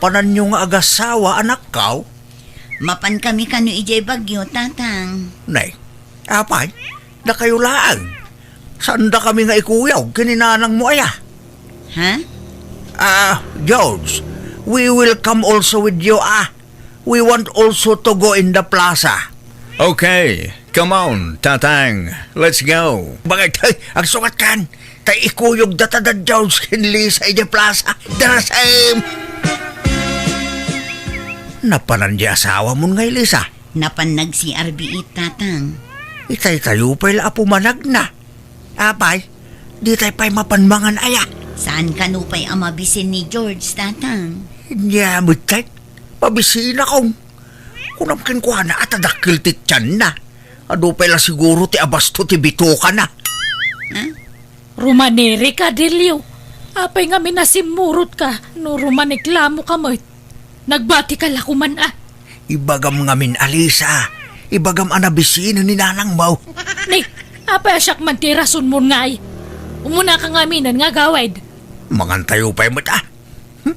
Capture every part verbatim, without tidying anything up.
Napananyo nga agasawa, anakko? Mapan kami kano idiay Baguio, Tatang. Nay, apay, dakayo laeng. Saanda kami nga ikuyog ken ni nanangmo aya? Ha? Ah, George, we will come also with you, ah. We want also to go in the plaza. Okay, come on, Tatang. Let's go. Bakit? Hey, agsukat kan. Tay ikuyog data da George ken Lisa idiay plaza. Darasem! Napanan di asawamon ngay, Lisa? Napan nag-C R B it, Tatang. Itay tayo pay la a pumanagna. Apay, di tay pay mapan mangan aya? Saan kano pay a mabisin ni George, Tatang? Nia met tay, mabisinakon. Kunam kenkuana a ta dakkel ti tianna. Adu pay la siguro ti abasto ti bitokana. Ha? Rumanirika, Delio. Apay ngamin a simmurotka no rumaniklamoka met? Nagbatika la koman a. Ibagam ngamin a, Lisa. Ibagam a nabisinen ni nanangmo. Ni, apay a siak man ti rasonmon ngay? Umunaka ngaminen nga agawid. Mangan tayo pay met a. Hmm?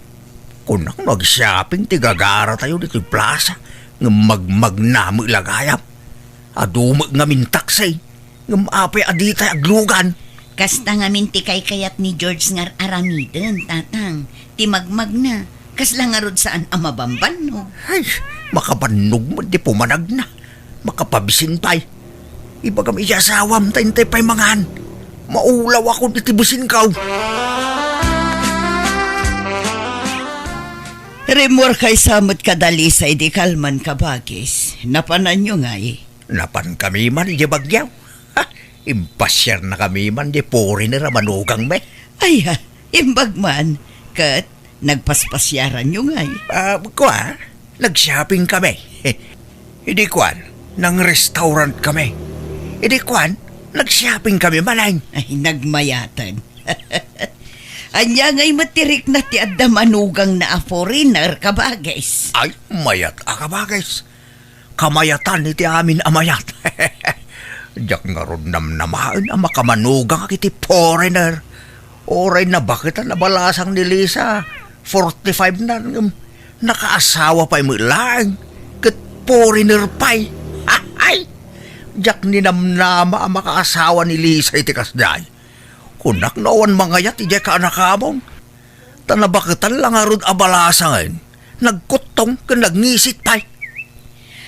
Kunak no ag-shopping ti gagaratayo ditoy plaza, ngem magmagna met la gayam. Adu met ngamin taksi, ngem apay a ditay aglugan? Kasta ngamin ti kaykayat ni George nga ar-aramiden, Tatang. Ti magmagna, kasla ngarud saan a mabambannog. Ay, makabannog met ti pumanagna. Makapabisin pay. Ibagam iti asawam ta intay pay mangan. Maulawakon iti bisinko. Rimmuar kaysa met kada Lisa idi kalman, kabagis. Napananyo ngay? Napankami man idiay Baguio. Ha, impasiarnakami man di foreigner a manugangmi. Ay, ha, imbag man. Ket nagpaspasiaranyo ngay? Ah, kua, nag-shopping kami. Idi kuan, nang-restaurant kami. Idi kuan, nag-shopping kami manen. Ay, nagmayaten. Ania ngay met ti rikna ti adda manugangna a foreigner, kabagis? Ay, mayat a kabagis. Kamayatan iti amin a mayat. Diak ngarud namnamaen a makamanugangak iti foreigner. Uray nabaketan a balasang ni Lisa, forty-five na, ngem nakaasawa pay met laeng, ket foreigner pay. Ay! Diak ninamnama a makaasawa ni Lisa iti kasdiay. Kunak no awan mangayat idiay kaanakamon. Ta nabaketan la ngarud a balasangen, nagkuttong ken nagngisit pay.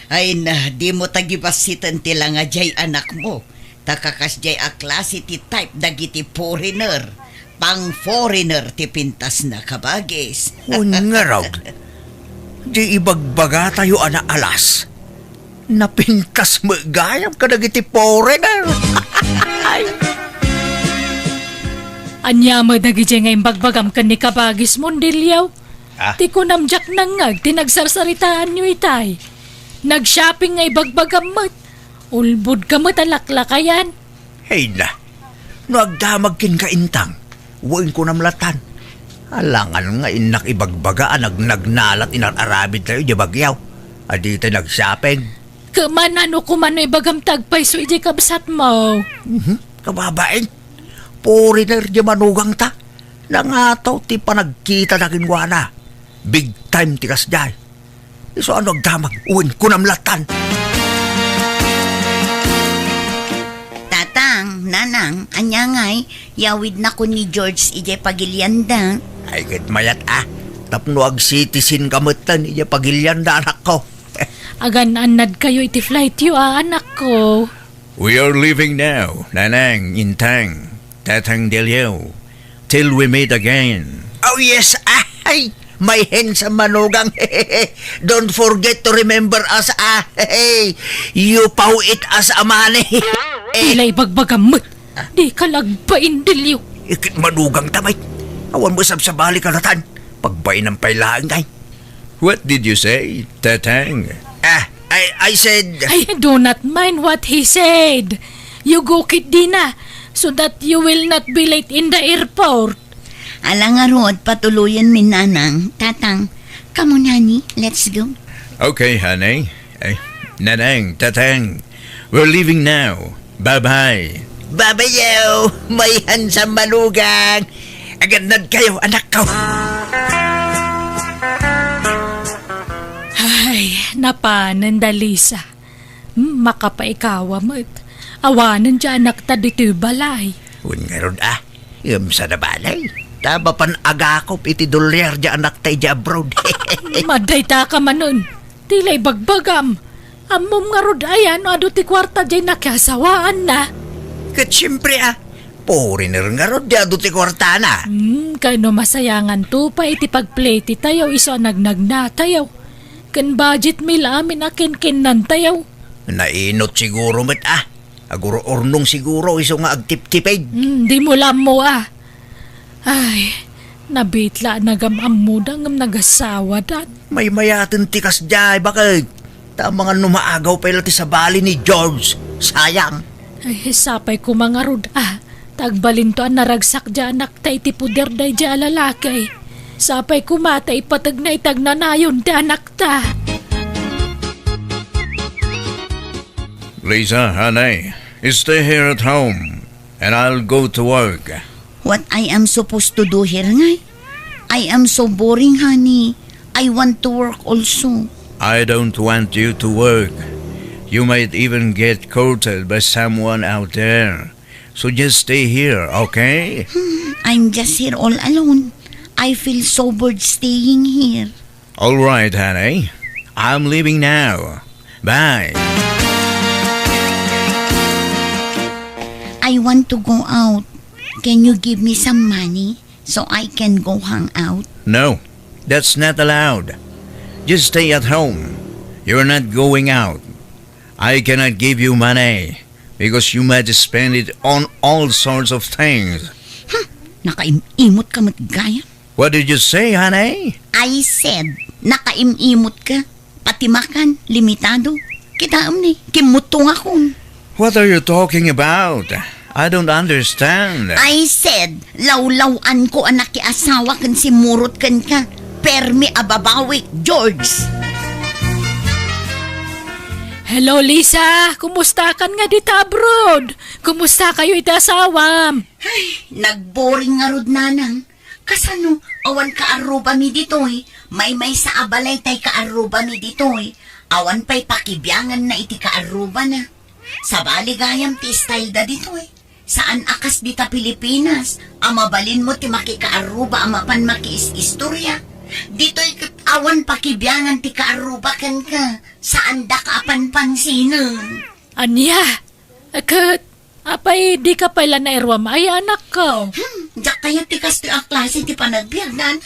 Ay na, dimo tagibassiten ti langa diay anakmo. Ta kakasdiay a klase ti type dagiti foreigner. Pang-foreigner ti pintasna, kabagis. Wen ngarud, di ibagbagatayo a naalas. Napintas met gayam kadagiti foreigner. Ay. Ania met dagidiay nga imbagbagam ken ni kabagis, Mondeliaw? Ah? Ti kunam diak nangngeg ti nagsarsaritaanyo itay. Nag-shopping nga ibagbagam met. Ulbodka met a laklakayan. Ay na, no agdamag kenka intang, wen kunam latan. Alangan nga innak ibagbaga a nagnagnalat inar-aramidtayo idiay Baguio, a ditay nag-shopping. Kemana no kumano ibagam ti agpayso idiay kabsatmo. Mhm, kababain. Foreigner diay manugangta. Nangataw ti panagkitana kenkuana. Big time ti kasdiay. Isu a no agdamag, wen kunam latan. Tatang, Nanang, ania ngay, yawidnakon ni George idiay pagilianda? Ay, ket mayat a, tapno ag-citizen ka metten idiay pagilianda, anakko. Agan-annadkayo iti flightyo a, anakko. We are leaving now, Nanang, Intang, Tatang Delio, till we meet again. Oh yes, ay, my handsome manugang. Don't forget to remember us, ah. You pow it as a money. Pila ibagbagam met. Dika la agbain, Delio. Ikit manugang ta, Mike. Awan mo sabsabali ka latan. Pagbainam pay laeng, ay. What did you say, Tatang? Ah, I, I said I do not mind what he said. You go ketdina so that you will not be late in the airport. Ala ngarud, patuloyenmi, Nanang. Tatang, come on, honey. Let's go. Okay, honey. Ay, Nanang, Tatang, we're leaving now. Bye-bye. Bye-bye, yo. My handsome manugang. Agannadkayo, anakko. Napanen da Lisa. Hmm, makapaikawa met. Awanen ti anakta ditoy balay. Wen ngarud a, ngem saan a balay. Ta mapan agakop iti dolyar ti anakta idiay abroad. Madayta ka manen. Ti la ibagbagam. Ammom ngarud aya no adu ti kuarta diay nakiasawaanna? Ket siempre a, foreigner ngarud ti adu ti kuartana. Hmm, kano masayanganto pay iti pagplete tayo isu a nagnagna tayo. Ken budget mi la amin a kenkennan tayo. Nainot siguro met a. Agur-urnong siguro isu nga agtiptipid. Hmm, dimo la ammo a. Ay, nabitla a nagam-ammoda ngem nagasawadan. Maymayaten ti kasdiay, baket? Ta amangan no maagaw pay la ti sabali ni George. Sayang. Ay, sapay koma ngarud a. Ta agbalinto a naragsak diay anakta iti poder daydiay a lalaki. Sapay koma ta ipategna iti agnanayon ti anakta. Lisa, honey, stay here at home, and I'll go to work. What I am supposed to do here, ngay? I am so boring, honey. I want to work also. I don't want you to work. You might even get courted by someone out there. So just stay here, okay? Hmm, I'm just here all alone. I feel so bored staying here. All right, honey. I'm leaving now. Bye. I want to go out. Can you give me some money so I can go hang out? No, that's not allowed. Just stay at home. You're not going out. I cannot give you money because you might spend it on all sorts of things. Hmm, nakaim-imot ka met gayam. What did you say, honey? I said, nakaim-imot ka. Pati makan, limitado. Kitaem ni, kimmutto nga kun. What are you talking about? I don't understand. I said, lawlaw-an ko a nakiasawa ken simmurot kenka. Permi a babawik, George. Hello, Lisa. Kumusta kan nga dita abroad? Kumusta kayo iti asawam? Ay, nagboring ngarud, nanang. Kasano, awan kaarrubami ditoy? Maymaysa a balay tay kaarrubami ditoy. Awan pay pakibianganna iti kaarrubana. Sabali gayam ti style da ditoy. Saan a kas dita Pilipinas, a mabalinmo ti makikaarruba a mapan makiis-istorya. Ditoy ket awan pakibiangan ti kaarruba kenka. Saan daka a panpansinen. Ania? Ket, apay, dika pay la nairuam aya, anakko? Hmm, diak kayat ti kastoy a klase ti panagbiag, nanang.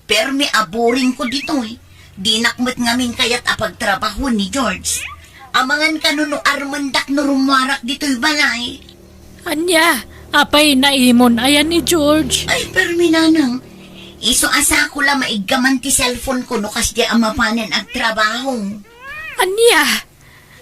Permi a boring ko ditoy. Dinak met ngamin kayat a pagtrabahoen ni George. Amangan kano no armendak no rummuarak ditoy balay. Ania, apay naimon aya ni George? Ay, permi, nanang. Isu a sako la maiggaman ti cellphone ko no kasdiay a mapanen agtrabaho. Ania?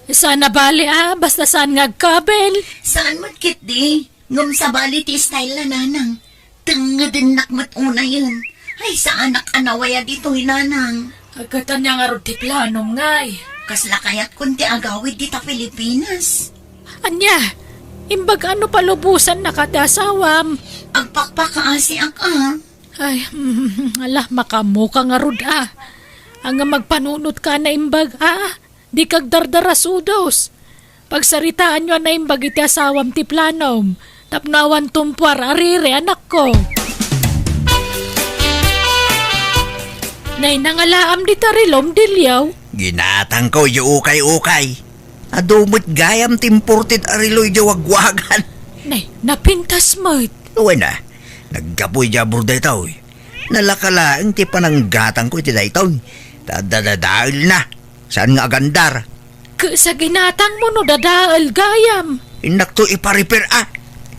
Saan a bale a, basta saan nga agkabel. Saan met ketdi, ngem sabali ti style na, nanang. Tengngedennak met unayen. Ay, saanak a nawaya ditoy, nanang. Agkatan niya ngarud ti planom, ngay. Kasla kayatkon ti agawid dita Pilipinas. Ania, imbag ano palubosan na ka ti asawam? Agpakpakaasiak a. Ay, ala, makaammo ka ngarud a. Anga magpanunot ka a naimbag a. Di kagdardarasudos. Pagsaritaanyo a naimbag iti asawam ti planom. Tapno awan tumpuar a riri, anakko. Nay, nangalaam dita rilom, Dilyaw. Ginatangko, idiay ukay-ukay. Adu met gayam ti imported a relo idiay wagwagan. Nay, napintas met. Wen a, naggapu idiay abroad daytoy. Nalaka laeng ti pananggatangko iti daytoy. Ta dadadaelna. Saan nga agandar? Ket sa ginatangmo no dadael gayam. Innakto ipa-repair a.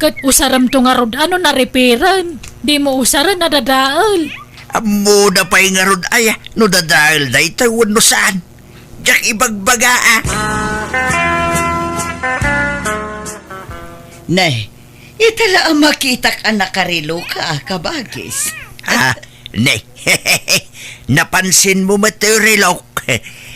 Ket usaremto ngarud a no na-repairen. Dimo usaren a dadael. Ammona pay ngarud aya no dadael daytoy wenno saan. Diak ibagbaga a. Ne, ita la a makitak a nakareloka a kabagis. Ah, ne. Napansinmo met ti relok.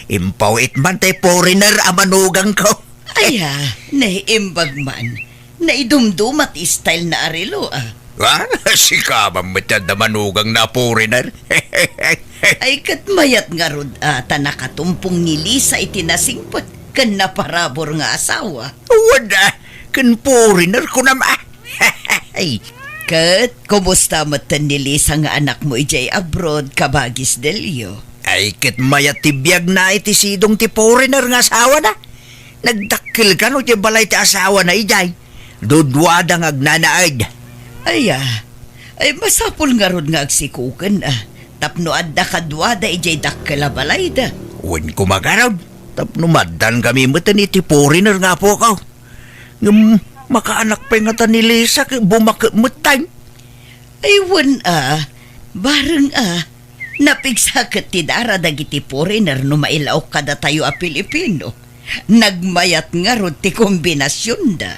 Impaw-it man ti foreigner a manugangko. Aya, ne, imbag man. Naidumduma ti style na a relo, ah. Ha? Sika man met ti adda manugang a foreigner. Ay, ket mayat ngarud a ta nakatumpong ni Lisa iti nasingpet ken naparabur nga asawa. Wen a, ken foreigner kunam a. Ay. Ket kumusta metten ni Lisa nga anakmo idiay abroad, kabagis Delio? Ay, ket mayat ti biagna iti sidong ti foreigner nga asawana. Nagdakkel kano ti balay ti asawana idiay. Duduada nga agnanaed. Aya, ay masapul ngarud nga agsikoken a, tapno adda kaduada idiay dakkel a balayda. Wen koma ngarud, tapno maaddankami metten iti foreigner nga apuko. Ngem makaanak pay ngata ni Lisa ket bumaket metten. Ay, wen a, bareng a, napigsa ket ti dara dagiti foreigner no mailaok kadatayo a Pilipino. Nagmayat ngarud ti kombinasionda.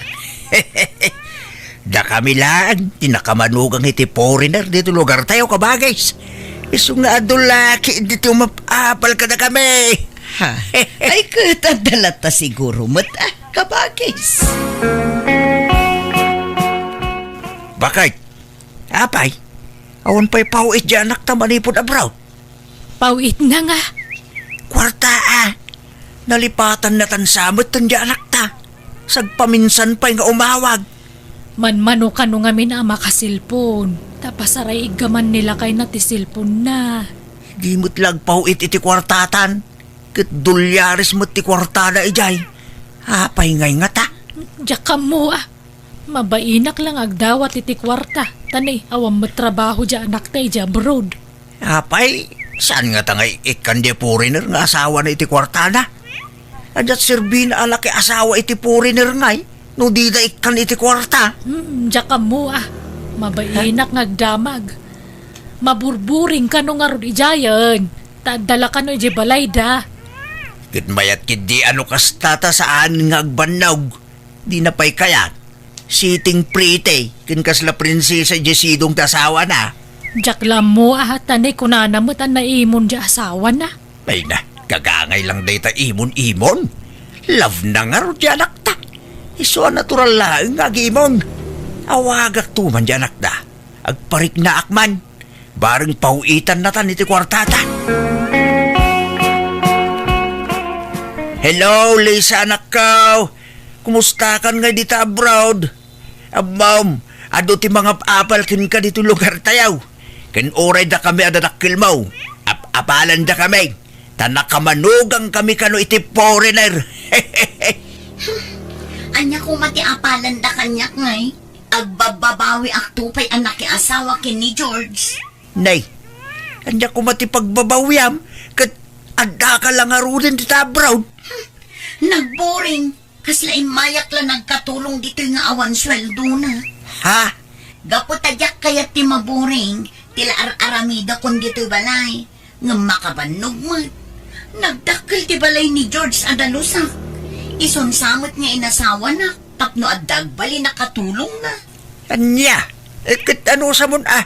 Dakami laeng ti nakamanugang iti foreigner ditoy lugartayo, kabagis. Isu nga adu laki ditoy umap-apal kadakami. Ha? Ay, ket adda latta siguro met a, kabagis. Bakit? Apay, awan pay paw-it diay anakta manipud abroad? Paw-itna nga. Kuarta a. Nalipatannatan sa met diay anakta. Sagpaminsan pay nga umawag. Manmano kano ngamin a makaselpon. Ta pasaraiggaman ni lakayna ti selponna. Di met la agpaw-it iti kuartatan. Ket dolyares met ti kuartada idiay. Apay ngay ngata? Diak ammo a. Mabainak la nga agdawat iti kuarta. Ta ni, awan met trabaho diay anakta idiay abroad. Apay, saan ngata nga ikkan diay foreigner nga asawana iti kuartada? Adiat serbina a laki asawa iti foreigner ngay, no dida ikkan iti kuarta? Hmm, diak ammo a. Mabainak nga agdamag. Maburburing kano ngarud idiayen. Ta adda la kano idiay balayda. Ket mayat ketdi a no kasta ta saan nga agbannog. Dina pay kayat. Sitting pretty, ken kasla prinsesa idiay sidong ti asawana. Diak la ammo a, ta ni kunana met a naimon diay asawana. Ay na, kagangay lang dayta imon-imon. Love na ngarud diay anakta. Isu a natural laeng nga agimon. Awagakto man diay anakda. Agpariknaak man. Bareng paw-itannatan iti kuartata. Hello, Lisa, anakko. Kumustakan ngay dita abroad? Ammom, adu ti mangap-apal kenka ditoy lugartayo. Ken uray dakami a dadakkelmo, ap-apalandakami, ta nakamanugangkami kano iti foreigner. Ania koma ti apalanda kaniak, ngay? Agbabbabawiakto pay a nakiasawa ken ni George. Nay, ania koma ti pagbabawiam? Ket addaka la ngaruden dita abroad? Nagboring. Kasla immayak la nagkatulong ditoy nga awan sueldona. Ha? Gapu ta diak kayat ti maboring, ti la ar-aramidakon ditoy balay. Ngem makabannog met. Nagdakkel ti balay ni George a dalusak. Isun sa met nga inasawanak tapno adda agbalin a katulongna. Ania? Eh, ket anusamon a?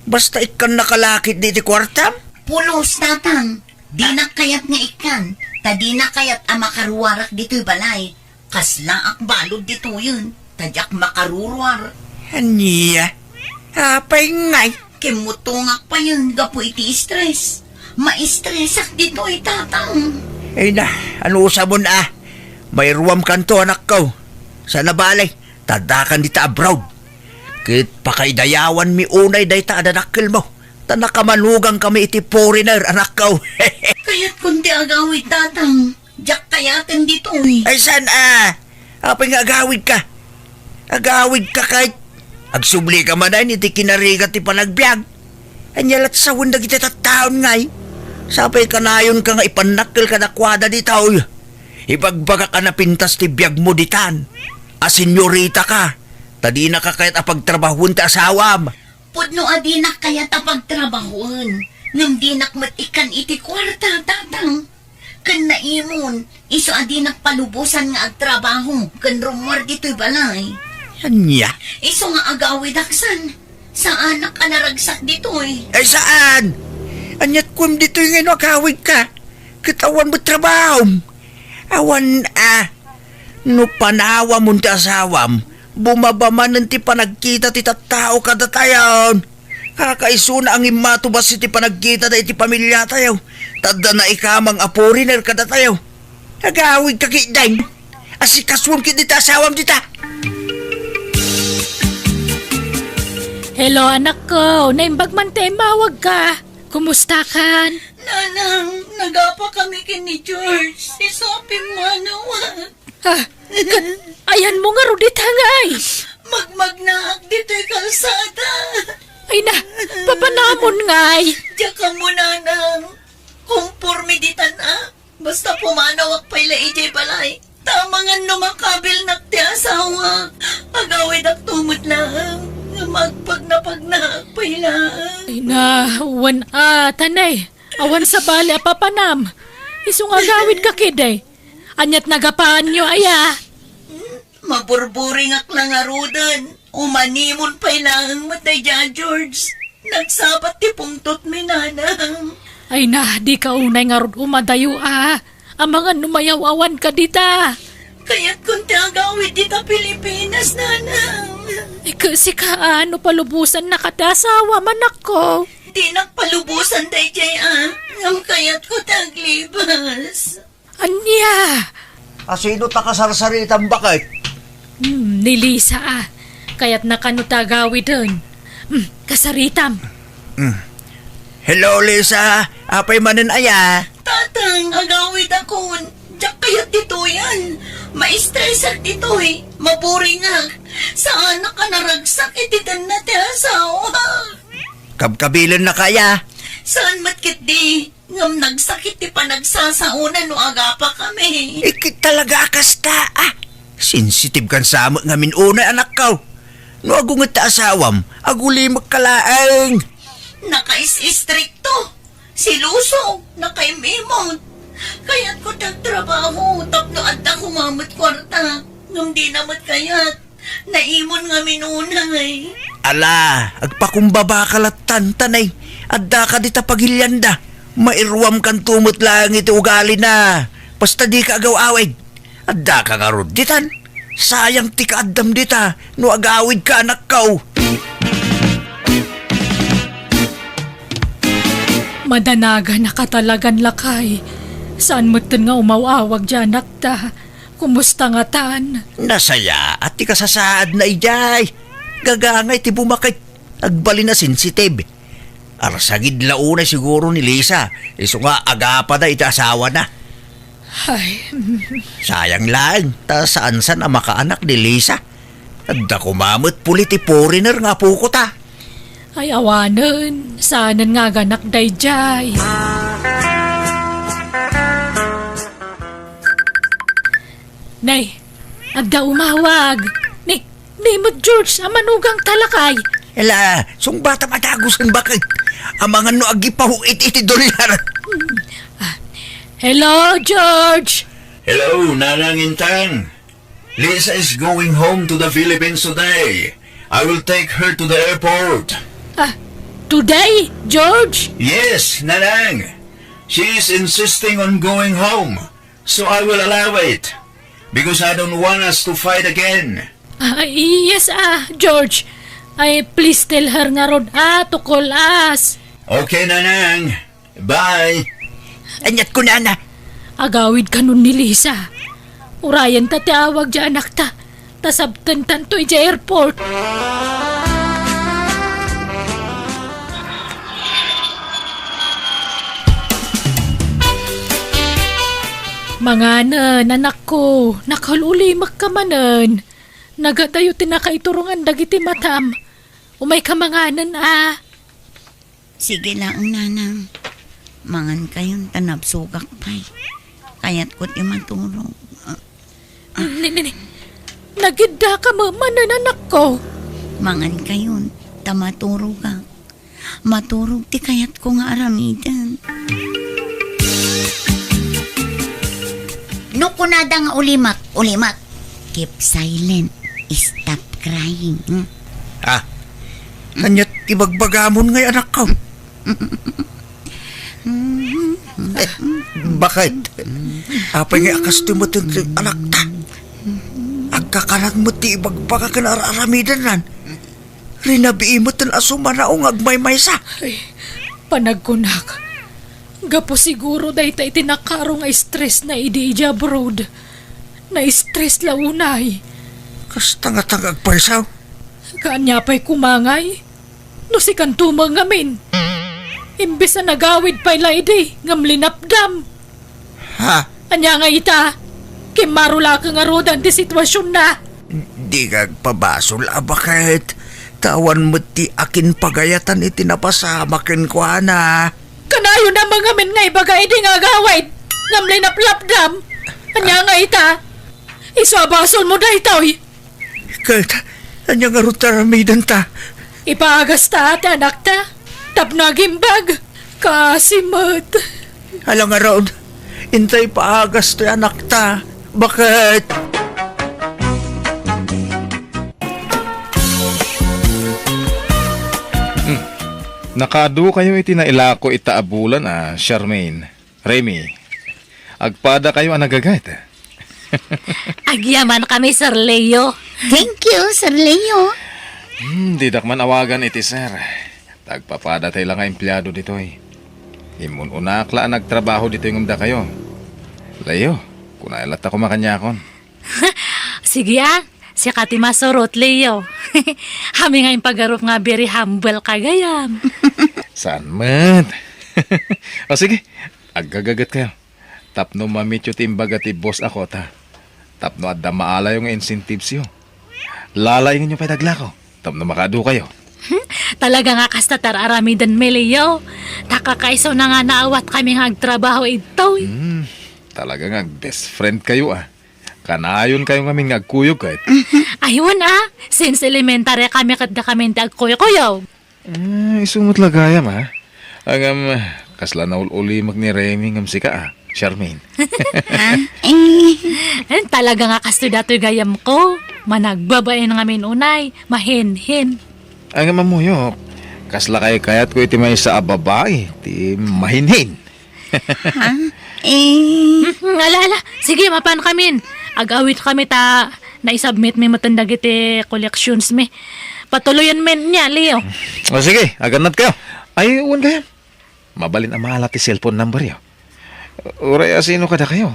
Basta ikkannaka la ketdi ti kuartam? Pulos, Tatang. Dinak kayat nga ikkan, ta dina kayat a makaruarak ditoy balay. Kaslaak balud ditoyen, ta diak makaruruar. Ania? Apay ngay? Kimmutongak payen gapu iti stress. Ma-stressak ditoy, Tatang. Ay na, anusamon a? Mairuamkanto, anakko. Saan a bale, ta addakan dita abroad. Ket pakaidayawanmi unay dayta a dadakkelmo. Ta nakamanugangkami iti foreigner, anakko. Kayatkon ti agawid, Tatang. Diak kayaten ditoy. Ay, saan a? Apay nga agawidka? Agawidka ket agsublika manen iti kinarigat ti panagbiag. Ania la't sawen dagiti tattaon ngay? Sapay kanayonka nga ipannakkel kadakuada ditoy. Ibagbagak a napintas ti biagmo ditan. A senyoritaka, ta dinaka kayat a pagtrabahoen ti asawam. Pudno a dinak kayat a pagtrabahoen, ngem dinak met ikkan iti kuarta, Tatang. Ken naimon, isu a dinak palubosan nga agtrabaho ken rummuar ditoy balay. Ania? Isu nga agawidaksan, saanak a naragsak ditoy. Ay, saan? Ania't kuem ditoy nga no agawidka? Ket awan met trabahom. Awan a. No panawamon ti asawam, Bumaba manen ti panagkita ti tattao kadatayon. Kakaisuna a ngimmatubas iti panagkitada iti pamiliatayo. Ta adda naikamang a foreigner kadatayo. Agawidka ketdin. Asikasuem ketdi ti asawam dita. Hello, anakko. Naimbag man ti immawagka. Kumustakan? Nanang, nagapa kami ken ni George. Isu a pimmanawak. Ah, ket ayanmo ngarud ita, ngay? Magmagnaak ditoy kalsada. Ay na, papanamon, ngay? Diak ammo, nanang. Komporme ditan a. Basta pumanawak pay la idiay balay. Ta amangan no makabilnak ti asawak, agawidakto met laeng nga magpagnapagnaak pay laeng. Ay na, wen a, tanay. Awan sabali a papanam. Isu nga agawidka ketdi. Ania't nagapaanyo, aya? Maburburingak la ngaruden. Umanimon pay laeng met daydiay a George. Nagsabat ti pungtotmi, nanang. Ay na, dika unay ngarud umadayo a. Amangan no mayaw-awanka dita. Kayatkon ti agawid dita Pilipinas, nanang. Ay, ket sika a, no palubosannaka ti asawam, anakko? Dinak palubosan daydiay a. Ngem kayatko ti aglibas. Ania? A, sino ta kasarsaritam, baket? Hmm, ni Lisa a. Kayatna kano ta agawiden. Hmm, kasaritam. Hmm. Hello, Lisa. Apay manen aya? Tatang, agawidakon. Diak kayat ditoyen. Ma-stressak ditoy. Maburingak. Saanak a naragsak iti tenna ti asawa. Kabkabilennaka aya? Saan met ketdi. Ngem nagsakit ti panagsasaona no agapakami. Ikit talaga a kasta, a. Sensitibkan sa met ngamin unay, anakko. No agunget ta asawam, agulimekka laeng. Nakais-istrikto, seloso, nakaim-imot. Kayatko ti agtrabaho tapno adda koma met kuarta. Ngem dina met kayat. Naimon ngamin unay. Ala, agpakumbabaka lattan, tanay. Addaka dita pagilianda. Mairuamkanto met laeng iti ugalina. Basta dika agaw-awid. Addaka ngarud ditan. Sayang ti kaaddam dita no agawidka, anakko. Madanaganaka talagan, lakay. Saan metten nga umaw-awag diay anakta? Kumusta ngatan? Nasayaat ti kasasaadna idiay. Gagangay ti bumaket. Agbalin a sensitib. Arsagid la unay siguro ni Lisa, isu nga agapada iti asawana. Ay. Sayang laeng, ta saansan a makaanak ni Lisa. Adda koma met puli ti foreigner nga apoko ta. Ay, awanen, saanen nga aganak daydiay. Nay, adda umawag. Ni, ni met George, a manugangta, lakay. Ela, sungbatam a dagusen, baket. Amangan no agipaw iti, iti dolyar. Hmm. Ah, hello, George. Hello, Nanang Intang. Lisa is going home to the Philippines today. I will take her to the airport. Ah, today, George? Yes, Nanang. She is insisting on going home, so I will allow it, because I don't want us to fight again. Ah, yes, ah, George. Ay, please tell her ngarud, ah, to call us. Okay, Nanang. Bye. Ania't kunana? Agawid kanon ni Lisa. Urayenta ti awag diay anakta. Ta sabtentanto idiay airport. Manganen, anakko. Nakaul-ulimekka manen. Nagadayo ti nakaiturongan dagiti matam. Umayka manganen, a. Sige laeng, Nanang. Mangankayon ta nabsogak pay. Kayatko ti maturog. Ah. Ni, ni, ni. Nagiddaka met manen, anakko. Mangankayon ta maturogak. Maturog ti kayatko nga aramiden. No kunada nga ulimek, ulimek. Keep silent. Stop crying. Hmm? Ah, ania't ibagbagamon ngay, anakko? Eh, baket? Apay ngay a kastoy met ti anakta? Ag-, Kakanak met ti ibagbaga ken ar-aramidennan. Rinabii met a sumanao nga agmaymaysa. Ay, panagkunak. Gapu siguro dayta iti nakaro nga stress na idi idiay abroad. Na-stress la unay. Kasta nga tag agpaysaw. Kaanya pay kumangay. No sikanto met ngamin. Imbes a nagawid pay la idi, ngem linapdam. Ha? Ania nga ita? Kimmaro la ka ngaruden ti situasionna. Di ka agpabasol a baket. Ta awan met ti akin pagayatan iti napasama kenkuana. Kanayon a mangamin nga ibaga idi nga agawid, ngem linaplapdam. Ania nga ita? Isu a basolmo daytoy. Ket, ania ngarud ti aramidenta? Ipaagas ta ti anakta, tapno agimbag. Kaasi met. Ala ngarud, inta ipaagas ti anakta. Baket? Hmm. Nakaadu kayo iti nailako ita a bulan a, Charmaine. Remy, agpada kayo a nagaget. Agyamankami, Sir Leo. Thank you, Sir Leo. Hmm, didak man awagan iti sir. Tagpapada tay la nga empleado ditoy. Immun-unak la a nagtrabaho ditoy ngem dakayo. Leo, kunay latta koma kaniakon. Sige a, sika ti masurot, Leo. Amin nga impagarup nga very humble ka gayam. Saan met? O sige, aggagaget kayo. Tapno mamityo ti imbaga ti boss a kota. Tapno adda maalayo nga incentives yo. Lalaingenyo pay daglako. Tapno makaadu kayo. Talaga nga kasta ti ar-aramiden mi, Leo. Ta kakaisuna nga naawatkami nga agtrabaho idtoy. Hmm, talaga nga best friend kayo a. Kanayon kayo ngamin nga agkuyog ket. Ay, wen a. Since elementary kami ket dakamin ti agkuykuyog. Ah, isu met la gayam a. Ngem, kasla naul-ulimek ni Remy ngem sika a, Charmaine. Ah, eh. Eh, talaga nga kastoy datoy gayamko. Managbabain ngamin unay, mahinhin. Ngem ammok, kasla kaykayatko iti maysa a babai, ti mahinhin. Ha? Eh. Hmm, ala, ala. Sige, mapankamin. Ag-awitkami ta naisubmit mi metten dagiti collections mi. Patuloyen mi nia, Leo. O sige, agannad kayo. Ay, wen gayam. Mabalin a maala ti cellphone number yo. Uray a sino kadakayo.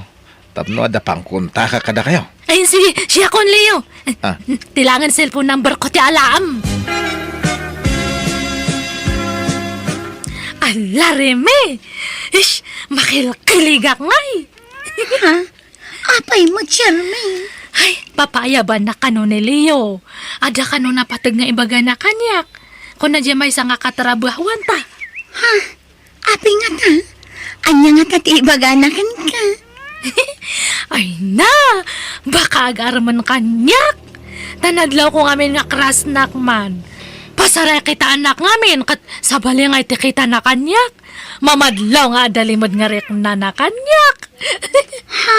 Tapno adda pangkontakak kadakayo. Ay, sige, siakon, Leo. Ah. Ti laeng cellphone number ko ti alaam. Ala, Remy! Ish, makilkiligak ngay! Ha? Apay met, Charmaine? Ay, papaayabannak kano ni Leo. Adda kano napateg nga ibagana kaniak. Kuna diay maysa nga katrabahuanta. Ha? Apay ngata? Ania ngata ti ibagana kenka? Ay na, baka agarman kaniak. Ta nadlawko ngamin nga crushnak man. Pasarakitaannak ngamin ket sabali nga iti kitana kaniak. Mamadlaw nga adda limed nga riknana kaniak. Ha?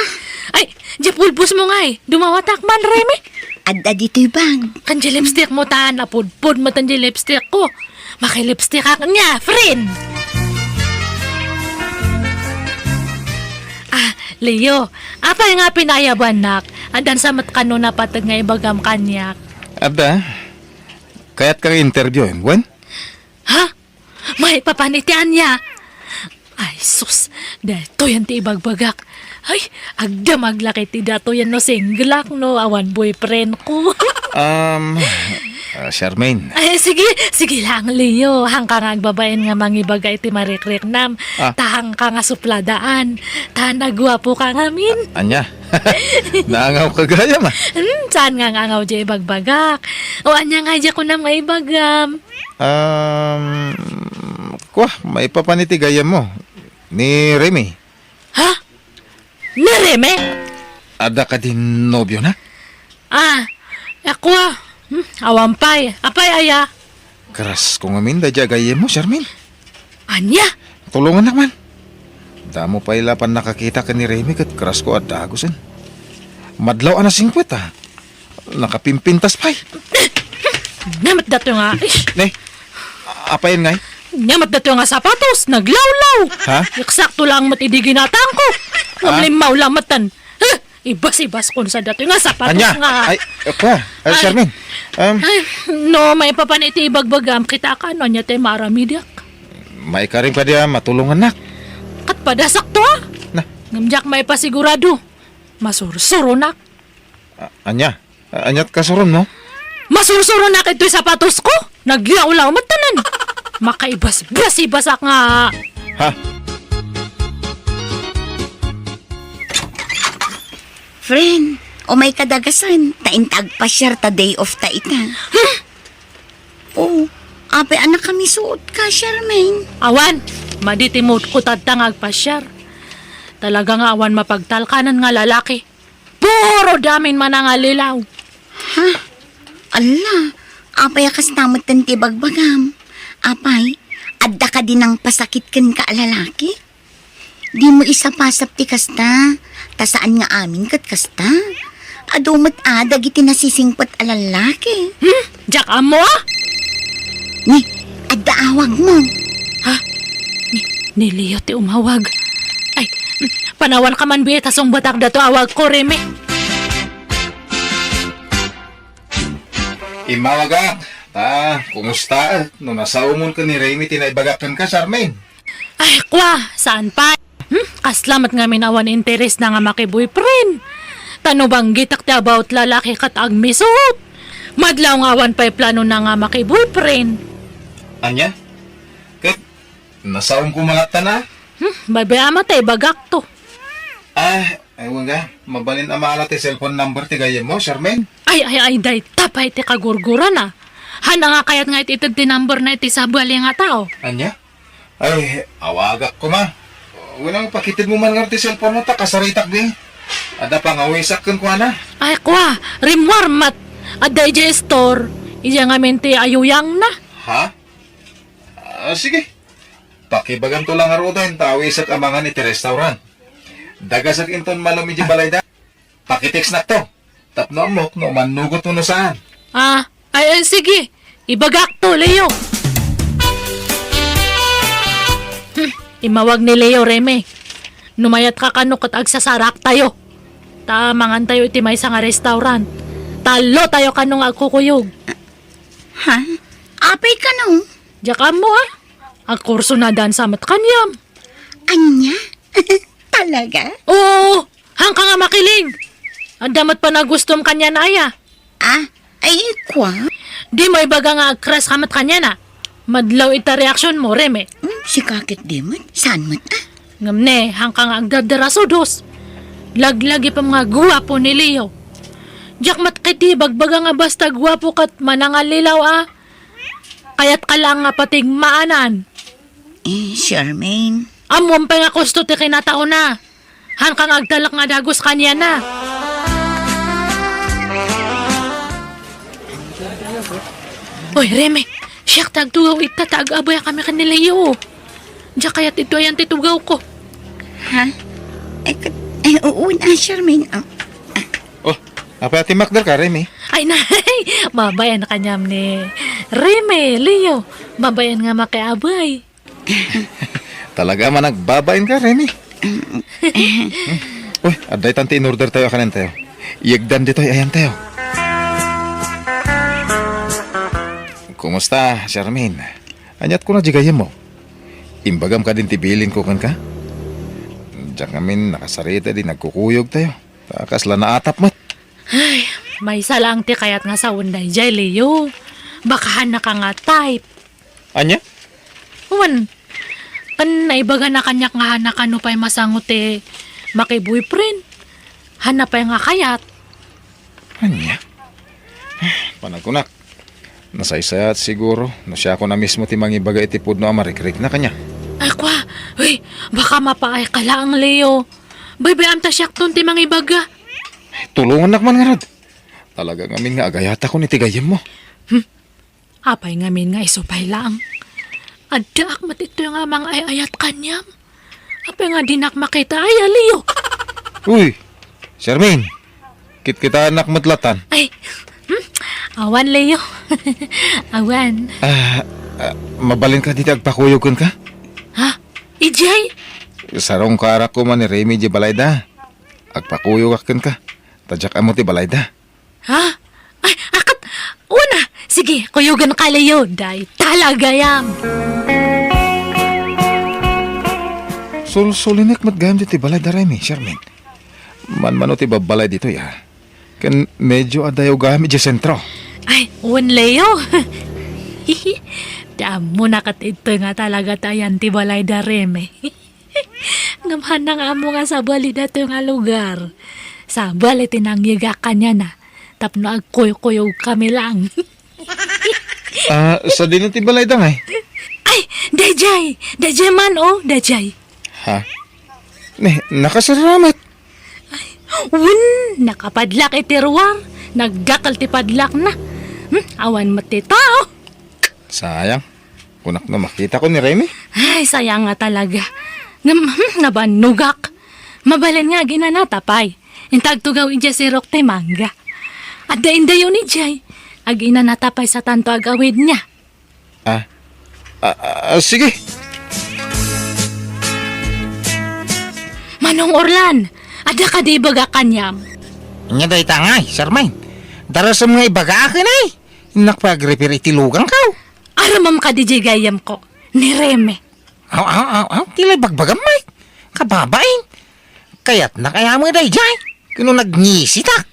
Ay, diay pulbosmo ngay. Dumawatak man, Remy. Adda ditoy bag. Ken diay lipstickmo ta, napudpod metten diay lipstickko. Makilipstickak nia, friend. Ah, Leo, apay nga pinayabannak? Addan sa met kano napateg nga ibagam kaniak? Adda. Kayatka nga interviewin, wen? Ha? Maipapan iti ania? Ay, sus, daytoyen ti ibagbagak. Ay, agdamag la ket ti datoyen no singlak no awan boyfriendko. Um, ah, Charmaine. Ay, sige, sige lang, Leo. Haanka nga agbabain nga mangibaga iti marikriknam. Ah. Ta haanka nga supladaan. Ta naguapoka ngamin. Ania? Naangawka gayam a. Hmm, saan nga angaw diay ibagbagak? O ania nga diay kunam nga ibagam? Um, kua, maipapan iti gayyemmo. Ni Remy. Ha? Ni Remy? Adda kadi nobiona? Ah, ako a. Hmm, awan pay. Apay aya? Crushko ngamin daydiay a gayyemmo, Charmaine. Ania? Tulongannak man. Damo pay la pannakakita ken ni Remy ket crushko a dagusen. Madlaw a nasingpet a. Nakapimpintas pay. Ania met datoy nga, ish. Ne? Apayen ngay? Ania met datoy nga sapatos, naglawlaw. Ha? Eksakto lang met idi ginatangko. Ngem Ah? limmaw la metten. Huh! Ibas-ibas kon sa datoy nga sapatos Anya? nga. Ay, eh, kwa, ay, Ay. Charmaine. Um, Ay, no, maipapan iti ibagbagam, kita ka, no, anya ti maaramidak. Maikarim kadi a matulongannak. Kat padasakto, ah. Na. Ngem diak maipasigurado. Masursuronak. A-, anya? A-, anya ti kasuron mo? Masursuronak itoy sapatos ko. Nagyawlaw met tanan. Makaibas-basibasak nga. Ha? Friend, umay kadagasan, ta inta agpasiar ta day off ta ita. Hmm? Oh, apay a nakamisuot ka, Charmaine? Awan, madi ti mood ko tatta nga agpasiar. Talaga nga awan mapagtalkanan nga lalaki. Puro damin manangallilaw. Ha? Alla, apay a kasta metten ti bagbagam? Apay, adda kadi nangpasakit kenka a lalaki? Dimo isapasap ti kasta, ta saan nga amin ket kasta. Adu met a dagiti nasisingpet a lalaki. Hmm? Diak ammo, ah? Ni, adda awag mo. Ha? Ni, ni Leo ti umawag. Ay, panawan ka man, bi, ta sungbatak dato awag ko, Reme. Imawagak, ta, kumusta? No nasaomon ken ni Remy ti naibagak kenka, Charmaine? Ay, kwa, saan pay? Hmm? Kasla met ngamin awan interes na nga makiboyfriend. Ta no banggitak ti about lalaki ket agmisuot. Madlaw nga awan pay plano na nga makiboyfriend. Anya? Ket nasaom ko mangatta na? Hmm, baybay-am ta ibagak to. Ah, ay, wala. Mabalin a maala ti cellphone number ti gayyem mo, Charmaine? Ay, ay, ay, dayta pay ti kagurguran, ah. Hana nga kayat nga it-ited ti number na iti sabali nga tao. Anya? Ay, awagak koma. Wala, pakitid mo man nga ti cellphone mo, ta kasaritak di. Adda pangawisak kenkuana. Ay, kwa, rimmuar met. Adda idiay store. Idiay ngamin ti ayuyang na. Ha? Ah, sige. Pakibaganto lang ngaruden ta awisak a mangan iti restaurant. Dagasak inton malem idiay balayda. Pakitextnak to. Tapno ammok no mannugot mo no saan. Ah, ay, ay, sige. Ibagak to, Leo. Hmm, imawag ni Leo, Reme. No mayatka kano ket agsasarak tayo. Ta mangan tayo iti maysa nga restaurant. Tallo tayo kano nga agkukuyog. Ha? Apay kano? Diak ammo, ah. Agkurso na dansa met kaniam. Anya? Talaga? Oo, hangka nga makiling. Adda met panagustom kaniana aya. Ah, ay, kwa? Dimo ibaga nga ag-crush ka met kaniana. Madlaw ita reaksyon mo, Reme. Hmm, sika ket di met. Saan met, ah? Ngem ne, hangka nga agdadara sudos. Laglagipem nga guapo ni Leo. Diak met ket di bagbaga nga basta guapo ket manangallilaw, ah. Kayatka laeng nga patigmaanan. Eh, Charmaine. Ammom pay nga kusto ti kinataona. Hangka nga agtalek nga dagus kaniana. Oy, Reme, siak ti agtugaw ita ta ag-abayakami ken ni Leo. Diak kayat ito ayan ti tugawko. Ha? Ay, kat-, ay, uwan, ah, Charmaine. Ah, ah. Oh, apay a timmakderka, Remy? Ay, nay, babaen kaniam ni Remy, Leo. Babaen nga makiabay. Talaga man nagbabaen ka, Remy. Uy, adda itan ti in-order tayo, kanen tayo. Iyegdan ditoy, ayan tayo. Kumusta, Charmaine? Aniat ko na di gayyem mo? Imbagam kadin ti bilin ko kenka? Diak ngamin nakasarita di nagkukuyog tayo. Ta kasla naatap met. Ay, maysa laeng ti kayat nga sawen daydiay, Leo. Baka hannaka nga type. Ania? Wen, ken naibagana kaniak nga hannaka no pay masango ti maki-boyfriend. Hanna pay nga kayat. Ania? Panagkunak. Nasaysayat siguro no siakon a mismo ti mangibaga iti pudno a marikrikna kaniak. Ay, kwa, uy, baka mapaayka laeng, Leo. Baybay-am ta siakton ti mangibaga. Tulongannak man ngarud. Talaga ngamin nga agayatakon iti gayyemmo. Hmm? Apay ngamin nga isu pay laeng? Addaak met itoy nga mangay-ayat kaniam. Apay nga dinak makita aya, Leo? Uy, Charmaine, kitkitaennak met latan. Ay, hmm? Awan, Leo. Awan. Ah, ah, mabalin kadi ti agpakuyog kenka? Ha? Idiay? Sarungkarak koma ni Remy di balayda. Agpakuyogak kenka. Ta diak ammo ti balayda. Ha? Ay, akat, una, sige, kuyogan ka, Leo. Dayta la gayam. Sulsulinek met gayam ditoy balay da Remy, Charmaine. Manmano ti babbalay ditoy, a. Ken medyo adda gayam idiay sentro. Ay, wen, Leo. Ti ammona ket ditoy nga talaga ti ayan ti balay da Remy. Ngem haanna nga ammo nga sabali daytoy nga lugar. Sabali ti nangyegak kaniana tapno agkuykuyogkami lang. Ah, sadino ti balayda ngay? Ay, daydiay! Daydiay man, o, daydiay. Ha? Ne, nakasarramat. Ay, wen, nakapadlak iti ruar. Nagdakkel ti padlakna. Hmm, awan met ti tao. Sayang. Kunak no makitako ni Remy. Ay, sayang nga talaga. Ngem, hmm, nabannogak. Mabalin nga aginanata pay. Inta agtugaw idiay sirok ti mangga. Adda indayon idiay. Aginanata pay satanto agawidna. Ah. Ah, ah, sige. Manong Orlan, adda kadi ibaga kaniam? Ania dayta ngay, Charmaine? Darasem nga ibagaak ken ay. Innak pay agrefer iti lugangko. Aramem kadi diay gayyemko, ni Remy. Aw, aw, aw, aw, ti la ibagbagam, Mike. Kababain. Kayatnak aya met daydiay. Ken no nagngisitak.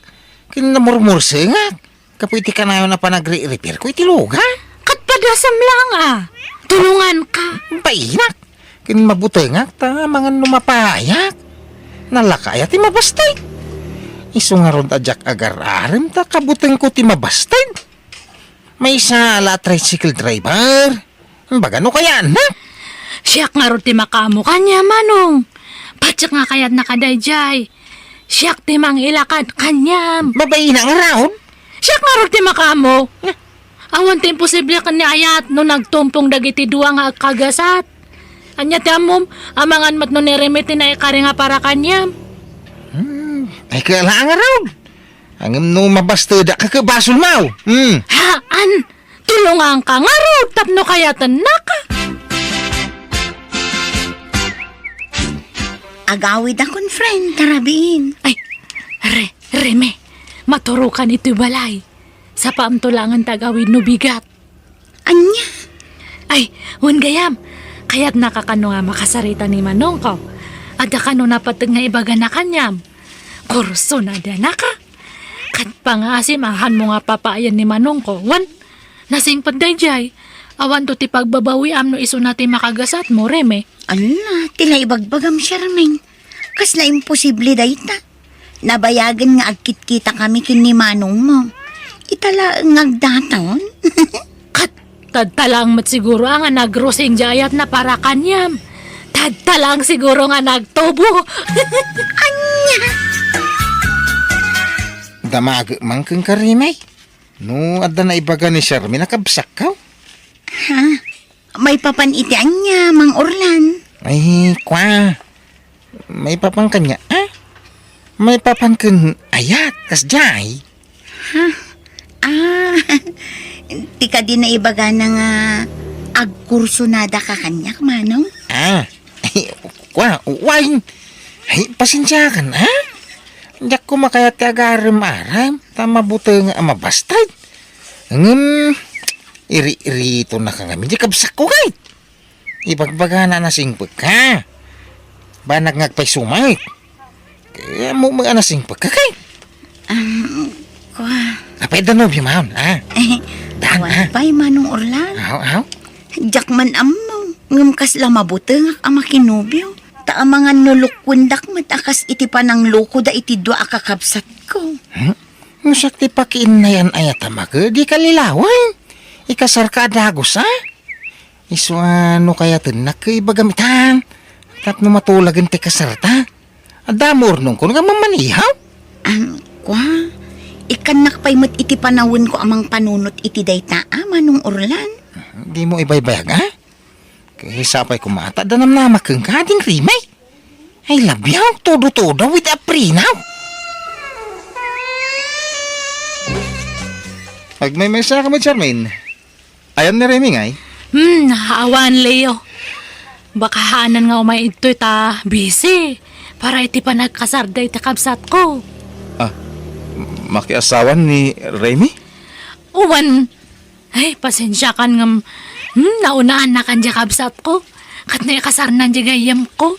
Ken namurmursengak. Gapu iti kanayon a panagri-repairko iti lugan. Ket padasem lang, a. Tulonganka. Bainak. Ken mabutengak ta amangan no mapayak. Nalaka aya ti mabasted. Isu ngarud a diak agar-arem ta kabutengko ti mabasted. Maysa la a tricycle driver. Baga no kayatna. Siak ngarud ti makaammo kaniam, Manong. Patiek nga kayatna kadaydiay. Siak ti mangilakad kaniam. Babaina ngarud. Siak ngarud ti makaammo. Awan ti imposible ken ni ayat no nagtumpong dagiti dua nga agkagasat. Ania ti ammom, amangan met no ni Remy ti naikari nga para kaniam. Hmm, ay, kaya lang ngarud. Ngem no mabastedak, ket basolmo. Hmm. Haan, tulonganka ngarud tapno kayatennaka. Agawidakon, friend, karabiin. Ay, Re-, Remy, maturokan itoy balay. Sapaamto laengen ti agawid no bigat. Ania? Ay, wen gayam. Kayatnaka kano nga makasarita ni Manongko? Adda kano napateg nga ibagana kaniam? Kursonadanaka? Ket pangaasim a haanmo nga papaayan ni Manongko, wen? Nasingpet daydiay. Awanto ti pagbabawiam no isuna ti makagasatmo, Remy. Ala, ti la ibagbagam, Charmaine. Kasla imposible dayta. Nabayagen nga agkitkitakami ken ni manongmo. Ita laeng nga agdaton. Ket, tadta laeng met siguro a nga nagrosing diay ayatna para kaniam. Tadta laeng siguro nga nagtubo. Ania? Damagek man kenka, Remy. No adda naibaga ni Charmaine a kabsatko. Ha? Maipapan iti ania, Mang Orlan? Ay, kua. Maipapan kaniak, a? Maipapan ken ayat, kasdiay. Ha? Ah, ti kadi naibagana nga agkursonadaka kaniak, Manong? Ah, ay, kua, wen. Ay, pasensiakan, a? Diak koma kayat ti agarem-arem, ta mabuteng a mabasted. Ngem, iri-iritonaka ngamin diay kabsatko, kayat. Ibagbagana a nasingpet ka. Banag nga agpayso met. Kaya mo, mo, a nasingpet ka, kay? Um, kua. Apay da nobio man, a? Eh, Daan, awan a? Pay, Manong Orlan. Aw, aw? Diak man ammo. Ngem kasla mabutengak a makinobio. Ta amangan no lukwendak met a kas iti pananglokoda iti dua a kakabsatko. Hmm? No siak ti pakiinnayan ayat a make, di ka lilawen. Ikasarka a dagus, a? Isu a no kayatennak ket ibagam itan, tapno matulagen ti kasarta. Adda mo urnongko nga mammanihaw? Am, kua, ikkannak pay met iti panawenko a mangpanunot iti dayta a, Manong Orlan. Dimo ibaybayag, a? Ket sapay koma ta adda namnama kenka, Ading Remy. I love you, todo-todo with a prenup. Agmaymaysa ka met, Charmaine. Ayan ni Remy ngay? Hmm, awan, Leo. Baka haanan nga umay idtoy ta busy. para iti panagkasarda iti kabsatko. Ah, makiasawan ni Remy? Wen, ay, pasensiakan ngem, hmm, naunaannakan diay kabsatko. Ket naikasarnan diay gayyemko.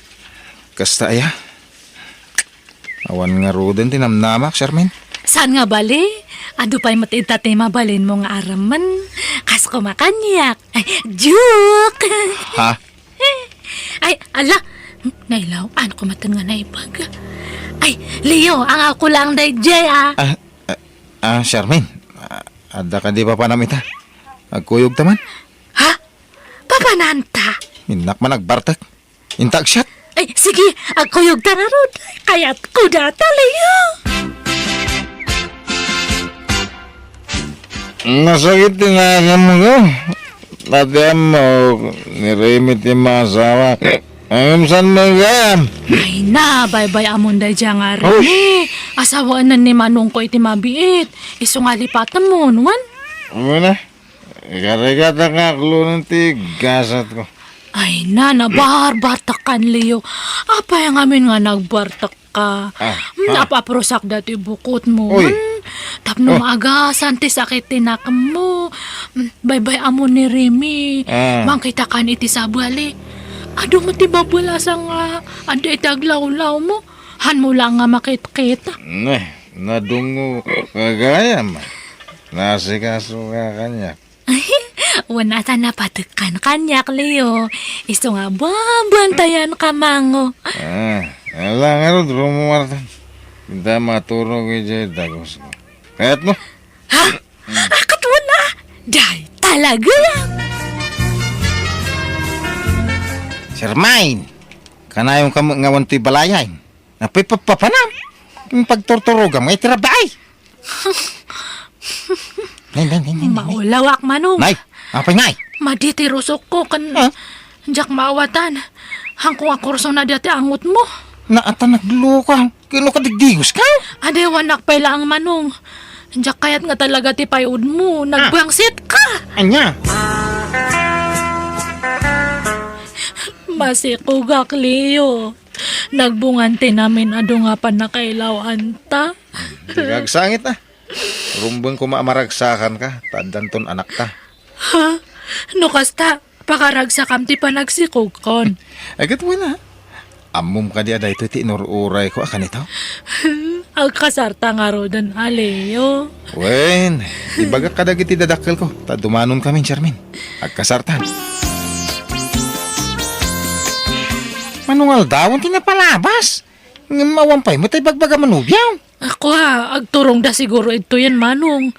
Kasta aya? Awan ngaruden ti namnamak, Charmaine. Saan nga bali? Adu pay met ita ti mabalinmo nga arammen. Kas kumakaniak. Ay, joke! Ha? Ay, ala! Nailaw, ano ko maten nga naibag? Ay, Leo, ang ako lang dayjay, ah. Ah, ah, ah, Charmaine, ah, adda kadi papanam ita? Agkuyog ta man? Ha? Papananta? Innak man agbartek. Inta agsiat. Ay, sige, agkuyog ta ngarud. Kayatko data, Leo. Nasakit ti naganmo. Pati ammo, ni Remy ti maasawak. Ngem saan mo gayam? Ay na, baybay-amon daydiay nga Remy. Asawaenen ni manongko iti mabiit. Isu nga lipatemon, wen? Wen a. Ikarigata nga aklonen ti gasatko. Ay na, nabarbartakan, Leo. Apay ngamin nga nagbartak ka? Ah, hmm, ah. Apa-aprosak dati bukotmo. Uy. Hmm, tapno oh. Maagasan ti sakit ti nakemmo. Hmm, baybay-amon ni Remy. Ah. Mangkitakan iti sabali. Adu met ti babelasa nga adda iti aglawlawmo. Hanmo la nga makitkita. Ne, nadungo ka gayam. Nasikaso ka kaniak. Wen a ta napatekkan kaniak, Leo. Isu nga babantayan ka mango. Ah, ala ngarud, rumuartan. Inta maturog idiay dagusko. Kayatmo? Ha? Akat wen a? Day, talaga lang. Charmaine, kanayon ka met nga awan toy balayan. Apay, papapanam? Pagturturogam nga iti rabii. Nay, nay, nay, nay, nay, nay. Maulawak, Manong. Nay, apay, nay? Madi ti rusokko ken ah? Diak maawatan. Hanko nga kursona dati angotmo. Naata nagluka. Kano ka digdigos ka? Adewanak pay laeng, Manong. Diak kayat nga talaga ti payudmo. Ah. Nagbangsit ka. Anya? Masikogak, Leo. Nagbungan ti namin adu nga pannakailawanta. Di ka agsangit a. Rumbeng koma a maragsakan ka, ta addanton anakta. Ha? No kasta, pakaragsakam ti panagsikogkon. Ay, ket wen a. Ammom kadi a daytoy ti inur-urayko a kanito? Agkasarta ngaruden a, Leo. Wen, ibagak kadagiti dadakkelko, ta dumanon kami, Charmaine. Agkasarta. Manong aldawen ti napalabas. Ngem awan pay met ti ibagbaga a nobiam. Ako a, agturongda siguro idtoyen, Manong.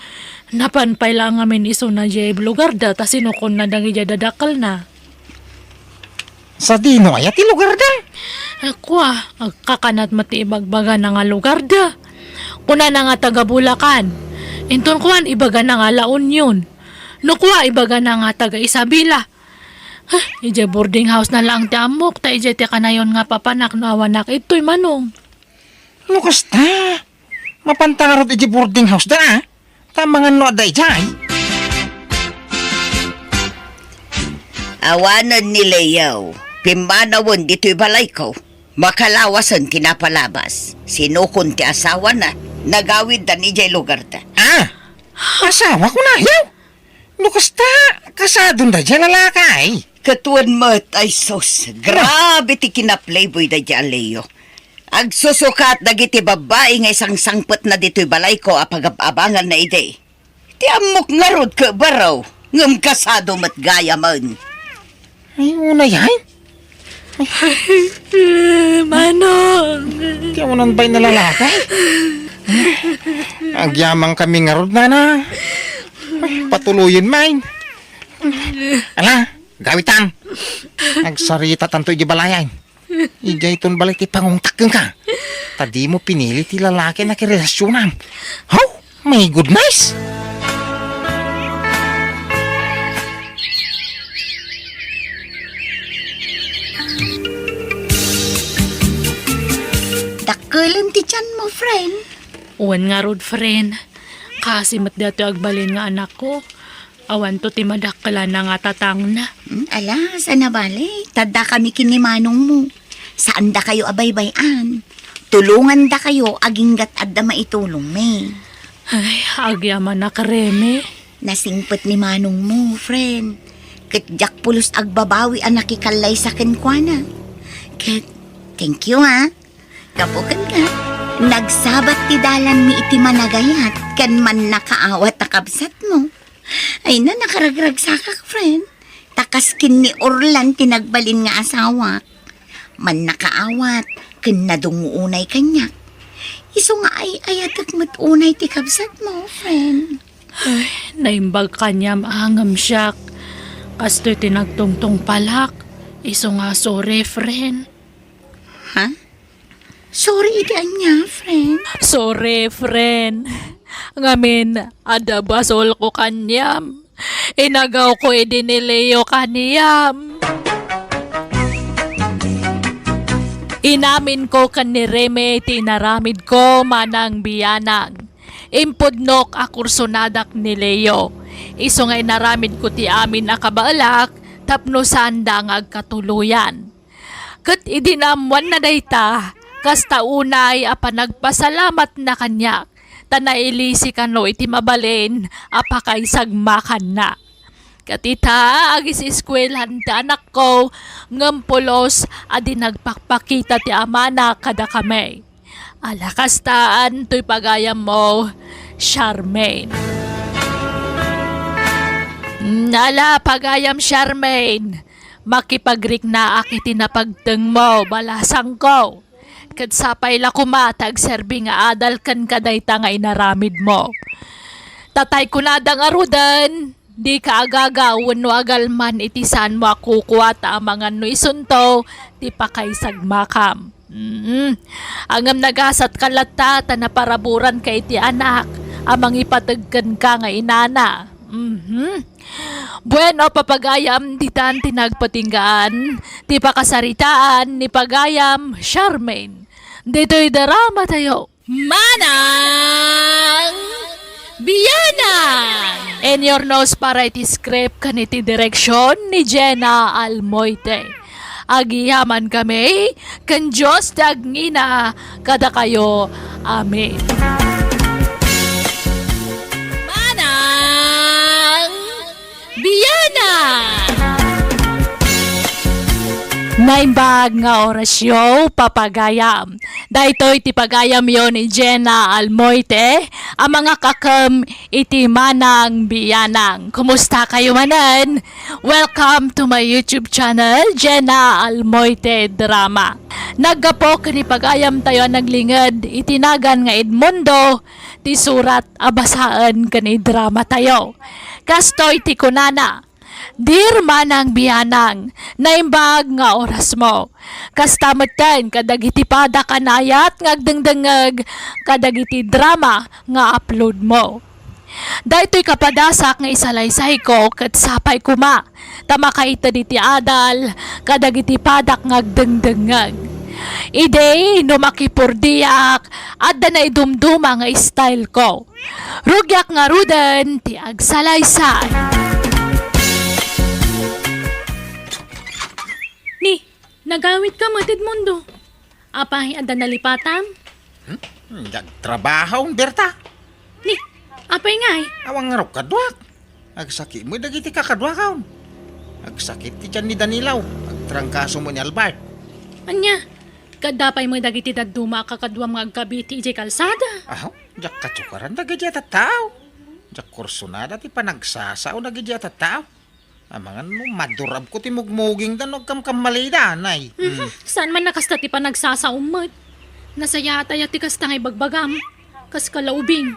Napan pay la ngamin isuna diay lugarda ta sinukonna dagidiay dadakkelna. Sadino aya ti lugarda? Ako a, agkakanat met ti ibagbagana nga lugarda. Kunana nga taga Bulacan. Inton kuan, ibagana nga La Union. No kua, ibagana nga taga Isabela. Huh, idiay boarding house na laeng ti ammok, ta idiay ti kanayon nga papanak no awanak idtoy, Manong. No kasta, mapanta ngarud idiay boarding house da, a? Ta mangan no adda idiay. Awanen ni Leo, pimmanawen ditoy balayko. Makalawasen ti napalabas. Sinukon ti asawana, nagawiddan idiay lugarda. Ah! Asawa ko na, yaw? No kasta, kasadon daydiay lalaki ay? Ket wen met, ay sus, grabe ti kinaplayboy daydiay a Leo. Agsusukat dagiti babbai nga isangsangpetna ditoy balayko a pagab-abanganna idi. Ti ammok ngarud ket baro, ngem kasado met gayamen. Ay, unay ay? Manong! Ti awanan bay na lalaki? Agyaman kami ngarud, nana. Ay, patuloyen, main. Ala, gawitan. Agsarita tanto iti balayan. Idiay ton balay ti pangungtak kenka. Ta dimo pinili ti lalaki a nakirelasyonam. Haw! My goodness! Dakkelen ti tianmo, friend. Wen ngarud, friend. Kaasi met daytoy agbalin nga anakko. Awanto ti madakkelana nga tatangna. Hmm, ala, saan a bale? Ta addakami ken ni manongmo. Saandakayo a baybay-an. Tulongandakayo aginggat adda maitulongmi. Ay, agyamanak, Reme. Nasingpet ni manongmo, friend. Ket diak pulos agbabawi a nakikallaysa kenkuana. Ket, thank you, ha. Gapu kenka, nagsabat ti dalanmi iti managayat ken mannakaawat a kabsatmo. Ay na, nakaragragsakak, friend. Ta kas ken ni Orlan ti nagbalin nga asawak. Mannakaawat ken nadungngo unay kaniak. Isu nga ay-ayatek met unay ti kabsatmo, friend. Ay, naimbag kaniam a ngem siak. Kastoy ti nagtungtungpalak. Isu nga sorry, friend. Ha? Sorry iti ania, friend? Sorry, friend. Ngamin, adda basolko kaniam. Inagawko idi ni Leo kaniam. Inaminko ken ni Reme ti inaramidko manang bianang. Impudnok a kursonadak ni Leo. Isu nga inaramidko ti amin a kabaelak tapno saanda nga agkatuloyan. Ket idi naammoanna dayta, kasta unay a panagpasalamatna kaniak, ta nailisi kano iti mabalin a pakaisagmakanna. Ket ita, agis-eskuelahan ti anakko, ngem pulos a di nagpakpakita ti amana kadakami. Ala kastaan toy pagayammo, Charmaine. Mm, ala, pagayam, Charmaine. Makipagriknaak iti napagtengmo, balasangko. Ket sapay la koma ta agserbi nga adal kenka dayta nga inaramidmo. Tatay kunada ngaruden, dika agaga wenno agalman iti saanmo a kukua ta amangan no isunto ti pakaisagmakam. Mm. Ngem nagasatka latta ta naparaburanka iti anak a mangipateg kenka nga inana. Mhm. Bueno, papagayam, ditan ti nagpatinggaan ti pakasaritaan ni pagayam Charmaine. Ditoy drama tayo. Manang Bianang! In your nose para iti script ken iti direksyon ni Jenna Almoite. Agyamanak ken Dios ti agngina kadakayo. Amen. Manang Bianang! Naimbag nga orasyo, papagayam. Daytoy ti pagayamyo ni Jenna Almoite a mangakakem iti Manang Bianang. Kumusta kayo manen? Welcome to my YouTube channel, Jenna Almoite Drama. Naggapu ken ipagayam tayo a naglinged iti nagan nga Edmundo, ti surat a basaen ken idrama tayo. Kastoy ti kunana, Dear Manang Bianang, naimbag nga orasmo. Kasta metten kadagiti padak a naayat nga agdengdengngeg kadagiti drama nga upload mo. Daytoy kapadasak nga isalaysayko ket sapay koma ta makaited iti adal kadagiti padak nga agdengdengngeg. Idi no makipurdiak, adda naidumduma nga style ko. Rugiak ngaruden ti agsalaysay. Ni, nagawidka met, Edmundo. Apay, adda nalipatam? Hmm? Nagtrabaho, Berta. Ni, apay ngay? Awan ngarud kaduak. Agsakit met dagiti kakaduakon. Agsakit ti tian ni Danilo. Agtrangkaso met ni Albert. Ania, kadda pay met dagiti dadduma a kakaduam nga agkabiti idiay kalsada? Aho, diak katukaran dagiti a tattao. Diak kursunada ti panagsasao dagiti a tattao. Amangan no madurabko ti mugmugingda no agkamkammalida, nay. Mhm. Hmm. Saan man a kasta ti panagsasaom met. Nasayaat aya ti kasta nga ibagbagam. Kas kalaubing.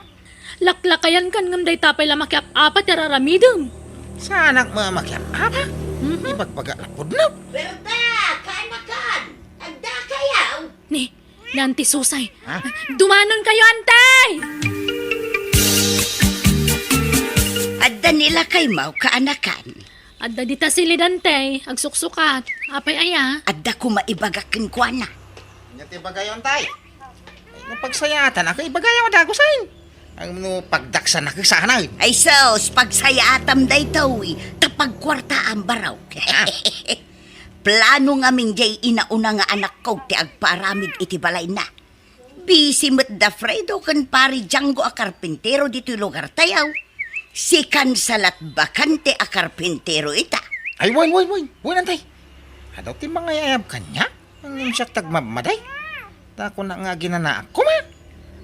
Laklakayankan ngem dayta pay la makiap-apa ti ar-aramidem. Saanak met a makiap-apa? Mhm. Ibagbaga lapudno. Berta, kaanakan! Agdakayaw! Ni, ni Auntie Susay. Ha? Dumanon kayo, Auntie! Adda ni lakaymo, kaanakan. Adda dita silid, Auntie, agsuksukat. Apay aya? Adda koma ibagak kenkuana. Ania ti ibagayo, Auntie? Ay, no pagsayaatan, aka ibagayo, dagusain. Ay, no pagdaksan, aka sanain. Ay, sus, pagsayaatam daytoy, ta pagkuartaam barok. Ah. Plano ngamin jay inauna nga anakko ti agpaaramid iti balayna. Busy met da Fredo ken Pari Django a karpintero ditoy lugartayo. Sikan sa latbakante a karpintero ita. Ay, wen, wen, wen. Wen, antay. Adu ti mangayayab kaniak? Ngem siak ti agmammaday. Ta kuna nga aginanaak koma.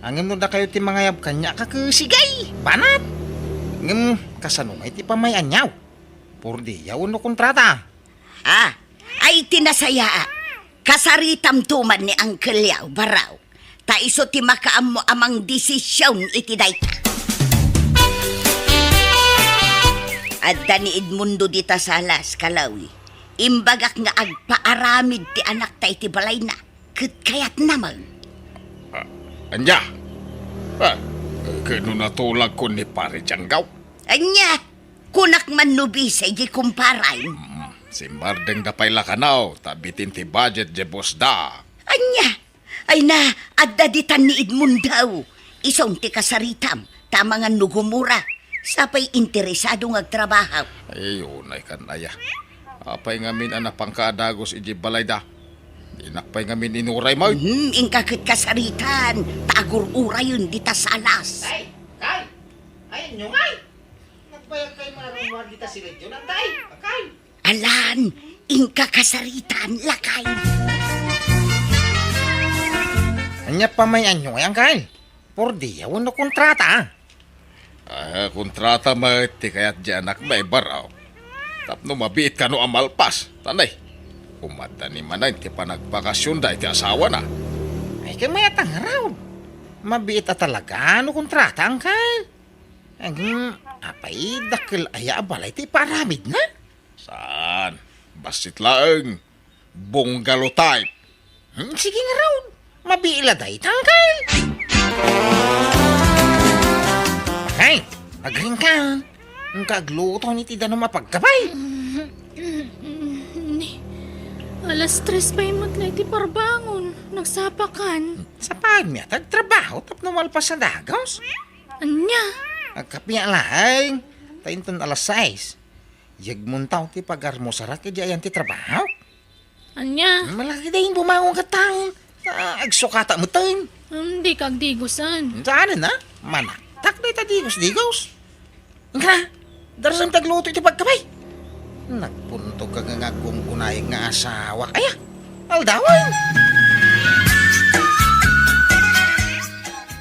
Ngem no dakayo ti mangayab kaniak, kakesig ay, banat. Ngem kasano nga iti pamay-aniaw? Purdiya wenno kontrata? Ah, ay ti nasayaat. Kasaritamto man ni Uncle Yao, Baraw. Ta isu ti makaammo a mangdesision iti dayta. Adda ni Edmundo dita Salas, Kalawi. Imbagak nga agpaaramid ti anakta iti balayna, ket kayatna man. Ah, ania? Ah, ket no natulagko ni Pare Tianggaw? Ania? Kunak man no bisay di kumparay. Hmm, simmardengda pay la kano, ta bitin ti budget di bossda. Ania? Ay na, adda ditan ni Edmundo. Isun ti kasaritam, ta amangan no gumura. Sapay interesado nga agtrabaho. Ay, unay kan aya. Apay ngamin a napangka a dagus iti balayda? Dinak pay ngamin inuray met. Hmm, inka ket kasaritan, ta agur-urayen dita Salas. Ay, kay! Ay, aniayo ngay! Nagbayag kay marumar dita si Legion, antay! Akay! Alan, inka kasaritan, lakay. Ania pay may aniayo, Uncle? Purdiya wenno kontrata? Ah, kontrata met ti kayat di anakmi, Baraw. Tapno mabiit kano a malpas, ta nay, umadda ni manen ti panagbakasionda iti asawana. Ay, kay mayat a ngarud. Mabiit a talaga no kontrata, Uncle. Ngem, apay, dakkel aya a balay ti ipaaramidna? Saan? Bassit laeng. Bungalow type. Hmm, sige ngarud. Mabiit la dayta, Uncle. Hey, agringka. Inka agluto iti danum a pagkabay. Ni, alas tres pay met la iti parbangon. Nagsapakan. Sapakanmi a ti agtrabaho tapno malpas a dagus. Ania? Agkape laeng. Ta inton alas sais, yegmonto ti pag-almusarak idi ayan ti trabaho. Ania? Malaki dayta bumangon ket ta agsukatak metten. Hmm, dika agdigusen. Saanen a? Manaktak dayta digus-digus. Inka, darasem ti agluto iti pagkabay. Nagbuntogka nga aggunggunayek nga asawak aya. Aldawen.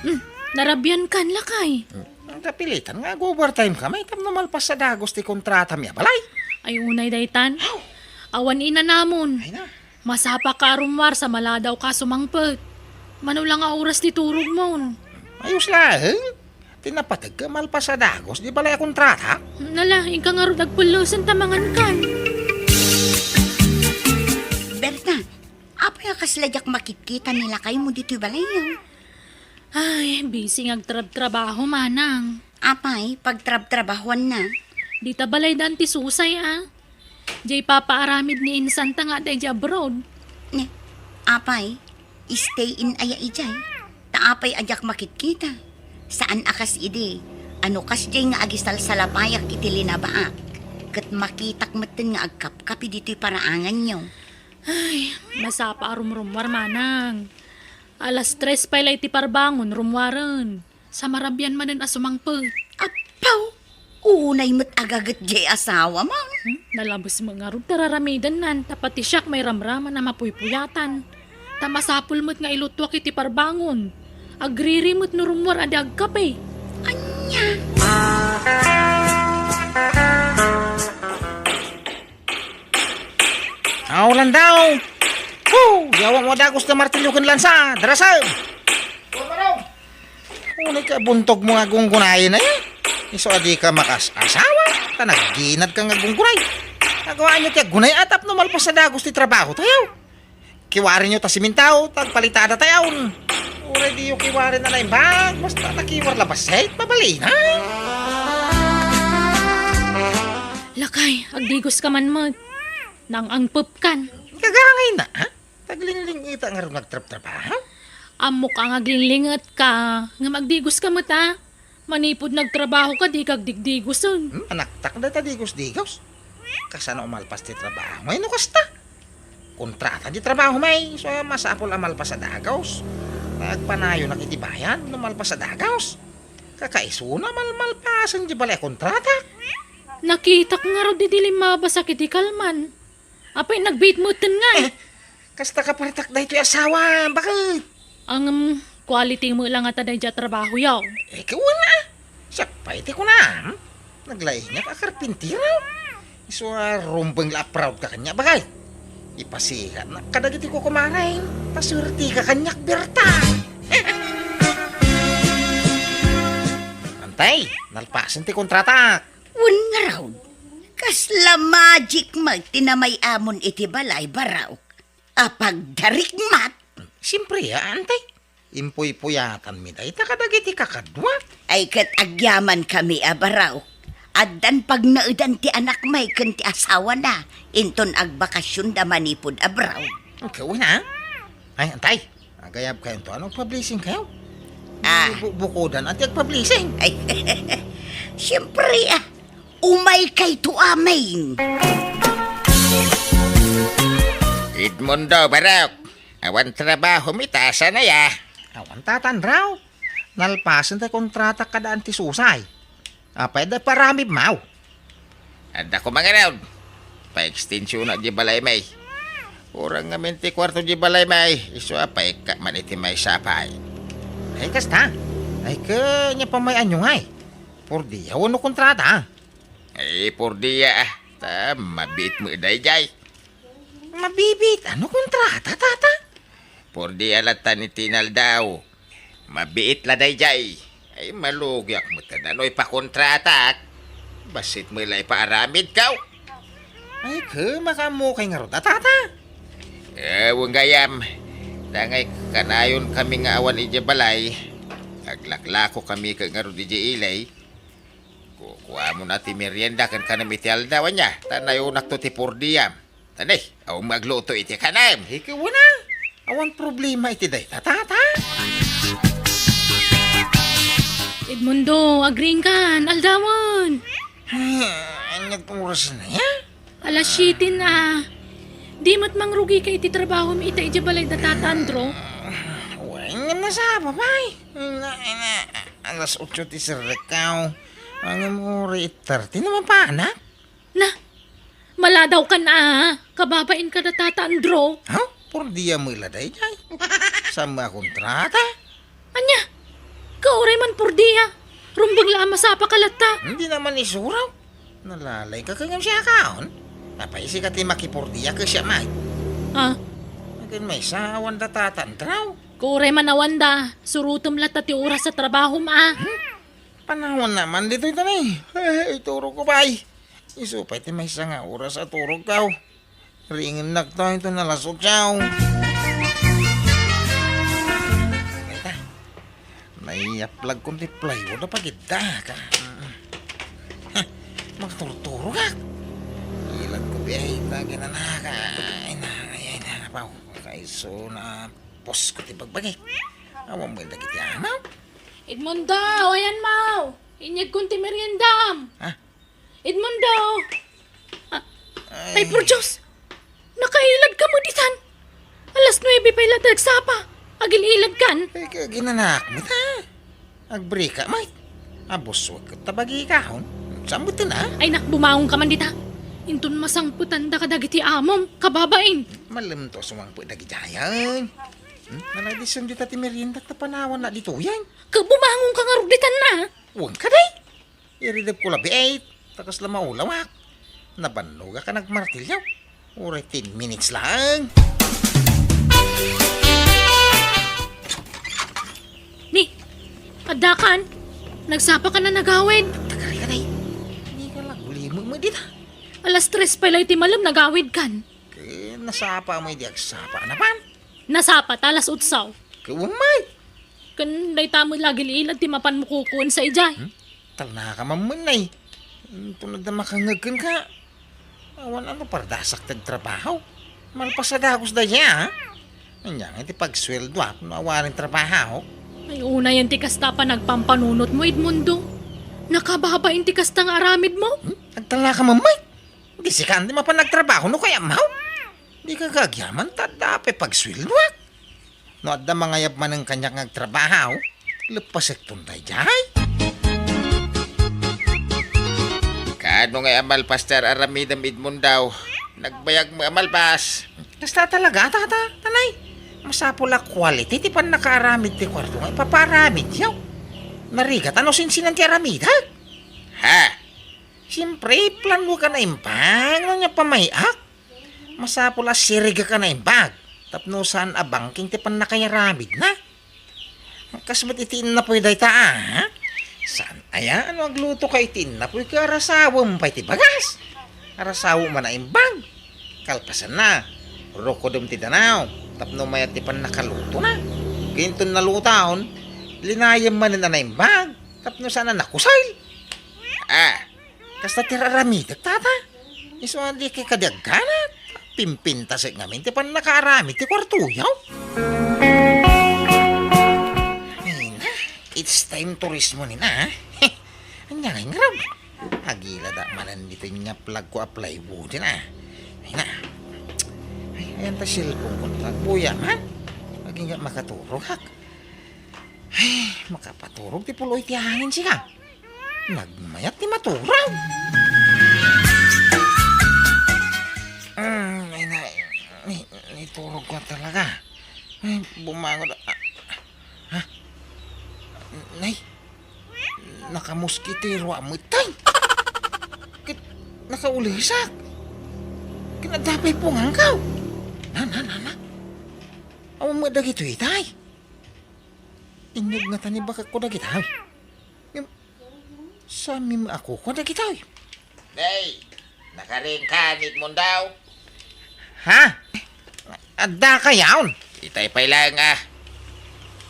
Hmm, narabiankan, lakay. Hmm, napilitan nga ag-overtime kami tapno malpas a dagus ti kontratami a balay. Ay, unay daytan. Aw. Awan inanamon. Ay na. Masapaka a rummuar sa maladawka a sumangpet. Mano la nga oras ti turogmon? Ayos laeng. Ti napateg ket malpas a dagus di balay a kontrata. Nala, inka ngarud agpellesen ta mangankan. Berta, apay a kasla diak makitkita ni lakaymo ditoy balayyo? Ay, busy nga agtrabtrabaho, manang. Apay, pagtrabtrabahoanna? Dita balaydan ti susay, a. Diay papaaramid ni insanta nga adda idiay abroad. Ne, apay, stay in aya idiay? Ta apay a diak makitkita? Saan a kas idi, a no kasdiay nga agisalsalapayak iti linabaak, ket makitak metten nga agkapkapi ditoy paraanganyo. Ay, masapa a rumrummuar, manang. Alas tres pay la iti parbangon, rummuaren. Sa marabian manen a sumangpet. Apaw! Unay met agaget diay asawam. Hmm? Nalabes met ngarud ta raramidennan, ta pati siak mairamraman a mapuypuyatan. Ta masapul met nga ilutuak iti parbangon. Agriri met no rummuar a di agkape. Ania? Aw, Landau! Hu! Yawatmo a dagus ti martilyo ken lansa! Darasem! Unay ka buntogmo nga gunggunayen aya? Isu a dika makas-asawa, ta nagginadka nga gunggunay. Agaanyo ti aggunay a tapno malpas a dagus ti trabahotayo. Kiwarinyo ta siminto, ta agpalitada tayon. Uray diyo kiwari a naimbag, basta nakiwar la bassit, mabalin, ha? Lakay, agdigoska man met. Nang-angpepkan. Kagangayna, ha? Taglinglingeta ngarud nga agtrabtrabaho? Ammoka nga aglinglingeta, ngem agdigoska met, a. Manipud nagtrabahoka, dika agdigdigosen. Hmm, manaktak dayta digos-digos. Kasano a malpas ti trabaho? Ay, no kasta. kontrata ti trabaho, may. So, masapul a malpas a dagus. Agpanayonak iti bayad no malpas a dagus. Kakaisuna, mal-, malpasen ti balay a kontrata. Nakitak ngarud idi limmabasak iti kalman. Apay, nagbiit metten ngay? Eh, kasta kapartak daytoy asawa, baket? Ngem, quality met la ngata daydiay a trabahoyo. Eh, kawana. Siak pay ti kunam. Naglaingak a karpintero. Isu a rumbeng la a proud ka kaniak, baket. Ipasigatnak kadagiti kukumareng. Pasuerti ka kaniak, Berta. Antay, nalpasen ti kontratak. Wen ngarud, kasla magic met ti namay-amon iti balay, Baraok. Apagdarik met. Siempre, a, antay. Impuypuyatanmi dayta kadagiti kakaduak. Ay, ket agyamankami a Baraok. Addan pagnaedan ti anakmi ken ti asawana, inton agbakasionda manipud abroad. Kauna? Ay, antay. Agayabkayonto, ano, agpa-blessing kayo? Ah. Bu-, bukodan, ati agpa-blessing. Ay, siyempre, ah. Umaykayto amin. Edmundo, Barok. Awan trabaho mi ta, saan aya? Awan, Tata Andraw. Nalpasen ti kontrata kada Anti Susay. Apay, adda paramidmo? Adda ko mangarud. Pa-extensiona di balay, may. Kurang ngamin ti kuarto di balay, may. Isu a paikka man iti maysa a pay. Ay, kasta. Ay, ket ania pay may anyo ngay? Purdia wenno kontrata? Ay, purdia, ah. Ta, mabiit met daydiay. Mabibiit? Ano kontrata, Tata? Purdia latta ni tinaldaw. Mabiit la daydiay. Ay, malugiak met no ipakontratak. Bassit met la ipaaramidko. Ay, ket makaammo kay ngarud a, Tata. Eh, wen gayam. Dangay kanayon kami nga awan idiay balay. Aglaklako kami ket ngarud idiay ili. Kukuamon na ti merienda ken kanem iti aldaw, ania? Ta nayonakto ti purdiam. Tani, awan met agluto iti kanem. Ikaw na. Awan problema iti dayta, Tata. Edmundo, agriingkan, aldawen. Ah, ania ti oras na ya? Alas siete na. Di met mangrugika iti trabahom ita idiay balay da Tata Andro? Wen, ngem nasapa pay. Ina, ina, alas otso ti serrekko. Ngem uray eight thirty na mapanak. Na, maladawkan a, kababain kada Tata Andro. Ha? Purdia met la daydiay. Saan met a kontrata? Ania? Kauray man purdia. Rumbeng la a masapaka latta. Dina man isuro. Nalalayka ket ngem siakon. Apay, sika ti makipurdia ket siak met? Ah. Ket maysa, awan da Tata Andro. Kauray man awan da. Surotem latta ti oras a trabahom a. Hmm? Panawanna man ditoy, tani. Eh, iturogko pay. Isu pay ti maysa nga oras a turogko. Riingennakto inton alas otso. Ita, naiyaplagkon ti plywood a pagidda ka. Heh, makaturturogak. Iladko biay ta ginanaka. Ay na, ay na, apaw. Kaiso na pusko ti bagbagik. Awan met dagiti amaw. Edmundo, ayanmo. Inyegkon ti meriendam. Ha? Edmundo! Ah, ay, por Dios! Nakailadka met ditan! Alas nuebe pay la ti agsapa. Agil-iladkan. Ay, kaginanak met, ha? Agbrika met. Abuswek ket tabagikahon. Saan met na? Ay, nak, bumangonka man dita. Inton masangpetanda kadagiti amom, kababain. Malem to sumangpet dagidiayen. Hmm? Naladisan dita ti meriendak ta panawanna ditoyen. Ka bumangonka ngarud ditan na. Wen kadi? Iridepko labiit, ta kasla maulawak. Nabannogak a nagmartilyo. Uray ten minutes laeng. Ni, addakan. Nagsapakan a nagawid. Tagari ka, day. Di ka lang ulimem dita. Alas tres pay la iti malem nagawidkan. Ket nasapa mo idi agsapa na pan? Nasapa ta alas otso. Ket umay. Ken dayta met la agil-ilad ti mapanmo kukuensa idiay. Hmm? Talnaka man met, nay. Inton adda makangngeg kenka, awan ano pardasak ti agtrabaho. Malpas a dagus dayta, ha? Ania ngay ti pagsueldoak no awanen trabaho? Ay, unayen ti kasta a panagpampanunotmo, Edmundo. Nakababain ti kasta nga aramidmo. Hmm? Agtalnaka man met. Di sika ti mapan agtrabaho no kayatmo? Dika agyaman ta adda pay pagsueldoak. No adda mangayab manen kaniak nga agtrabaho, leppasekton daydiay. Kaano ngay a malpas ti ar-aramidem, Edmond, daw? Nagbayag met a malpas. Kasta talaga, tata, tanay. Masapul a quality ti pannakaaramid ti kuarto nga ipapaaramidyo. Narigat a no sinsinan ti aramidek. Ha? Siempre, plano ka na imbag, no nia pamay-ak. Masapul a sirigek a naimbag tapno saan a bangking ti pannakayaramidna. Kas met iti innapoy dayta, a, ha? Saan aya a no aglutoka iti innapoy ket arasawem pay ti bagas? Arasawem a naimbag. Kalpasanna, rukodem ti danaw tapno mayat ti pannakalutona. Ket inton nalutaon, linayem manen a naimbag tapno saan a nakusel. A, Kasta ti ar-aramidek, tata. Isu a dika kadi agganat. Pimpintasek ngamin ti pannakaaramid ti kuartoyo. Ay na, it's time to rest mo ni na, ha? Ania ngay ngarud? Agiladak manen ditoy nga plagko a plywood, na. Ay na. Ay, ayan ta cellphone ko, nagbuya man. Agingga makaturogak. Ay, makapaturog ti puloy ti hangin, sika. Nagmayat ti maturog. Mm, ay na, ni, niturog ko talaga. Ay, bumangon. Ah, ha? Nay, nakamoskitero a metay. Ket nakaulisak. Ket adda pay pungangko. Na, na, na, na. Awan met dagitoy, tay. Inyeg ngata ni bakakko dagita. Ngem, saan mi makukuan dagita? Nay, nakarinkan, Edmond, daw? Ha? Adda kayaon? Itay pay laeng, a.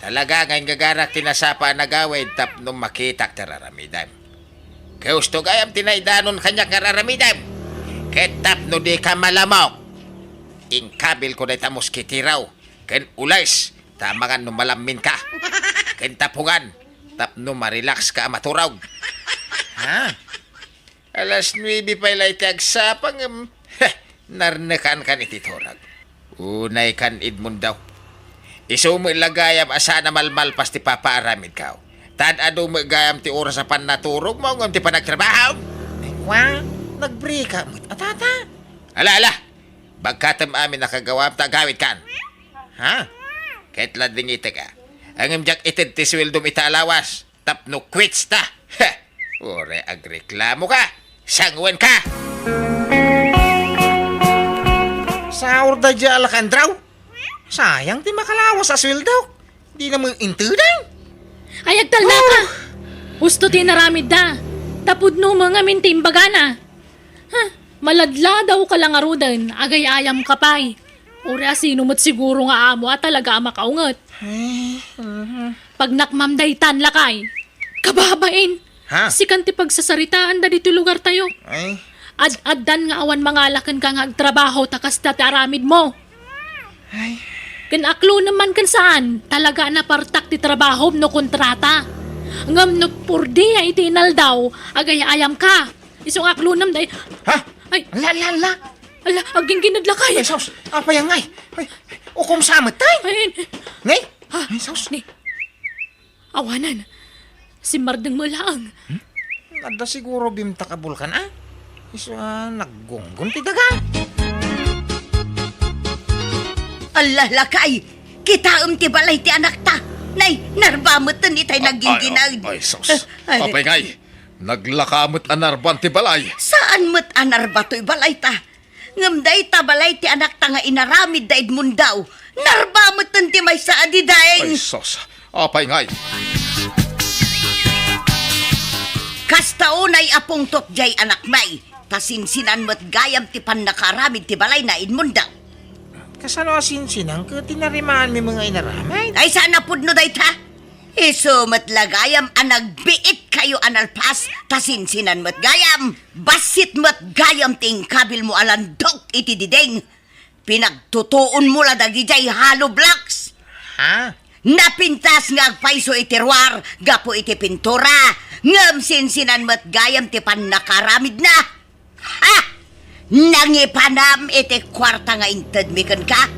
Talaga nga inggagarak ti nasapa a nagawid tapno makitak ti ar-aramidem. Gusto gayam ti naidanon kaniak nga ar-aramidem. Ket tapno dika malamok, inkabilko dayta moskitero ken ules ta amangan no malamminka. Ken tapungan tapno marelaxka a maturog. Ha? Alas nuebe pay la iti agsapa ngem, heh, narnekankan iti turog. Unaykan, Edmond, daw. Isu met la gayam a saan a malmalpas ti papaaramidko. Tad-adu met gayam ti oras a pannaturogmo ngem ti panagtrabahom. Ay, kua, nagbrika met a, tata. Ala, ala! Bagkatem amin a kagawam ta agawidkan. Ha? Ket la dingitek, a. Ngem diak ited ti sueldom ita a lawas tapno quits ta. Heh! Uray agreklamoka, sanguenka! Saor daydiay, Alakandro. Sayang ti makalawas a sueldok. Dina met intedang. Ay, agtalnaka! Oh! Husto ti inaramidda. Ta pudno met ngamin ti imbagana. Ha, maladladawka la ngaruden, agay-ayamka pay. Uray a sino met siguro nga amo a talaga a makaunget. Ay, mhm. Pagnakmam daytan, lakay. Kababain! Ha? Sikan ti pagsasaritaanda ditoy lugartayo. Ay. Ad-addan nga awan mangala kenka nga agtrabaho ta kasta ti aramidmo. Ay. Ken aklonem man ken saan, talaga a napartak ti trabahom no kontrata. Ngem no purdia iti inaldaw, agay-ayamka. Isu nga aklonem, day. Ha? Ay. Ala, ala, ala. Ala, agginggined, lakay. Ay, sus. Apay ngay? Ay, ukom sa met, tay. Ay, Nay? Ha? Ay, sus. Ni. Awanan. Simmardeng met laeng. Hmm? Adda siguro bimtak a bulkan, a. Isu a naggunggon ti daga. Ala, lakay. Kitaem ti balay ti anakta. Nay, narba metten itay nagginggined. Ay, ay, sus. Ay. Apay ngay? Naglaka met a narban ti balay. Saan met a narba toy balayta? Ngem dayta balay ti anakta nga inaramid da Edmond, narba metten ti maysa a didaeng. Ay, sus. Apay ngay? Kasta unay a pungtot jay anakmi, ta sinsinan met gayam ti pannakaaramid ti balayna, Edmond. Kasano a sinsinan ket tinarimaanmi nga inaramid? Ay, saan a pudno dayta? Isu met la gayam a nagbiitkayo a nalpas, ta sinsinan met gayam. Bassit met gayam ti inkabilmo a landok iti diding. Pinagtutuonmo la dagidiay hollow blocks. Ha? Napintas nga agpayso iti ruar gapu iti pintura, ngem sinsinan met gayam ti pannakaaramidna. Ha! Nangipanam iti kuarta nga intedmi kenka?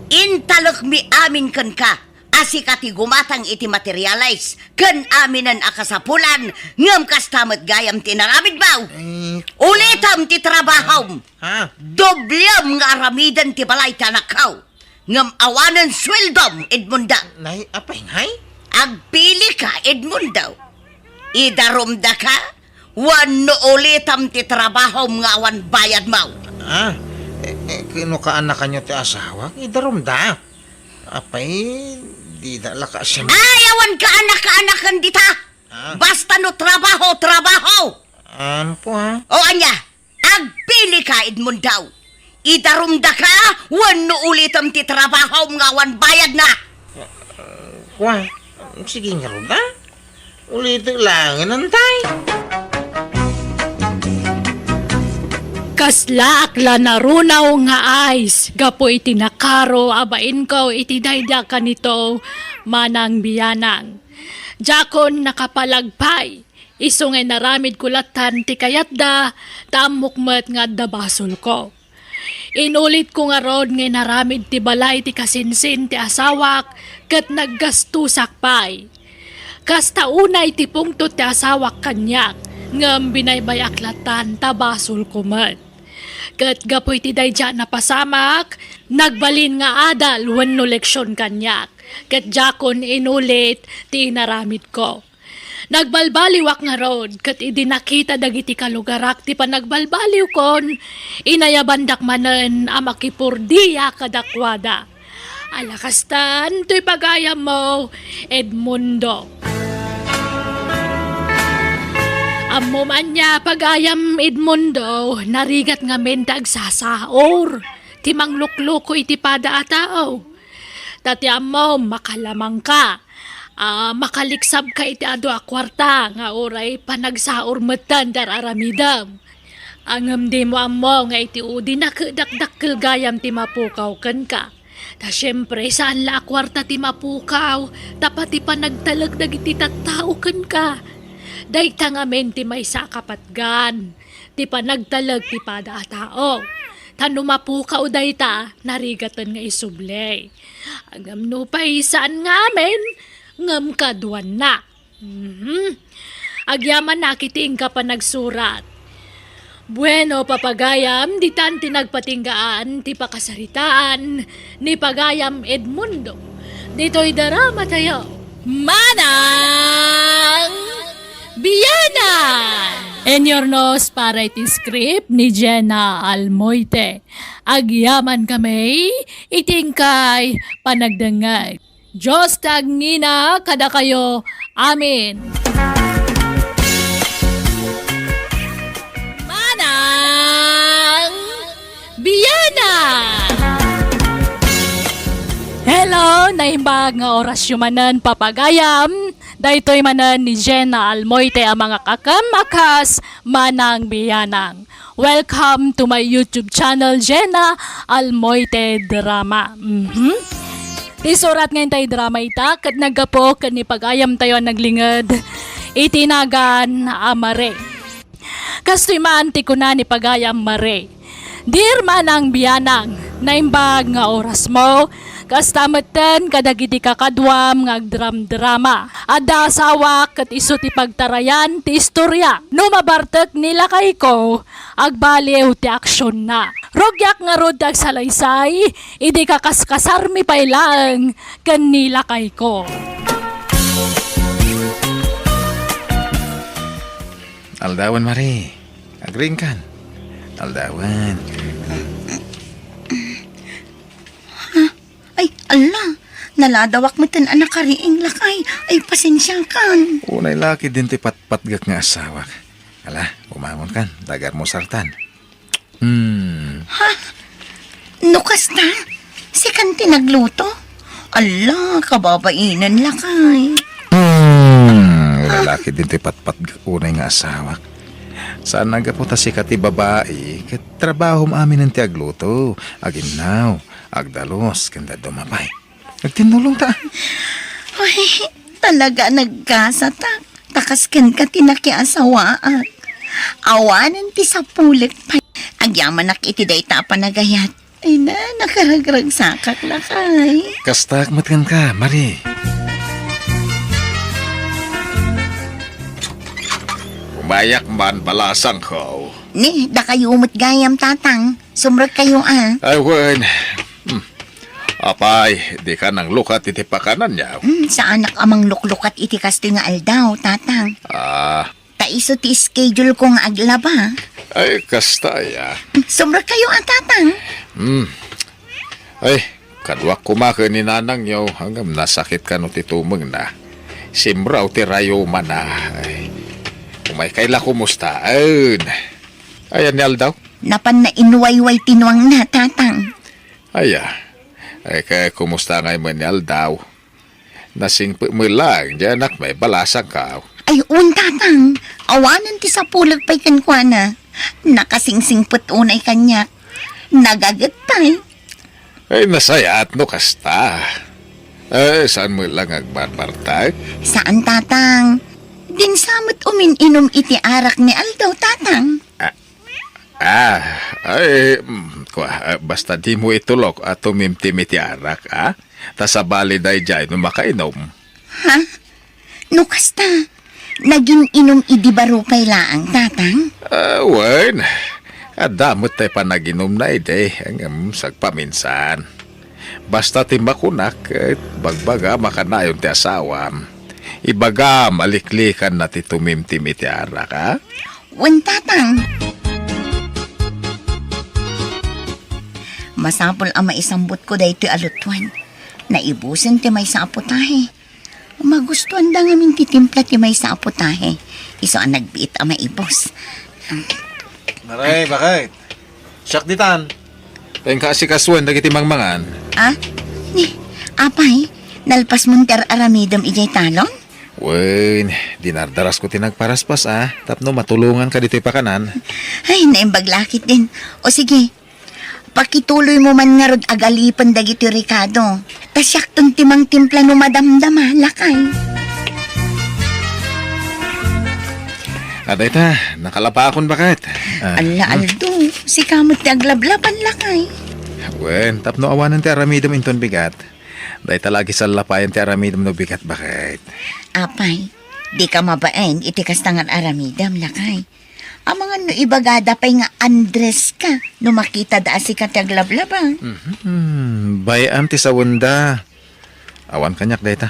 Intalekmi amin kenka a sika ti gumatang iti materialis ken aminen a kasapulan, ngem kasta met gayam ti inaramidmo. Eh, Ulitem ti trabahom. Ha? Doblem nga aramiden ti balay ti anakko. Ngem awanen sueldom, Edmundo. Nay, apay ngay? Agpilika, Edmundo. Idarumdaka wenno ulitem ti trabahom nga awan bayadmo. Ah, eh, eh, kano kaanakanyo ti asawak? Idarumda. Apay, dida la ka siyam- Ay, awan kaanakaanakan dita. Ah. Basta no trabaho, trabaho. Ampo, ha? O ania, agpilika, Edmundo. Idarumdaka wenno ulitem ti trabahom nga awan bayadna. Kua, sige ngarud, ha? Ulitek laengen, antay. Kaslaak la narunaw nga ice gapu iti nakaro a bainko iti daydi a kanito, Manang Bianang. Diakon nakapalag pay. Isu nga inaramidko lattan ti kayatda, ta ammok met nga adda basolko. Inulitko ngarud nga inaramid ti balay ti kasinsin ti asawak ket naggastosak pay. Kasta unay ti pungtot ti asawak kaniak, ngem binaybay-ak lattan ta basolko met. Ket gapu iti daydi a napasamak, nagbalin nga adal wenno leksion kaniak, ket diakon inulit ti inaramidko. Nagbalbaliwak ngarud, ket idi nakita dagiti kalugarak ti panagbalbaliwkon, inayabandak manen a makipurdia kadakuada. Ala kastan toy pagayammo, Edmundo. Ammom ania, pagayam Edmundo, narigat ngamin ti agsasaor, ti manglukloko iti pada a tao. Ta ti ammom, makalamangka. Ah, makaliksabka iti adu a kuarta nga uray panagsaor metten ti ar-aramidem. Ngem dimo ammo nga iti udi nakedakdakkel gayam ti mapukaw kenka. Ta siempre, saan la a kuarta ti mapukaw, ta pati panagtalek dagiti tattao kenka. Dayta ngamin ti maysa a kapatgan ti panagtalek ti pada a tao. Ta no mapukaw dayta, narigaten nga isubli. Ngem nupay saan nga amin, ngem kaduanna. Mhm. Agyamannak iti inka panagsurat. Bueno, papagayam, ditan ti nagpatinggaan ti pakasaritaan ni pagayam Edmundo. Ditoy drama tayo. Manang Bianang! Inurnos para iti script ni Jenna Almoite. Agyaman kami iti inkay panagdengngeg. Dios ti agngina kadakayo. Amen. Manang Bianang! Hello, naimbag nga orasyo manen, papagayam. Daytoy manen ni Jenna Almoite a mangakakem a kas Manang Bianang. Welcome to my YouTube channel, Jenna Almoite Drama. Mhm. Ti surat nga intay drama ita, ket naggapu ken ni pagayam tayo a naglinged iti nagan a Mare. Kastoy man ti kuna ni pagayam Mare, "Dear Manang Bianang, naimbag nga orasmo, kasta metten kadagiti kakaduam nga agdramdrama. Adda asawak ket isu ti pagtarayan ti istoria. No mabartek ni lakayko, agbaliw ti aksionna. Rugiak ngarud ti agsalaysay, idi kakaskasarmi pay laeng ken ni lakayko." Aldawen, Mare. Agriingkan. Aldawen. Ay, ala, naladawak metten a nakariing, lakay. Ay, pasensiakan. Unay la ketdin ti patpatgek nga asawak. Ala, bumangonkan, ta agalmusartan. Hmm. Ha? No kasta, sikan ti nagluto? Ala, kababainen, lakay. Hmm, unay la ketdin ti patpatgek unay nga asawak. Saan a gapu ta sika ti babai, ket trabahom aminen ti agluto, aginnaw, agdalus, ken dadduma pay. Agtinnulong ta. Uy, talaga nagkasatak. Ta kas kenka ti nakiasawaak. Awanen ti sapulek pay. Agyamanak iti dayta a panagayat. Ay na, nakaragragsakak, lakay. Kastak met kenka, Mari. Umayak man, balasangko. Ni, dakayo met gayam, Tatang. Sumrekkayo, a. Ay, wen. Hmm. Apay, dika nanglukat iti pakananyo? Hmm, saanak a mangluklukat iti kastoy nga aldaw, Tatang. Ah. Ta isu ti schedule ko nga aglaba. Ay, kasta aya. Sumrekkayo a, Tatang. Hmm. Ay, kaduak koma ken ni nanangyo, ngem nasakit kano ti tumengna. Simraw ti rayumana. Ay, umaykay la kumustaen. Ayan ni aldaw? Napanna inwayway ti nuangna, Tatang. Aya. Ay, kay kumusta ngay met ni aldaw? Nasingpet met laeng diay anakmi, balasangko. Ay, wen, Tatang. Awanen ti sapulek pay kenkuana. Nakasingsingpet unay kaniak. Nagaget pay. Ay, nasayaat no kasta. Eh, saan met laeng agbarbartek? Saan, Tatang. Dinsa met umin-inum iti arak ni aldaw, Tatang. Ah, Ah, ay, mm, kua, ah, basta dimo itulok a tumimtim iti arak, a? Ta sabali daydiay no makainom. Ha? No kasta, nagin-inum idi baro pay laeng, Tatang? Ah, wen, adda met tay panaginumna idi, ngem sagpaminsan. Basta ti makunak, ket bagbagam a kanayon ti asawam. Ibagam a liklikanna ti tumimtim iti arak, a? Wen, Tatang. Masapul a maisambutko daytoy a lutoan. Naibusen ti maysa a putahe. Magustuanda ngamin ti timpla ti maysa a putahe. Isu a nagbiit a maibus. Maray, bakit? Siak ditan. Inka asikasuen dagiti mangmangan. Ah? Ni, apay, nalpasmon ti ar-aramidem idiay talon? Wen, dinardarasko ti nagparaspas, a, tapno matulonganka ditoy pakanan. Ay, naimbag la ketdin. O sige, pakituloymo man ngarud agalipen dagitoy rekado. Ta siakton ti mangtimpla no madamdama, lakay. A, dayta, nakalabaakon, bakit? Ah, Alla, hmm. Aldo, sika met ti aglablaban, lakay. Wen, tapno awanen ti aramidem inton bigat. Dayta la agisallapayan ti aramidem no bigat, bakit? Apay, dika mabain iti kasta nga aramidem, lakay. Amangan no ibagada pay nga Andres ka no makitada a sika ti aglablaba. Mhm. Bay-am ti sawenda. Awan kaniak dayta.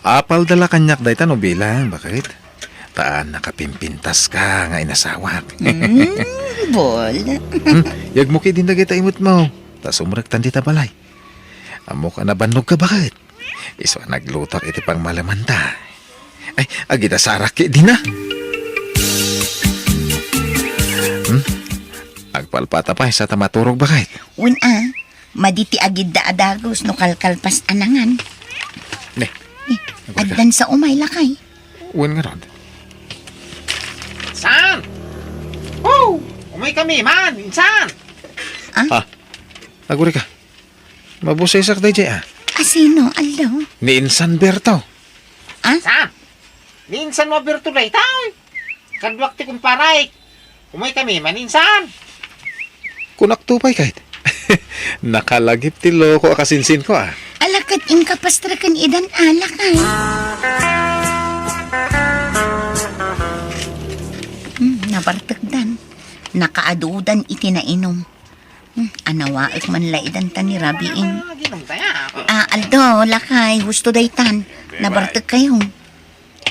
Apalda la kaniak dayta no bilang, bakit? Ta nakapimpintas ka nga inasawak. Mm, bol. Hmm, yagmo ketdin dagita imutmo. Ta sumrektan dita balay. Ammok a nabannogka, bakit? Isu a naglutoak iti pangmalemanta. Ay, agida sarak ketdin a. Hmm? Agpalpata pay sa ta maturog, bakit? Wen a, madi ti agidda a dagus no kalkalpas a nangan. Ne. Eh, agurika. Addan sa umay, lakay. Wen ngarud. Saan? Oh, umaykami man, insan? Ah? Ah, agurika. Mabusisak daydiay, a. Asino, aldaw? Ni Insan Berto. Ah? Saan? Ni Insan mo Berto dayta, oy. Kaduak ti kumparay. Umaykami man, insan. Kunak to pay, kayat. Nakalagip ti loko a kasinsinko, a. Ala ket inka pastreken idan, a, lakay. Hmm, nabartekdan. Nakaadudan iti nainum. Hmm, anawaek man la idan ta ni rabiin. Ah, Aldo, lakay, husto daytan. Nabartek kayo.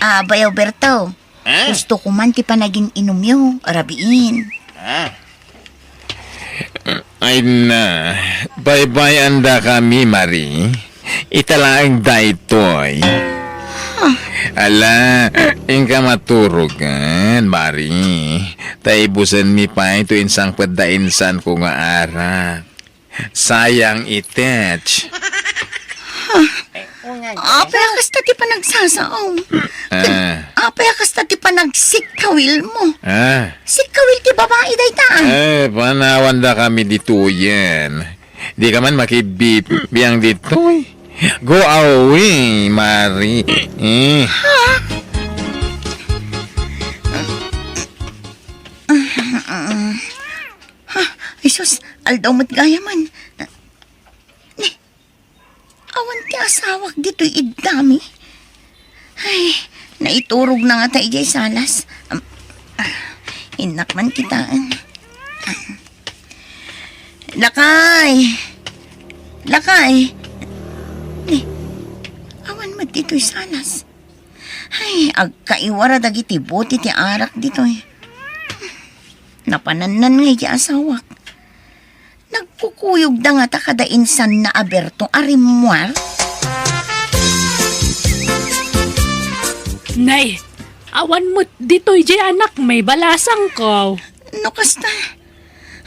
Ah, Bayaw Berto. Ah? Husto ko man ti panagin-inumyo, rabiin. Ah. Ay na, baybay-andakami, Mari. Ita laeng daytoy. Ala, inka maturogan, Mari. Ta ibusenmi pay to insangpet da insanko nga arak. Sayang itech. Apay a kasta ti panagsasaom? Ah. Apay a kasta ti panagsikkawil mo? Ah. Sikkawil ti babai dayta, a. Eh, panawandakami ditoyen. Di ka man makibbiang ditoy. Go away, Mari. Eh. Ha? Dios, aldaw met gayamen. Ni, awan ti asawak ditoy iddami. Ay, naiturogna ngata idiay salas. Am, ah, innak man kitaen. Ah. Lakay! Lakay! Ni, awan met ditoy salas. Ay, agkaiwara dagiti bote ti arak ditoy. Napanannan nga iti asawak. Nagkukuyogda ngata kada insanna a Berto a rimmuar? Nay, awan met ditoy diay anakmi, balasangko. No kasta,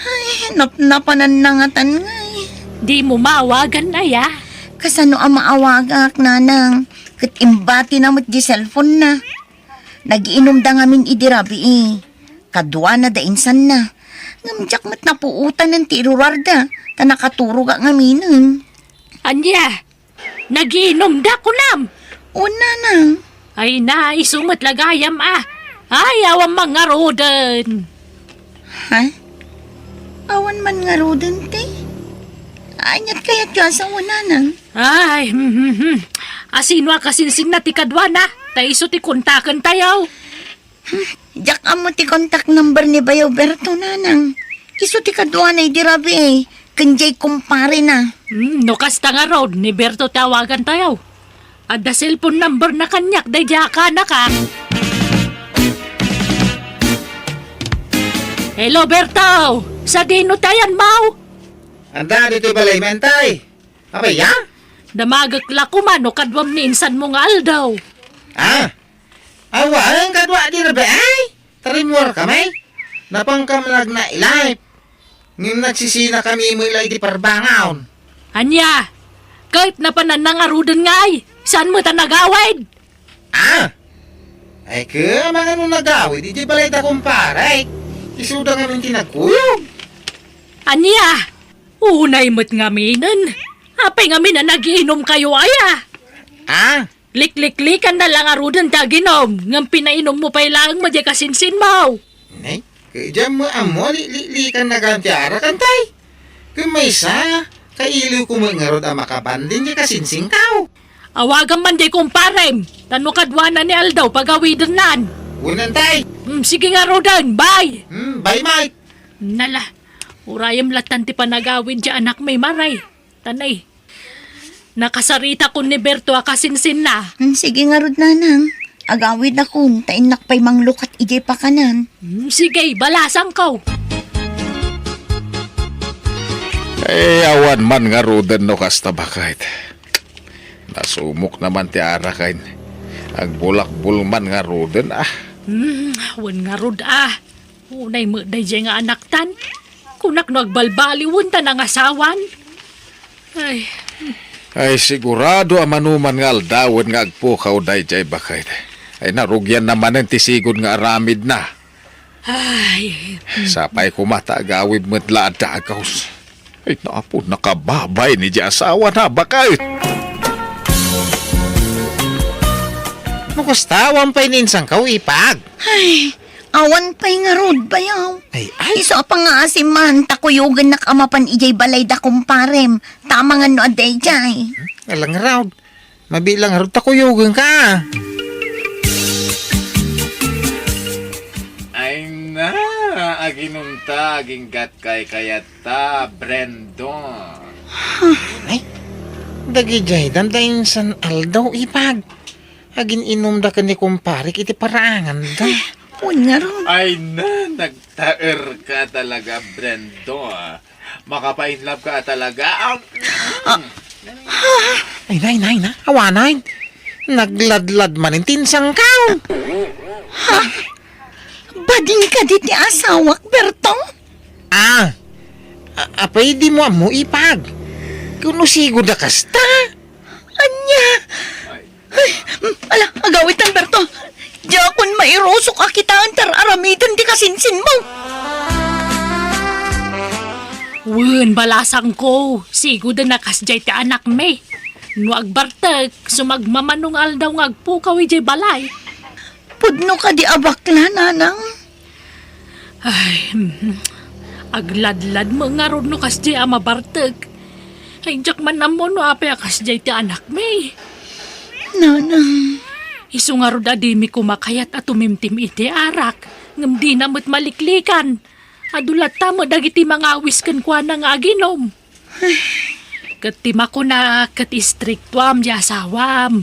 ay, napnapanan na ngatan ngay. Dimo maawagan aya? Kasano a maawagak, nanang? Ket imbatina met di cellphone na. Nagiinumda ngamin idi rabii. Kaduana da insanna. Ngem diak met napuotanen ti irurarda, ta nakaturogak ngaminen. Ania? Nagiinumda, kunam? Wen, nanang. Ay na, isu met la gayam, a. Ay, awan man ngaruden. Ha? Awan man ngaruden, te? Aniat kayatyo a sao, nanang? Ay, hmm, hmm, hmm. Asino a kasinsinna ti kaduana? Ta isu ti kontakentayo. Hmm, diak ammo ti contact number ni Bayaw Berto, nanang. Isu ti kaduana idi rabii, ken diay kumparena. Hmm, no kasta ngarud, ni Berto ti awagantayo. Adda cellphone number na kaniak daydiay a kanak, a. Hello, Berto! Sadino ti ayanmo? Adda ditoy balaymi, tay. Apay, a? Damagek la koma no kaduam ni insanmo nga aldaw. A? Awan, kadua idi rabii, ay? Ta rimmuarkami. Napankami nagna-life. Ngem nagsisinakami met la iti parbangon. Ania? Ket napanan na ngaruden ngay? Saan met a nagawid? A? Ay, ket amangan no nagawid idiay balay da kumparek. Isuda ngamin ti nagkuyog. Ania? Unay met ngaminen. Apay ngamin a nagiinumkayo aya? A? Likliklikanna la ngaruden ti aginum, ngem pinainummo pay laeng met diay kasinsinmo. Nay, ket diak met ammo a likliklikanna gayam ti arak, tay. Ket maysa, kailiwko met ngarud a makabanding diay kasinsinko. Awagam man diay kumparem, ta no kaduana ni aldaw pagawidennan. Wen, tay. Hmm, sige ngaruden, bye. Hmm, bye, Mike. Nala, urayem lattan ti panagawid diay anakmi, Mare. Tanay. Nakasaritakon ni Berto a kasinsinna. Hmm, sige ngarud, nanang. Agawidakon, ta innak pay manglukat idiay pakanan. Hmm, sige, balasangko. Ay, awan man ngaruden no kasta, baket. Nasumok naman ti arak. Agbulakbul man ngaruden, a. Hmm, wen ngarud, a. Unay met daydiay nga anaktan. Kunak no agbalbaliwen ta nangasawan. Ay. Ay, sigurado a manoman nga aldawen nga agpukaw daydiay, baket. Ay, narugianna manen ti sigud nga aramidna. Ay. Sapay koma ta agawid met la a dagus. Ay, napo, nakababay ni di asawana, baket. No kasta, awan pay ni insanko, Ipag. Ay, awan pay ngarud, bayaw. Ay, ay. Isu a pangngaasim man, ta kuyogennak a mapan idiay balay da kumparem. Tama nga no adda idiay. Ala ngarud. Mabiit la ngarud ta kuyogenka. Ay na, aginumta, aginggat kaykayat ta, Brendo. Ay, dagidiay, danda insan aldaw, Ipag. Agin-inumda ken ni kumparek iti paraanganda. Ay, wen ngarud. Ay na, nagtaerka talaga, Brendo. Makapainlove ka talaga. Ah. Ay, nay, nay, na. Awanay. Nagladlad manen ti insanko. Ha? Bading kadi ti asawak, Berto? Ah. A-, apay dimo ammo, Ipag? Kuno sigud a kasta? Ania? Ay, mm, ala, agawid tan, Berto. Diakon mairusok a kitaen ta ar-aramiden ti kasinsinmo. Wen, balasangko, sigud a kasdiay ti anakmi. No agbartek, sumagmamano nga aldaw nga agpukaw idiay balay. Pudno kadi a bakla, nanang? Ay, mhm. Agladlad met ngarud no kasdiay a mabartek. Ay, diak man ammo no apay a kasdiay ti anakmi. Nanang. Isu ngarud a dimi koma kayat a tumimtim iti arak, ngem dina met maliklikan. Adu latta met dagiti mangawis kenkuana nga aginom. Ket ti makuna ket istriktuam ti asawam.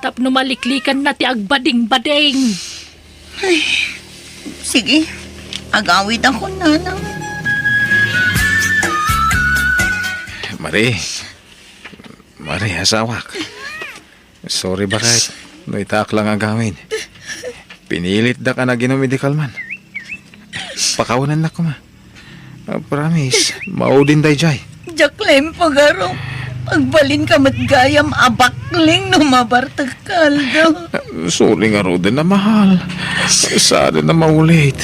Tapno maliklikanna ti agbadingbading. Ay, sige, agawidakon, nanang. Mari, Mari, asawak. Sorry, baket no itaak lang agawid. Pinilitdak a naginom idi kalman. Pakawanennak koma. Ah, promise, maudin dayjay. Diak laeng pagarup. Agbalinka met gayam a bakling no mabartekka, Aldo. Sorry ngaruden a mahal. Saan a maulit.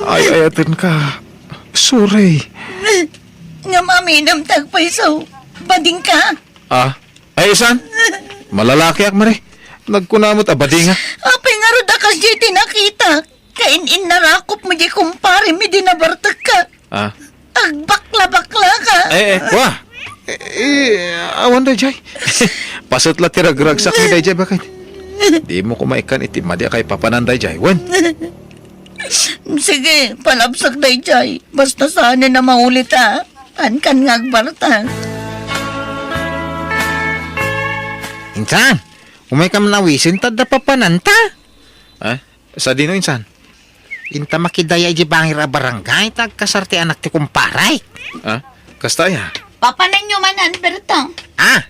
Ay-ayatenka. Sorry. Ngem aminem ti agpayso. Badingka? Ah? Ay, insan? Malalakiak, Mari. Nagkuna met a badinga. Apay ngarud a kasdiay ti nakitak? Kain-innarakop met diay kumparem idi nabartekka. Ah? Agbaklabakla ka. Eh, eh, wa. Eh, eh, awan dayjay. Paset la ti ragragsakmi dayjay, baket. Dimo koma ikkan iti madi a kaipapanan dayjay, wen? Sige, palabsak dayjay. Basta saan a maulit, a. Ankan nga agbarta. Insan, umayka man awisen ta adda papananta. Ah? Sadino, insan? Inta makidaya idiay bangir a barangay ta agkasar ti anak ti kumparek. Ah? Kasta aya? Papananyo man, Alberto. Ah,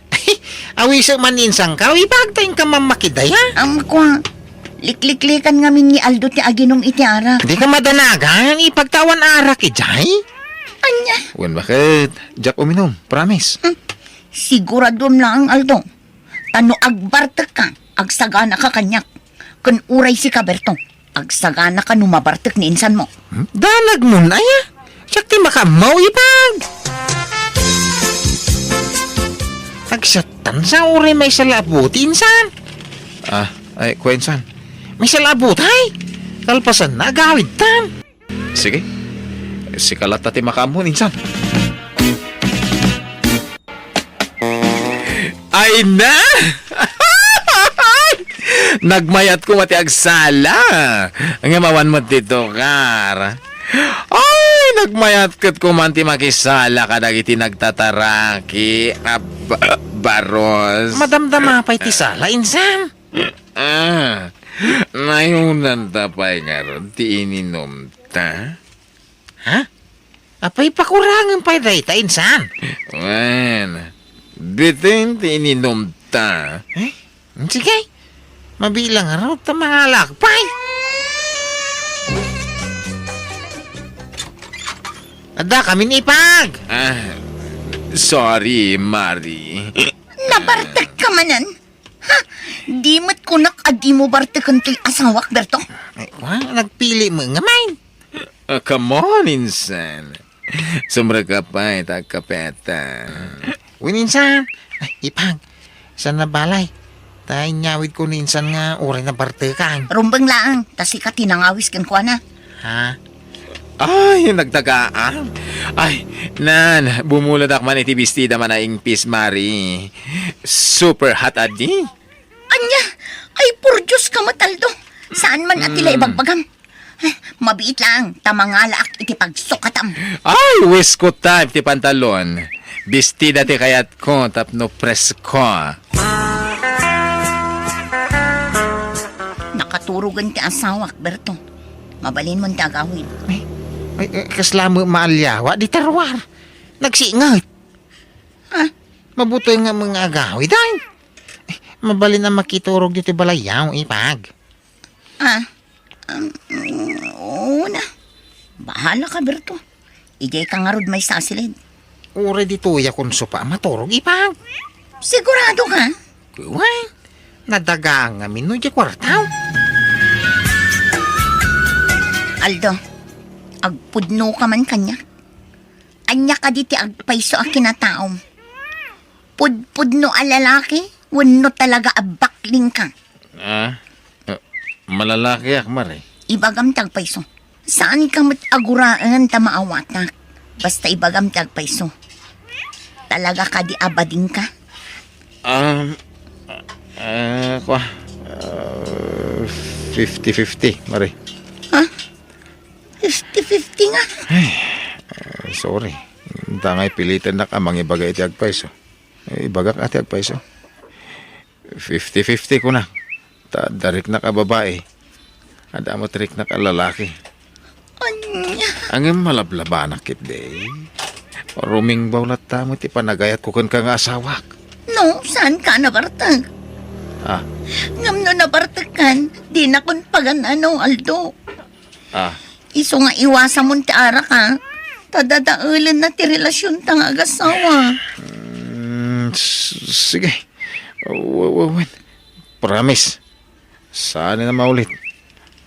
awisek man ni insanka, ipag ta inka man makidaya. Amko, likliklikan ngamin ni Aldo ti aginom iti arak. Dika madanagan, ipag ta awan arak idiay. Ania? Wen, baket? Diak uminom, promise. Hmm. Siguraduem laeng, Aldo. Ta no agbartekka, agsaganaka kaniak. Ken uray sika, Berto. Agsaganaka no mabartek ni insanmo. Hmm? Danagmon aya? Siak ti makaammo, ipag. Agsattan sa uray maysa la a buti, insan. Ah, ay, kua, insan. Maysa la a buti, ay. Kalpasanna, agawidtan. Sige. Sika latta ti makaammo, insan. Ay na! Nagmayat koma ti agsala. Ngem awan met ti tukar. Ay, nagmayat ket koma ti makisala kadagiti nagtataraki a ba-, baros. Madamdama pay ti sala, insan. Ah, naayonanta pay ngarud ti ininumta? Ha? Apay, pakurangen pay dayta, insan. Wen, bitin ti ininumta. Eh? Sige. Mabiit la ngarud ta mangalak pay. Adda kami ni Pag. Ah, sorry, Mari. Nabartek ka manen? Ha? Di met kunak a dimo barteken toy asawak, Berto? Ay, wa, nagpili met ngamin. Ah, come on, insan. Sumrek ka pay ta agkapeta. Wen, insan. Ay, ipag. Saan a balay? Ta inyawidko ni insan nga uray nabartekan. Rumbeng laeng, ta sika ti nangawis kenkuana. Ha? Ay, nagtagaan. Ay, nan, bumuladak man iti bestida man a ingpis, Mari. Super hot a di. Ania? Ay, por Dios ka met, Aldo. Saan man a ti la ibagbagam? Eh, mabiit laeng, ta mangalaak iti pagsukatam. Ay, wisko type ti pantalon. Bestida ti kayatko tapno presko. Nakaturogen ti asawak, Berto. Mabalinmon ti agawid. Ay, ay, ay, kasla met maaliawa, di tarwar. Nagsinget. Ah? Mabutoy nga met nga agawid, ay. Ay, mabalin a makiturog ditoy balayyo, ipag. Ah, um, oo na. Bahala ka, Berto. Idiay ka ngarud maysa a silid. Uray ditoy a kunsupa a maturog, ipag. Sigurado ka? Kuwan, nadagaan ngamin no diay kuartaw. Aldo, agpudno ka man kaniak. Ania kadi ti agpayso a kinataom? Pudpudno a lalaki wenno talaga a baklingka? Ah, eh, malalakiak, Mari. Ibagam ti agpayso. Saanka met a guraen ta maawatak. Basta ibagam ti agpayso. Talaga kadi a badingka? Um, ah, kwa, ah, fifty fifty, Mare. Ha? Fifty fifty nga? Ay, ah, sorry. Dangay pilitennak a mangibaga iti agpayso. Eh, ibagak a ti agpayso. Fifty fifty kuna. Ta adda riknak a babai. Adda met riknak a lalaki. Ania? Ngem malablabanak ketdi. Rumingbaw latta met ti panagayatko kenka nga asawak. No, saanka a nabartek? Ah. Ngem no nabartekkan, dinakon pagan-ano, Aldo. Ah. Isu nga iwasamon ti arak, ha? Ta dadaelenna ti relasionta nga agasawa. Mm, s-, sige. W-, w-, wen. Promise. Saan na maulit.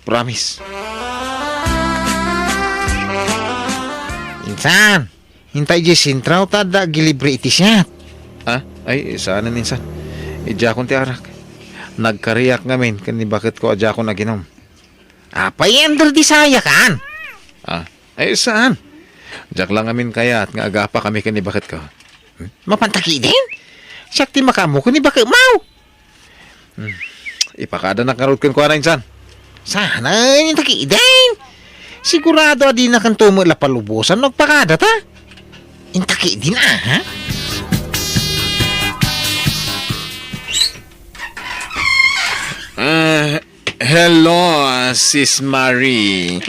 Promise. Insan, inta idiay sentro ta adda agilibre iti siat. Ha? Ay, saan, insan. Idiakon ti arak. Nagkariak ngamin ken ni baketko a diakon aginom. Apay, Andrew, di sayakan? Ah, ay, saan? Diak lang ngamin kayat nga agapa kami ken ni baketko. Hmm? Mapanta ketdin? Siak ti makaammo ken ni baketmo. Hmm. Ipakadanak ngarud kenkuana, insan. Saan? Ay, inta ketdin. Sigurado a dinakanto met la palubosan no agpakadata. Inta ketdin, ha? Ah, hello, ah, Sis Marie.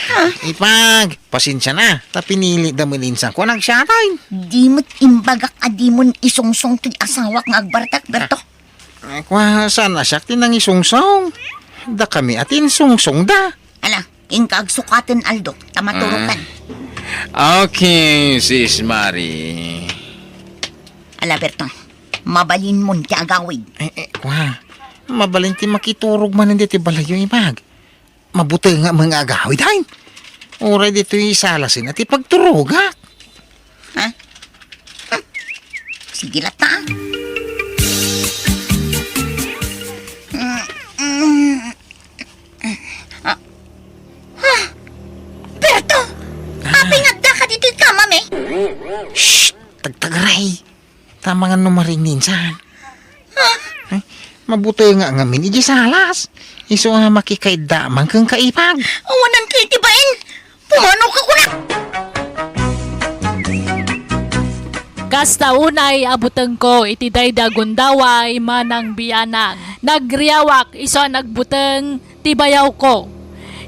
Ah, ipag, pasensia na. Ta pinilitda met ni insan ko a nagsiatay. Di met imbagak a dimon isungsong toy asawak nga agbartek, Berto. Ah, kua, saan a siak ti nangisungsong? Dakami a ti insungsongda. Ala, inka agsukaten, Aldo, ta maturokan. Ah. Okay, Sis Marie. Ala, Berto, mabalinmon ti agawid. Eh, eh, kua, mabalin ti makiturog manen ditoy balayyo, ipag. Mabutengak met nga agawid, ay. Uray ditoy salasen a ti pagturogak. Ha? Hmm. Sige latta. Mm, mm. Ah. Ah. Berto! Ah. Apay nga addaka ditoy kamam, eh? Shh! Tagtagaray! Tama nga no marinninsan. Ah. Eh, mabutengak ngamin idiay salas. Isu a makikaidda man kenka, ipag. Awanan ka iti bain. Pumanoka kunak! Kasta unay a butengko iti daydi a gundaway manang bianang. Nagriawak isu a nagbuteng ti bayawko.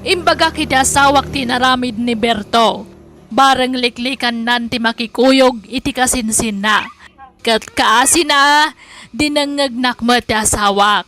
Imbagak iti asawak ti inaramid ni Berto. Bareng liklikannan ti makikuyog iti kasinsinna. Ket kaasina, dinengngegnak met ti asawak.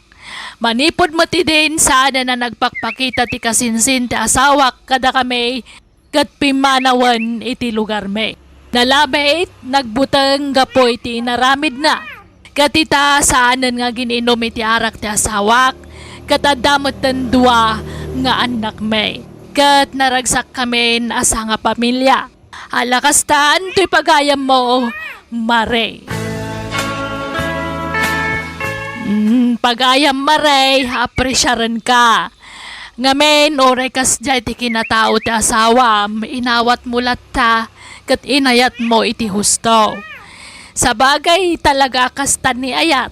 Manipud met idin, saanen a nagpakpakita ti kasinsin ti asawak kadakami ket pimmanawen iti lugarmi. Nalabit, nagbuteng gapu iti inaramidna. Ket ita, saanen nga agin-inum iti arak ti asawak, ket adda metten dua nga annakmi. Ket naragsakkamin a sangapamilia. Ala kastan toy pagayammo, Mare. Mm, pagayam, Mare, apresiarenka. Ngamin, uray kasdiay ti kinatao ti asawam, inawatmo latta, ket inayatmo iti husto. Sabagay, talaga a kasta ni ayat.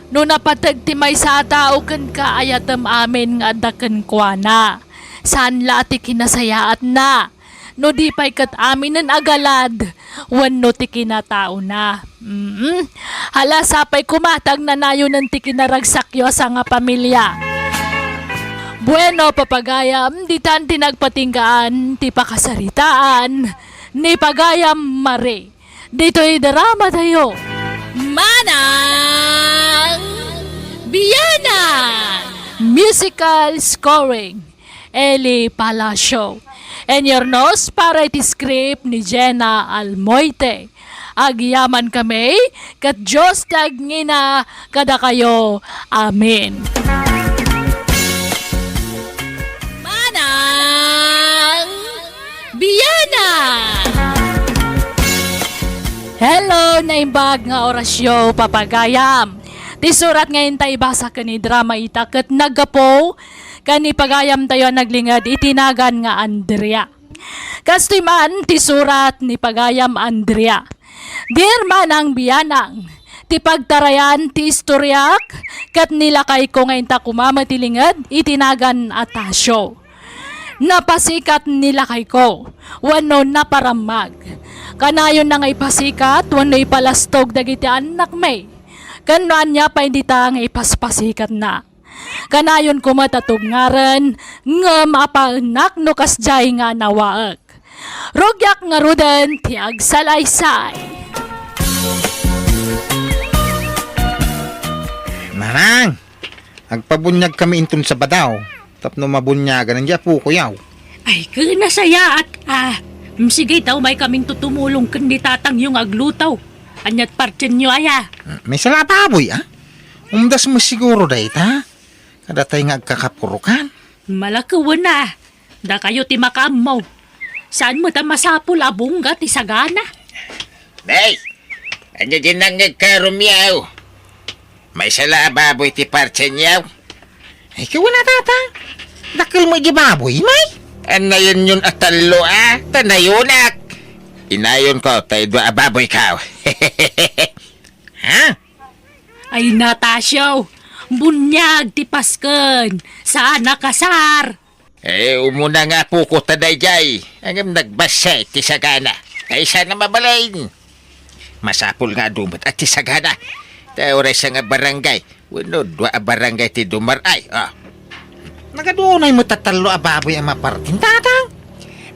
No napateg ti maysa a tao kenka, ayatem amin nga adda kenkuana. Saan la a ti kinasayaatna. No di pay ket aminen a galad wenno ti kinataona. Mm. Hala, sapay koma ta agnanayonen ti kinaragsakyo a sangapamilia. Bueno, papagayam, ditan ti nagpatinggaan ti pakasaritaan ni Pagayam Marie. Ditoy drama tayo. Manang Bianang! Musical scoring. Eli Palacio. Inyurnos para iti script ni Jenna Almoite. Agyamankami, ket Dios ti agngina kadakayo. Amen. Manang Biana! Hello, naimbag nga orasyo, papagayam. Ti surat nga inta ibasa ken idrama ita ket naggapu ken ni pagayamtayo a naglinged iti nagan nga Andrea. Kastoy man ti surat ni pagayam Andrea. Dear Manang Bianang, ti pagtarayan ti istoriak ket ni lakayko nga inta koma met ti linged iti nagan Atasio. Napasikat ni lakayko wenno naparammag. Kanayonna nga ipasikat wenno ipalastog dagiti annakmi. Ken no ania pay dita nga ipaspasikatna. Kanayon koma ta tubngaren, ngem apaennak no kasdiay nga anawaek. Rugiak ngaruden ti agsalaysay. Manang, agpabuniagkami inton Sabado, tapno mabuniagan ni apokoyo. Ay, ken nasayaat, ah. Mm, sige, ta umaykamin tumulong ken ni tatangyo nga agluto. Aniat partienyo aya? Mm, maisala a baboy, ah. Umdas mo siguro dayta. Kadatay nga agkakapurokan. Malakewen a. Dakayo ti makaammo. Saan met a masapul a bungga ti sagana? Nay, ania diay nangngegka, Romeo? Maisala a baboy ti partienyo? Ay, ken kuna, Tatang. Dakkel met diay baboy, may? Annayonyon a tallo a, ta nayonak. Inayonko, tay dua a baboyko. Ha? Ay, Natasio, buniag ti Pasken, saan a kasar. Eh, umuna nga apoko ta daydiay, ngem nagbassit ti sagana. Ay, saan a mabalin. Masapul nga adu met a ti sagana. Ta uray siak nga barangay, wenno dua a barangay ti dumar-ay, ah. Nagadu unay met a tallo a baboy a mapartin, Tatang.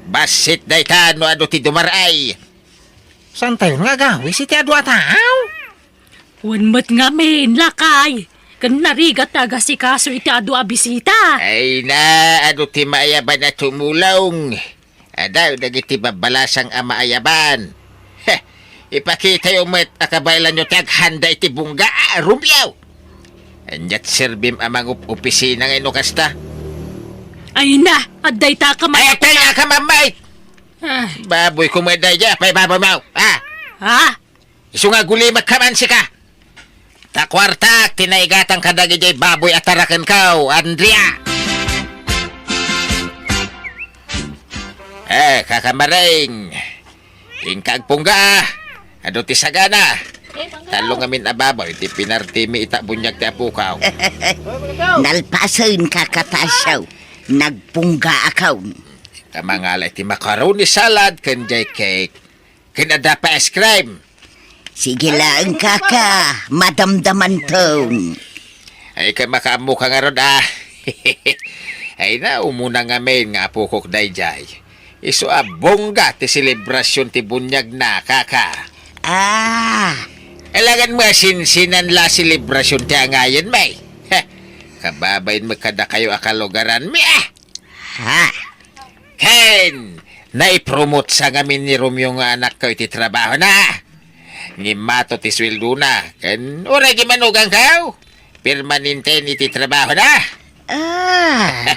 Bassit dayta no adu ti dumar-ay. Saantayon nga agawis iti adu a tao? Wen met ngamin, lakay, ken narigat ti agasikaso iti adu a bisita. Ay na, adu ti maayaban a tumulong. Adu dagiti babbalasang a maayaban. Heh, ipakitayo met a kabaelanyo ti aghanda iti bungga, a, Romeo. Aniat serbim a mangup-opisina nga ino kasta? Ay na, adda ita ka ma- Ay, kaya ka, mamay! Ah. Baboy ko mo, daydiay, apay baboy mo, ha? Ha? Isu nga agulimek ka man sika. Ta kuartak ti naigatang kadagiti baboy a tarakenko, Andrea. Eh, kakamareng. Inka agpungga, a. Adu ti sagana. Tallo ngamin a baboy ti pinartimi ita buniag ti apokaw. Nalpasen, Kaka Tasio. Nagpungga akon. Kamangala iti macaroni salad ken jay cake. Ken adda pay ice cream. Sige laeng, Kaka, madamdamanton. Ay, ket makaammo ka ngarud, a. Ay na, umuna ngamin nga apokok daydiay. Isu a bongga ti selebrasyon ti buniagna, Kaka. Ah. Alangan mo a sinsinan la selebrasyon ti angayen, may. Heh, kababain mo kadakayo a kalugaran, mi, a. Ha? Ken, naipromotsa ngamin ni Romeo nga anakko iti trabahona. Ngimmato ti sueldona, ken uray gimanuganko, permanenten iti trabahona. Ah.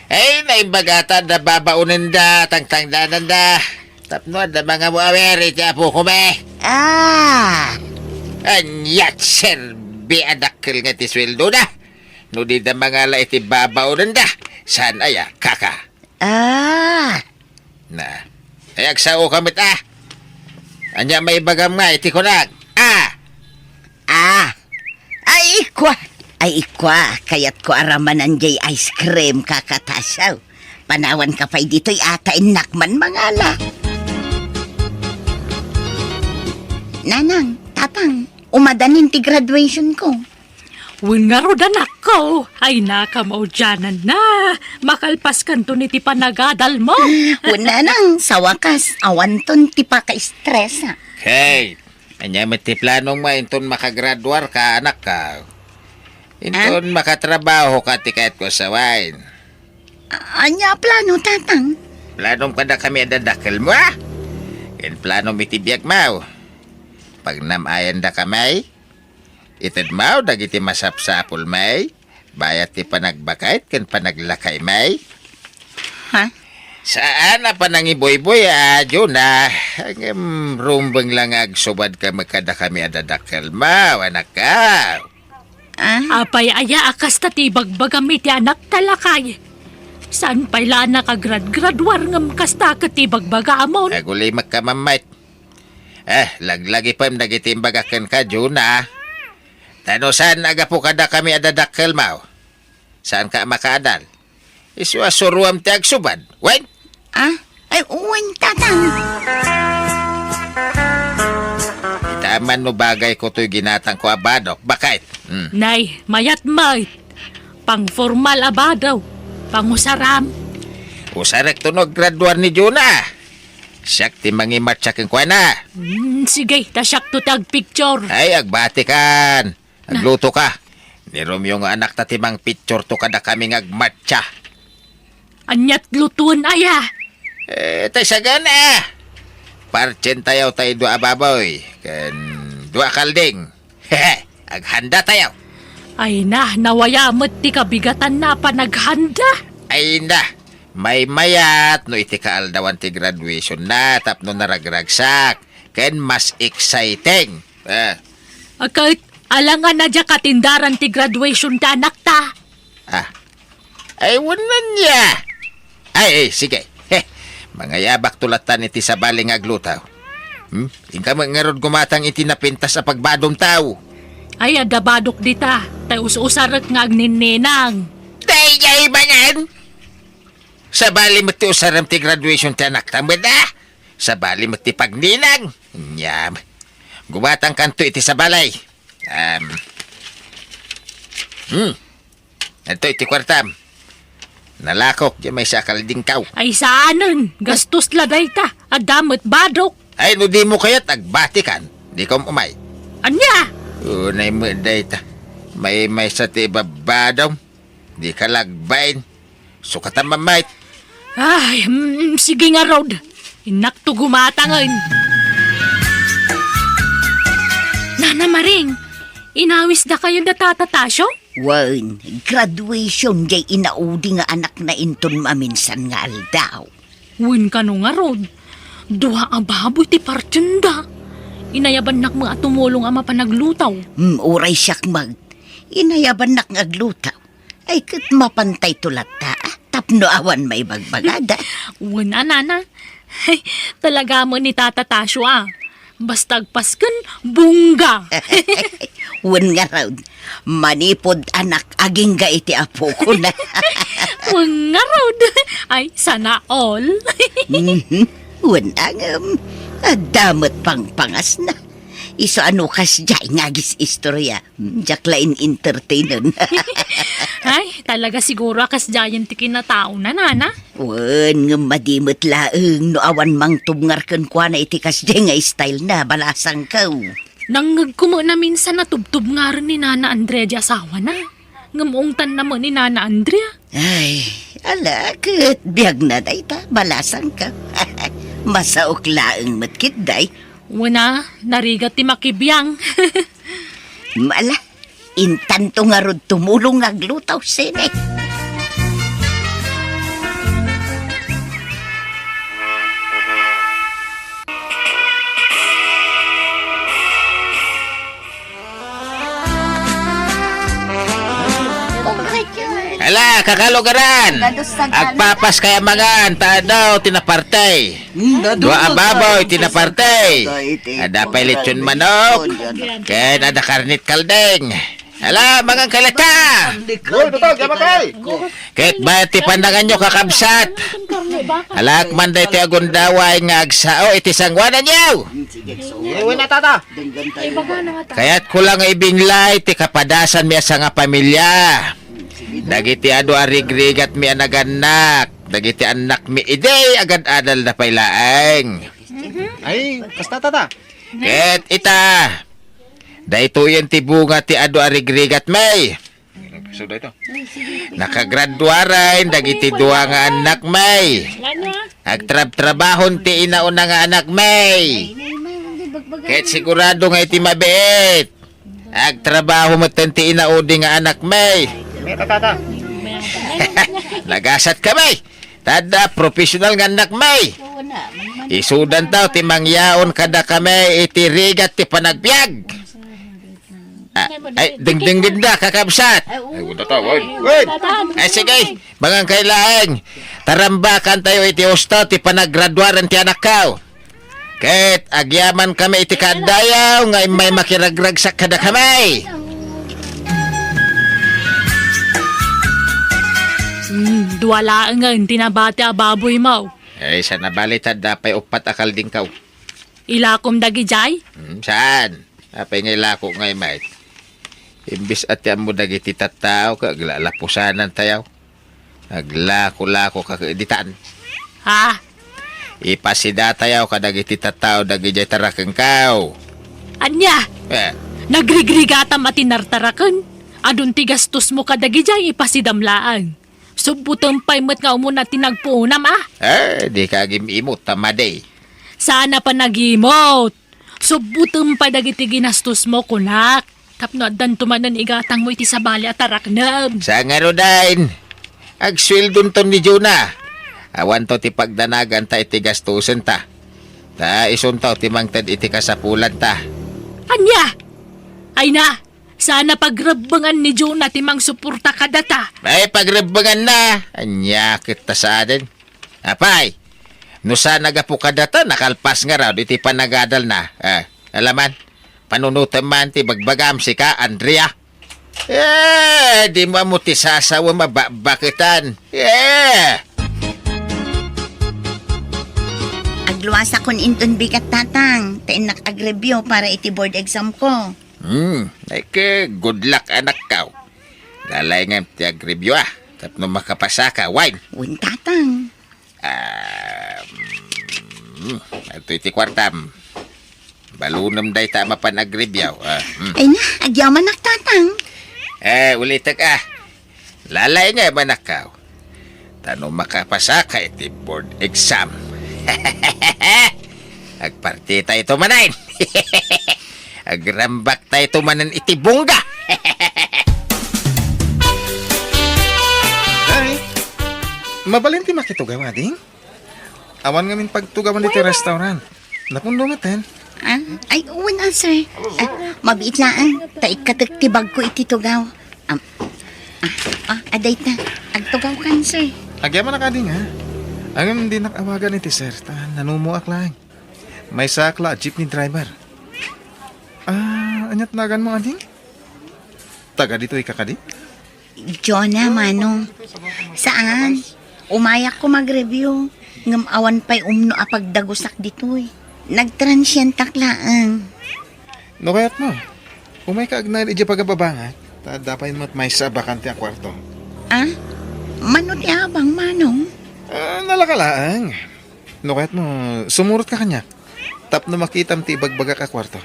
Ay, naimbaga ta adda babaonenda, tangtangdananda. Tapno adda mangamu-awer iti apokon, eh. Ah. Aniat serbi a dakkel nga ti sueldona. No dida mangala iti babaonenda, saan aya, Kaka? Ah. Na, ay agsao ka met, a. Ania maibagam nga iti kunak? A. Ah. Ay, ikwa. Ay, ikwa. Kayatko a ramanan jay ice cream, Kaka Tasio. Panawan ka pay ditoy a ta innak man mangala. Nanang, Tatang, umadanin ti graduation ko. Wen ngarud, anakko, ay nakamaudiananna. Makalpaskanton iti panagadalmo. Wen, Nanang, sa wakas, awanton ti paka-stress, a. Hey, ania met ti planong mo inton makagraduar ka, anakko? Inton makatrabaho ka ti kayatko a sawen. A-, ania a plano, Tatang? Planom kadakami a dadakkelmo, a? Ken planom iti biagmo. Pagnam-ayanda kami. Itedmo dagiti masapsapulmi, bayat ti panagbakayt ken panaglakaymi. Ha? Saan a panangibuybuy a Jonah, ngem rumbeng la nga agsubadka met kadakami a dadakkelmo, anakko. Ah? Apay aya a kasta ti ibagbagam iti anakta, lakay? Saan pay la a nakagraduar ngem kasta ket ti ibagbagam? Agulimek ka, Ma'am Mait. Eh, laglagipem dagiti imbagak kenka, Juna. Ta no saan a gapu kadakami a dadakkelmo, saanka a makaadal. Isu a suroam ti agsubad. Wen? Ah? Ay, wen, Tatang. Ita man no bagayko toy ginatangko a badok. Bakit? Hmm. Nay, mayat met. Pangformal a badaw. Pangusaram. Usarekto no aggraduar ni Juna. Siak ti mangimatsa kenkuana. Hmm, sige, ta siakto ti agpicture. Ay, agbatikan. Agluto ka. Ni Romeo nga anakta ti mangpicture to kadakami nga agmatsa. Aniat lutuan aya? Eh, tay sagana. Partsentayo tay dua a baboy, ken dua a kalding. Aghanda tayo. Ay na, nawaya met ti kabigatanna a panaghanda. Ay na, maymayat no iti kaaldawan ti graduation na tapno naragragsak, ken mas exciting. Ah. Ket, alangan a diak katindaran ti graduation ti anakta. Ah. Ay, wen ania. Ay, ay, sige. Heh, mangayabakto lattan iti sabali nga agluto. Hmm? Inka met ngarud gumatang iti napintas a pagbadomtaw. Ay, adda badok dita. Tay us-usarek nga agninninang. Daydiay manen! Sabali met ti usarem ti graduation ti anakta, met, ah? Sabali met ti pagninang. Nyam. Gumatangkanto iti sabali. Um. Hmm. Adto iti kuartam. Nalakok diay maysa a kaldingkaw. Ay saanen, gastos la dayta. Adda met badok. Ay, no dimo kayat agbatikan, dika um-umay. Ania? Unay met dayta. Maymaysa ti ibabadom. Dika la agbain. Sukatan, Ma'am Mait. Ay, mm, sige ngarud. Innakto gumatangen. Nana Maring, inawisdakayo da Tata Tasio? Wen, graduation diay inaudi nga anakna inton maminsan nga aldaw. Wen kano ngarud, dua a baboy ti partienda. Inayabannak met a tumulong a mapan agluto. Hmm, uray siak met. Inayabannak nga agluto. Ay, ket mapantayto latta, ah, tapno awan maibagbagada. Wen a, nana. Talaga met ni Tata Tasio, ah. Basta agpasken, bongga. Wen ngarud, manipud anak agingga iti apokona. Wen ngarud, ay, sana all. Mhm. Wen a ngem, adda met pangpangasna. Isu a no kasdiay nga agis-istoria. Hmm, diak la in-entertainen. Ay, talaga siguro a kasdiayen ti kinataona, nana. Wen, ngem madi met laeng no awan mangtubngar kenkuana iti kasdiay nga style na, balasangko. Nangngegko met naminsan a tubtubngaren ni Nana Andrea ti asawana. Ngem ungtanna met ni Nana Andrea. Ay, ala ket biagna dayta, balasangko. Masaok laeng met ketdi. Wen a, narigat ti makibiang. Mala, intanto ngarud tumulong nga agluto, sine? Ala, kakalugaran! Agpapas kay amangan, ta adu ti naparte. Dua a baboy ti naparte. Ada pay lechon manok. Ken ada karnit kaldeng. Ala, mangan kay latta. Ket bayat ti pananganyo, kakabsat. Alaak man daytoy a gundaway nga agsao iti sangoananyo. Kayatko la nga ibinglay ti kapadasanmi a sangapamilya. Dagiti adu a rigrigatmi a nagannak, dagiti annakmi idi agad-adalda pay laeng. Ay, kasta, tata. Ket ita, daytoyen ti bunga ti adu a rigrigatmi. Nakagraduaren dagiti dua nga annakmi. Agtrabtrabahon ti inauna nga anakmi. Ket sigurado nga iti mabiit, agtrabaho metten ti inaudi nga anakmi. Nagasat kami. Tadda, professional nga annakmi. Isudantaw ti mangyaon kadakami iti rigat ti panagbiag. Ah, Ay, dingdinggendak, kakabsat. Ay, unda ta, wen. Wen. Ay, sige. Mangan kay laeng. Tarambakantayo iti husto ti panagraduaren ti anakko. Ket agyamankami iti kaadayo nga immay makiragragsak kadakami. Hmm, dua laengen ti nabati a baboymo. Ay, sa nabali ta, adda pay uppat a kaldingko. Ilakom dagidiay? Hmm, saan? Apay nga ilako ngay met? Imbes a ti ammo dagiti tattao, ket aglalapusanantayo. Aglako-lako ka ket ditan. Ha? Ipasidatayo kadagiti tattao dagidiay tarakengko. Ania? Eh. Nagrigrigatam a ti nartaraken? Adun ti gastosmo kadagidiay, ipasidam laeng. Subbotem pay met nga umuna ti nagpuonam, a? Eh, dika agim-imot ta madi. Saan a panagimot. Subbotem pay dagiti ginastosmo, kunak. Tapno addanto manen igatangmo iti sabali a taraknem. Sa ngaruden, agsueldonton ni Jonah. Awanto ti pagdanaganta iti gastosenta. Ta isunto ti mangted iti kasapulanta. Ania? Ay na, saan a pagrebbengan ni Jonah ti mangsuporta kadata. Ay, pagrebbenganna. Ania ket ta saanen? Apay, no saan a gapu kadata, nakalpas ngarud iti panagadalna. Ah, alaman, panunotem man ti bagbagam, sika, Andrea. Eh, dimo ammo ti sasawem a bakbaketan. Eh! Agluasakon inton bigat, Tatang, ta innak agreview para iti board exam ko. Hmm, ay ke, good luck, anakko. Lalaengem ti agreview, a, tapno makapasaka, wen. Wen, Tatang. Ah, mm, adtoy ti kuartam. Balunem dayta a mapan agreview, a, mm. Ay na, agyamanak, Tatang. Eh, ulitek, a. Lalaengem, anakko. Ta no makapasaka iti board exam, agpartitayto manen. Agrambakta ito manen iti bungga. Ay, mabalin ti makitugaw, ading? Awan ngamin pagtugawan ditoy restaurant. Napundo maten. Ah, ay, wen a, sir. Ah, mabiit laeng, ta ikkatek ti bagko iti tugaw. Am, ah, ah, adayta. Agtugawkan, sir. Agyamanak, ading, a. Ngem dinak awagan iti sir, ta nanumoak laeng. Maysaak la a jeepney driver. Ah, aniat naganmo, ading? Taga ditoy ka kadi? Jonah, Manong. Saan? Umayak ko mag-review. Ngem awan pay umno a pagdagusak ditoy. Nagtransientak laeng. No kayatmo, umayka agnaed idiay pagababangat, ta adda pay met maysa a bakante a kuarto. Ah? Mano ti abang, Manong? Ah, nalaka laeng. No kayatmo, sumurotka kaniak. Tapno makitam ti ibagbagak a kuarto.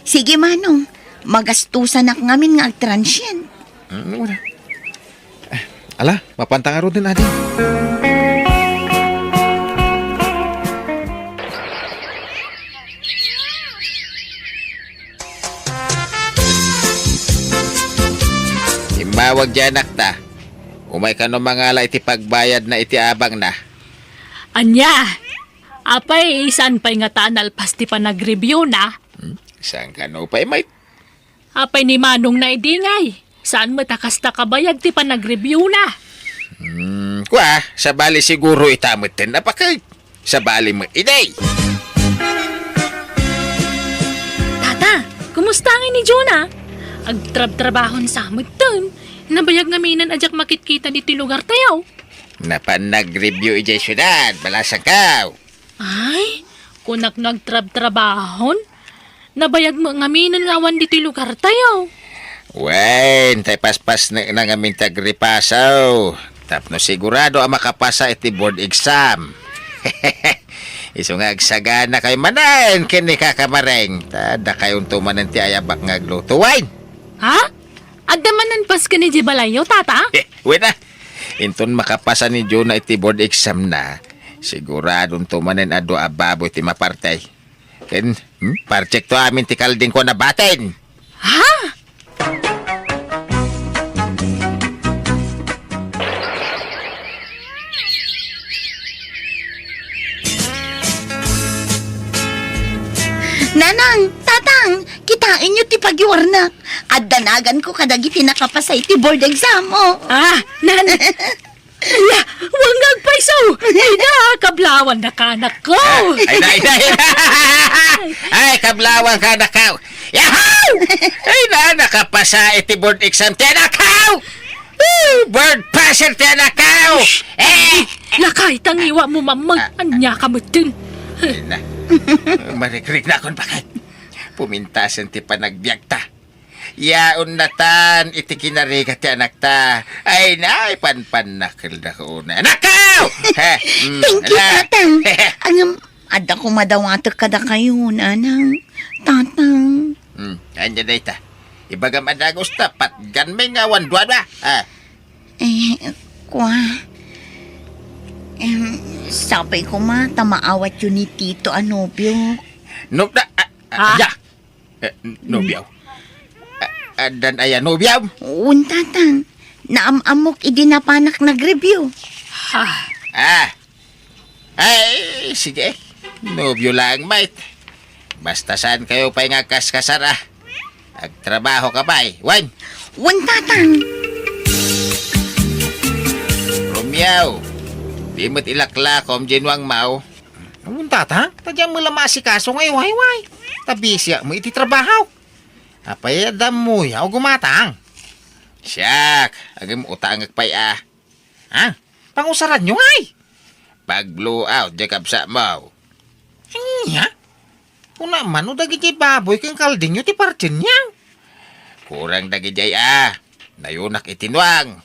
Sige, Manong. Magastusanak ngamin nga agtransient. Hmm, wala. Eh, ala, mapanta ngaruden, ading. Immawag diay anakta. Umay kano mangala iti pagbayadna iti abangna. Ania? Apay, saan pay ngata a nalpas ti panagreviewna? Hmm? Saan kano pay, may Apay ni Manongna idi ngay? Saan met a kasta kabayag ti panagreviewna? Hmm, kua, sabali siguro ita metten a paket. Sabali met idi. Tata, kumusta ngay ni Jonah? Agtrabtrabahon sa metten. Nabayag ngamin a diak makitkita ditoy lugartayo. Napan nagreview idiay siudad, balasangko. Ay, kunak no agtrabtrabahon? Nabayag met ngamin nga awan ditoy lugartayo. Wen, tay paspasnekna ngamin ti agripasaw. Tapno sigurado a makapasa iti board exam. Isu nga agsaganakayo manen ken ni Kaka Mareng. Ta dakayonto manen ti ayabak nga agluto, wen. Ha? Adda manen pass ken idiay balayyo, Tata? Wen a. Inton makapasa ni Jonah iti board exam na, siguradonto manen a dua a baboy ti maparti. Ken, hmm, partekto amin ti kaldingko a nabatin. Ha? Nanang, Tatang, kita Taenyo ti pagiwarnak. Addanaganko kadagiti nakapasa iti board exam, oh. Ah, nan-, ala, wen nga agpayso. Ay na, kablawannaka, anakko. Ah, ay na, ay na, ay na. Ay, kablawannaka, anakko. Yahoo! Ay na, nakapasa iti board exam ti anakko. Woo! Board passer ti anakko. Eh! Lakay, tangiwa mo, mamang. Ah. Ania ka metten. Ay na. Marikrik na akon bakit. Pumintasen ti panagbiagta. Yaon natan iti kinarigat ti anakta. Ay na, ay panpannakel da ko una. Anakko! Ha? Mm, Thank you, ala. Tatang. Ngem, adda koma dawatek kadakayo, nanang, tatang. Hmm, ania dayta? Ibagam a dagus ta, patgan mi nga awan dua-dua. Ah. Eh, kua. Em, sapay koma ta maawatyo ni Tito a nobio. No, da, ah, ah, Ah? Ya. Eh, n-, nobio? Ah, addan aya nobio? Wen, tatang. Naam-ammok idi napanak nag-review. Ah. Ah. Ay, sige. Nobio lang, mate. Basta saan kayo pay nga agkaskasar, ah. Agtrabaho ka pay, wen? Wen, tatang. Romeo, di met ilaklakom, Jinwang Mau. Wen, tatang, ta diak met la maasikaso nga iwayway. Ta bisiak met iti trabaho. Apay, adda ammoyo, gumatang. Siak, agim utangek pay, ah. Ha? Pangusaranyo ngay? Pag-blow out, diay kabsat mo. Ania? Kuna man no dagiti baboy ken kaldingyo ti partienyo. Kurang dagidiay a, nayunak iti nuang.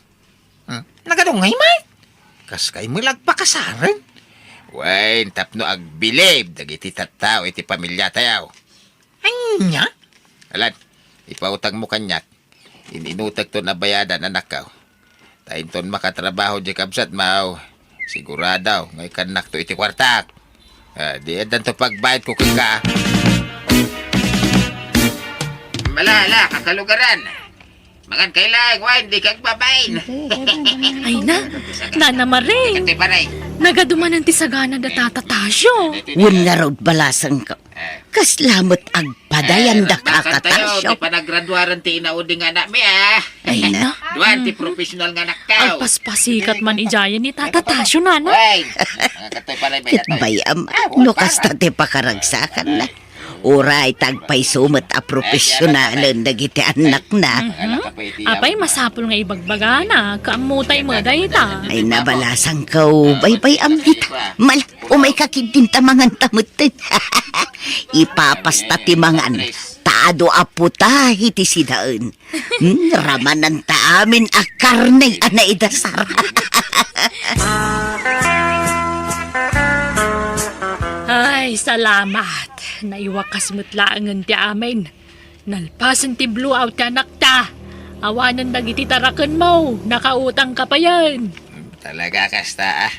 Hmm? Nagadungay, Mike? Kas kay met la agpakasaren? Wen, tapno agbilib dagiti tattao iti pamiliatayo. Ania? Alan, ipautangmo kaniak. In-inutekton a bayadan, anakko. Ta inton makatrabaho diay kabsatmo, sigurado nga ikannakto iti kuartak. Ah, di addanto pagbayadko kenka. Ala, ala, kakalugaran. Mangan kay laeng, wen, dika agbabain. Ay na, Nana Maring. Katoy, pare. Nagadumanan ti sagana da Tata Tasio. Wen ngarud, balasangko. Eh. Kasla met agpadayan da, eh, Kaka Tasio. Ti panagraduaran ti inaudi nga anakmi, ah. Ay na. Duan ti professional nga anaktaw. Agpaspasikat man idiayen ni Tata Tasio, nana. Wen. Katoy, pare, ket bay-am, no kasta ti pakaragsakanna. Uray ta agpayso met a profesionalen dagiti annakna. Mhm. Apay, masapul nga ibagbagana, kaammo tay met dayta. Ay, nabalasangko, baybay-am dita. Mal-, umayka ketdin ta manganta metten. Ipapasta ti mangan, ta adu a putahi ti sidaen. Hmm, ramananta amin a karne a naidasar. Ay, salamat. Naiwakas met laengen ti amin. Nalpasen ti blowout ti anakta. Awanen dagiti tarakenmo, nakautangka payen. Talaga kasta, ah.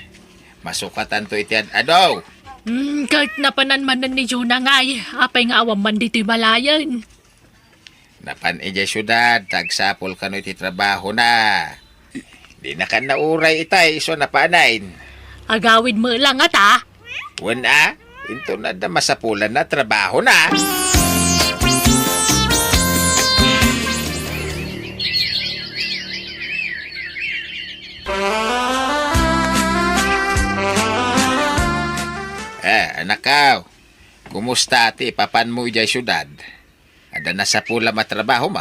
Masukatanto iti ad-adu. Hmm, ket napanan manen ni Juna ngay, apay nga awan man ditoy balayen. Napan idiay siudad, ta agsapul kano iti trabahona. Dinakan nauray itay isu a napanen. Agawid met la ngata? Wen a, inton adda masapulanna a trabahona. Eh, anakko, kumusta ti ipapanmo idiay siudad? Adda nasapulam a trabahom?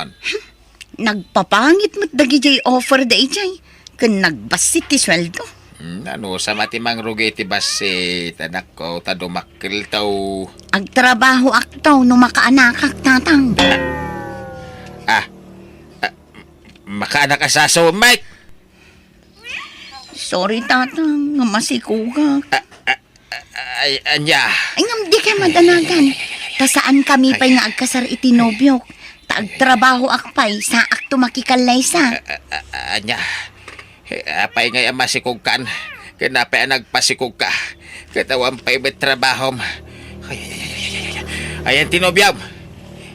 Nagpapangit met dagidiay offer daydiay, ken nagbassit ti sueldo. Hmm, anusam a ti mangrugi iti bassit, anakko, ta dumakkelto. Agtrabahoakto no makaanakak, tatang. Ah, ah, makaanak a saso, Mike? Sorry, tatang, nga masikogak. Ah, ah, Ay, ania? Ay, ngem dika madanagan. Ta saankami pay nga agkasar iti nobiok. Ta agtrabahoak pay, saakto makikallaysa. A-, a-, a-, ania? Eh, apay ngay a masikogkan? Ken apay a nagpasikogka? Ket awan pay met trabahom. Ay, ay, ay, ay, ay, ay. Ayan ti nobiom.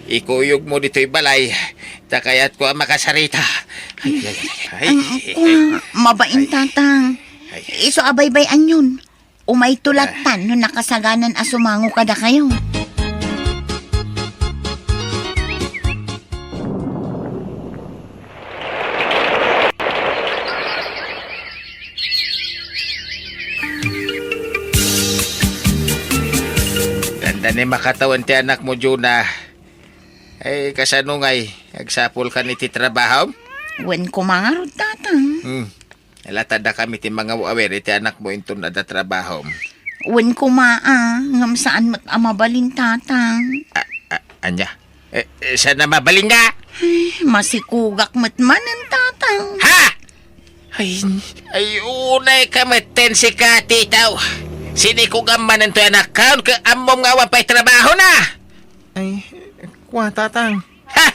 Ikuyogmo ditoy balay. Ta kayatko a makasarita. Ay, ay, ay, ay. Ang akwa, mabain, tatang. Ay. Isu a baybay-anyon. Umayto lattan no nakasaganan a sumango kadakayo. Ni makatawen ti anakmo, Jonah. Ay, kasano ngay? Agsapulkan iti trabahom? Wen koma ngarud, Tatang. Hmm. Latadakami ti mangaw-awir iti anakmo inton adda trabahom. Wen koma, a, ngem saan met a mabalin, Tatang. A, a, ania? Eh, eh, saan a mabalin nga? Ay, masikugak met manen, Tatang. Ha? Ay, ay, unay ka metten sika, titaw. Sinikugam manen toy anakkaon, ket ammom nga awan pay trabahona. Ay, kua, Tatang. Ha?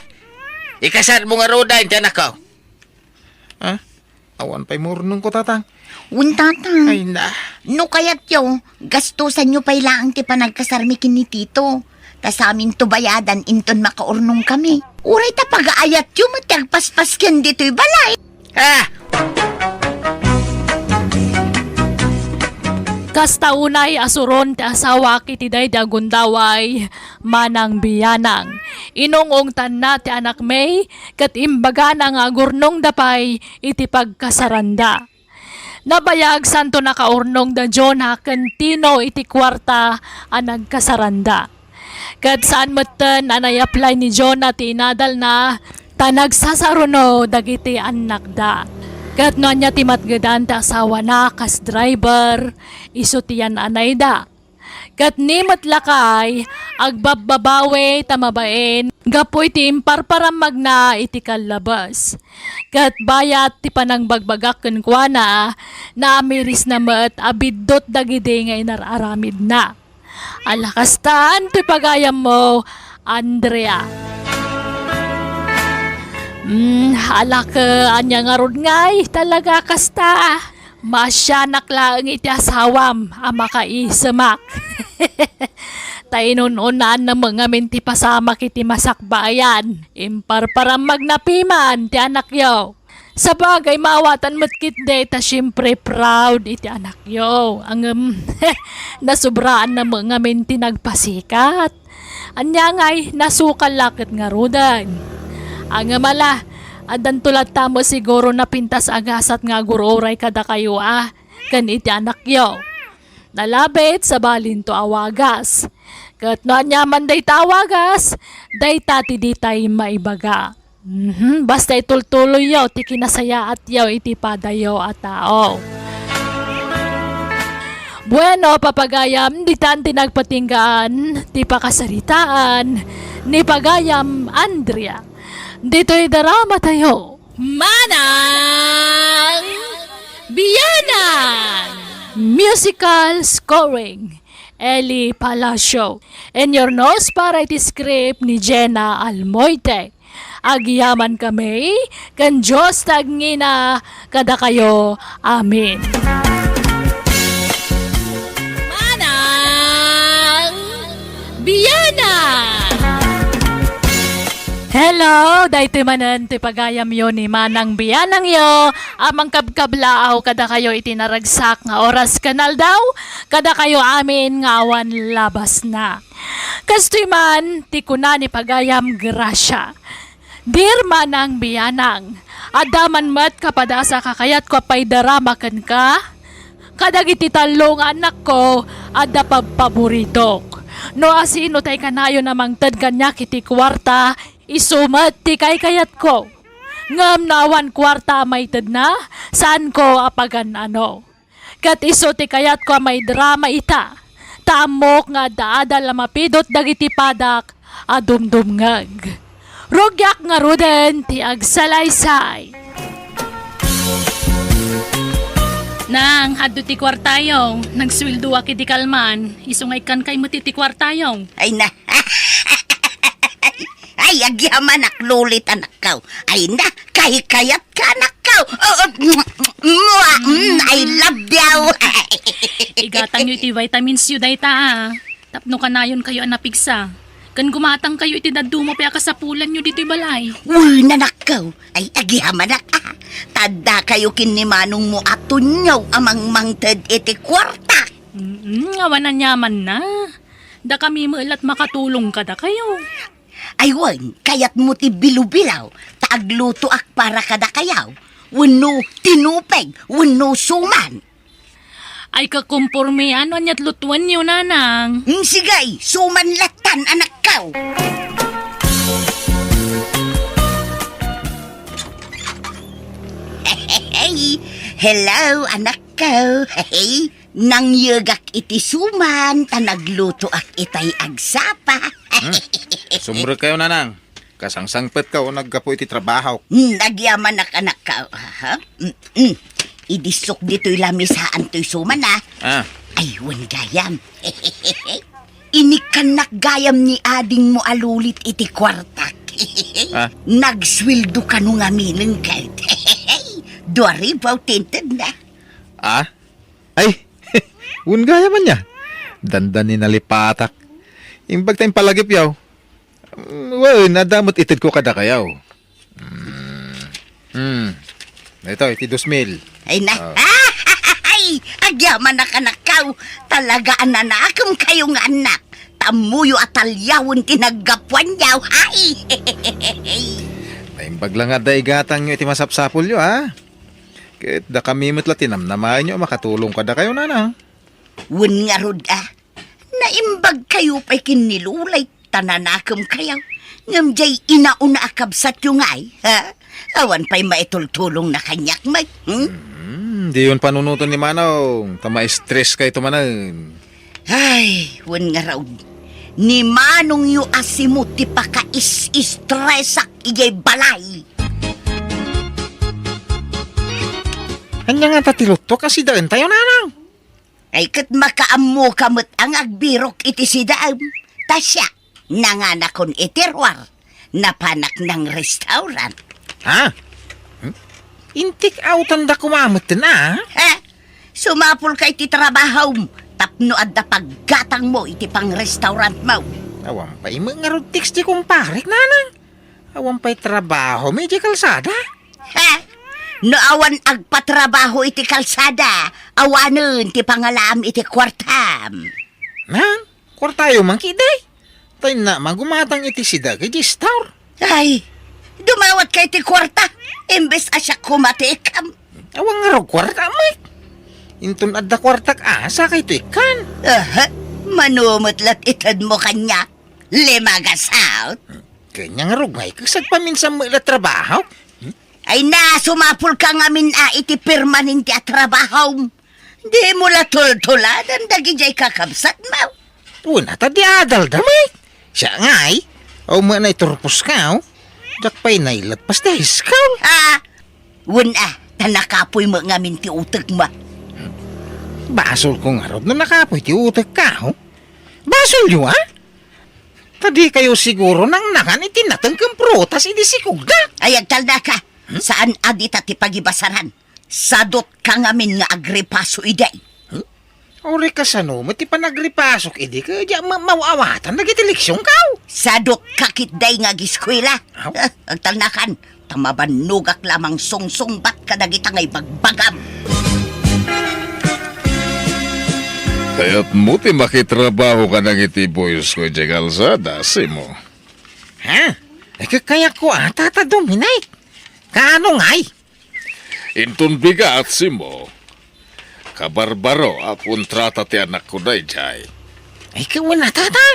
Ikasarmo ngaruden ti anakko? Ha? Awan pay maurnongko, Tatang. Wen, Tatang. Ay, na. No kayatyo, gastusanyo pay laeng ti panagkasarmi ken ni Tito. Ta saminto bayadan inton makaurnongkami. Uray ta pagaayatyo met ti agpaspasken ditoy balay. Ah! Kasta unay a suron ti asawak iti daydi a gundaway, Manang Bianang. Inung-ungtanna ti anakmi ket imbagana nga agurnongda pay iti pagkasaranda. Nabayag santo nakaurnong da Jonah ken Tino iti kuarta a nagkasaranda. Ket saan metten a naiaplay ni Jonah ti inadalna ta nagsasaruno dagiti annakda. Ket no ania ti matgedan ti asawana kas driver, isu ti yan-anayda. Ket ni met lakay, agbabbabawi ta mabain gapu iti imparparammagna iti kallabes. Ket bayat ti panangbagbagak kenkuana, naamirisna met a biddut dagidi nga inar-aramidna. Ala kastan ti pagayammo, Andrea. Mm, ala ket ania ngarud ngay, talaga kasta. Maasianak laeng iti asawam a makaisemak. Ta inun-unaanna met ngamin ti pasamak iti masakbayan. Imparparammagna piman ti anakyo. Sabagay, maawatan met ketdi ta siempre proud iti anakyo. Ngem, nasubraanna met ngamin ti nagpasikat. Ania ngay, nasukal la ket ngaruden. Ngem ala, addanto latta met siguro napintas a gasat nga agur-uray kadakayo a, ken iti anakyo. Nalabit, sabalinto a wagas. Ket no aniaman dayta a wagas, dayta ti ditay maibaga. Mhm, basta itultuloyyo ti kinasayaatyo iti padayo a tao. Bueno, papagayam, ditan ti nagpatinggaan ti pakasaritaan ni pagayam Andrea. Ditoy drama tayo. Manang Bianang! Musical scoring, Eli Palacio. Inurnos para iti script ni Jenna Almoite. Agyaman kami, ken Dios ti agngina kadakayo. Amen. Manang Bianang! Hello! Daytoy manen ti pagayamyo ni Manang Bianangyo a mangkabkablaaw kadakayo iti naragsak nga oras ken aldaw, kadakayo amin nga awan labasna. Kastoy man ti kuna ni pagayam Gracia, "Dear Manang Bianang, adda man met kapadasa kakayatko a paidarama kenka. Kadagiti tallo nga annakko, adda pabpaboritok. No asino tay kanayon a mangted kaniak iti kuarta, isu met ti kaykayatko. Ngem no awan kuarta a maitedna, saanko a pagan-ano. Ket isu ti kayatko a maidrama ita, ta ammok nga adda adal a mapidot dagiti padak a dumdumngeg. Rugiak ngaruden ti agsalaysay." Nang, adto ti kuartayo. Nagsueldoak idi kalman. Isu nga ikkankay met iti kuartayo. Ay na. Ay, agyamanak, Lolit, anakko. Ay na, kaykayat ka, anakko. Oh, oh, mwah, mm, I love you. Igatangyo iti vitamins yo dayta, a. Tapno kanayonkayo a napigsa. Ken gumatangkayo iti dadduma pay a kasapulanyo ditoy balay. Uy, nanakko. Ay, agyamanak, a. Tadda kayo ken ni manongmo a tunyo a mangmangted iti kuarta. Mm, awan aniamanna. Dakami met la't makatulong kadakayo. Ay wen, kayatmo ti bilobilaw, ta aglutoak para kadakayo, wenno tinupeg, wenno suman. Ay, kakomporme, ano ania't lutuanyo, nanang? Mm, sige, suman lattan, anakko. Hello, anakko. Nangyegak iti suman, ta naglutoak itay agsapa. Hmm. Sumrekkayo, nanang. Kasangsangpetka o naggapu iti trabaho. Hmm, agyamanak, anakko. Aha. Mm, mm. Idissok ditoy lamisaan toy suman, a. Ah. Ay, wen gayam. Inikkannak gayam ni adingmo a lulit iti kuartak. Ah. Nagsueldo kano ngamin ket. Dua ribu ti intedna. Ah? Ay, wen gayam ania. Dandani nalipatak. Imbag ta impalagipyo. Mm, wen, adda met itedko kadakayo. Mm. Hmm. Ito, iti dos mil. Ay na. Ah. Ay, agyamanak, anakko. Talaga a nanakemkayo nga annak. Tammoyo a talyawen ti naggapuanyo. Ay. Naimbag la nga adda igatangyo iti masapsapulyo, a. Ket dakami met la ti namnamaenyo a makatulong kadakayo, nanang. Wen ngarud, a. Naimbagkayo pay ken ni Lulay ta nanakemkayo. Ngem diay inauna a kabsatyo ngay, ha? Awan pay maitultulongna kaniak met, hmm? Hmm, diyon panunoten ni Manong, ta ma-stress kayto manen. Ay, wen ngarud. Ni Manongyo a Simo ti pakaisistresak idiay balay. Ania ngata ti lutto a sidaentayo, nanang? Ay, ket makaammoka met a nga agbirok iti sidaem. Ta siak, nanganakon iti ruar. Napanak nang restaurant. Ha? Hmm? Intik awtanda koma metten, a? Ha? Sumapulka iti trabahom tapno adda paggatangmo iti pangrestaurantmo. Awan pay met ngarud text ti kumparek, nanang. Awan pay trabaho, idiay kalsada? Ha? No awan agpatrabaho iti kalsada, awanen ti pangalaam iti kuartam. Nan, kuartayo man ketdi. Ta innak man gumatang iti sidaek idiay store. Ay, dumawatka iti kuarta, imbes a siak koma ti ikkam. Awan ngarud kuarta, Mike. Inton adda kuartak, a, sakayto ikkan. Aha, mano met lat itedmo kaniak. Lima gasut. Ket ania ngarud ngay, ket agpaminsan met la trabaho? Ay na, sumapulka ngamin a iti permanente a trabahom. Dimo la tultuladan dagidiay kakabsatmo. Wen a ta di adalda met. Siak ngay, awan met naiturposka, o. Diak pay nailetpas ti high school. A, wen a, ta nakapuy met ngamin ti utekmo. Basolko ngarud no nakapuy ti utekka, o. Basolyo, a? Ta dikayo siguro nangnakan iti nateng ken prutas idi sikogda. Ay, agtalnaka. Hmm? Saan a dita ti pagibasaran. Sadutka ngamin nga agripaso idi. Hmm? Uray kasano met ti panagripasok idi ket diak ma-, maw-awatan dagiti leksionko. Sadutka ketdi nga agiskuela. Aw. Ah, agtalnakan. Ta mabannogak la a mangsungsungbat kadagita nga ibagbagam. Kayatmo ti makitrabaho kadagiti boysko idiay kalsada, Simo? Ha? Ay, kayatko a, Tata Dominic. Kaano ngay? Inton bigat, Simo. Kabarbaro a kontrata ti anakko daydiay. Ay, ket wen a, Tata?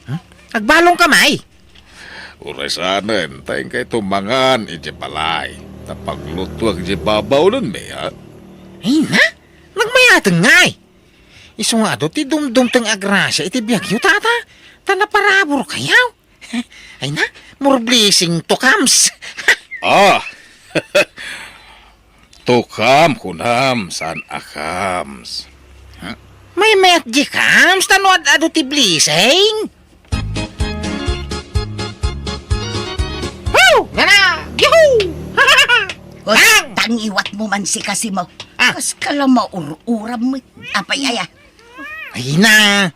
Hmm? Agbalonka met? Uray saanen, ta inkayto mangan idiay balay. Ta paglutoak idiay babaw, wen, a? Ay na, nagmayateng ngay. Isu nga adu ti dumdumteng a grasia iti biagyo, Tata. Ta naparaburkayo. Ay na, more blessing to comes. Ah! To come, kunam, saan a comes. Maymayat di comes, ta no ad-adu ti blessing. Woo! Nana! Yahoo! Os, tangiwatmo man si Kasimo. Ah. Kas ka la maur-uram met. Apay aya? Ay na,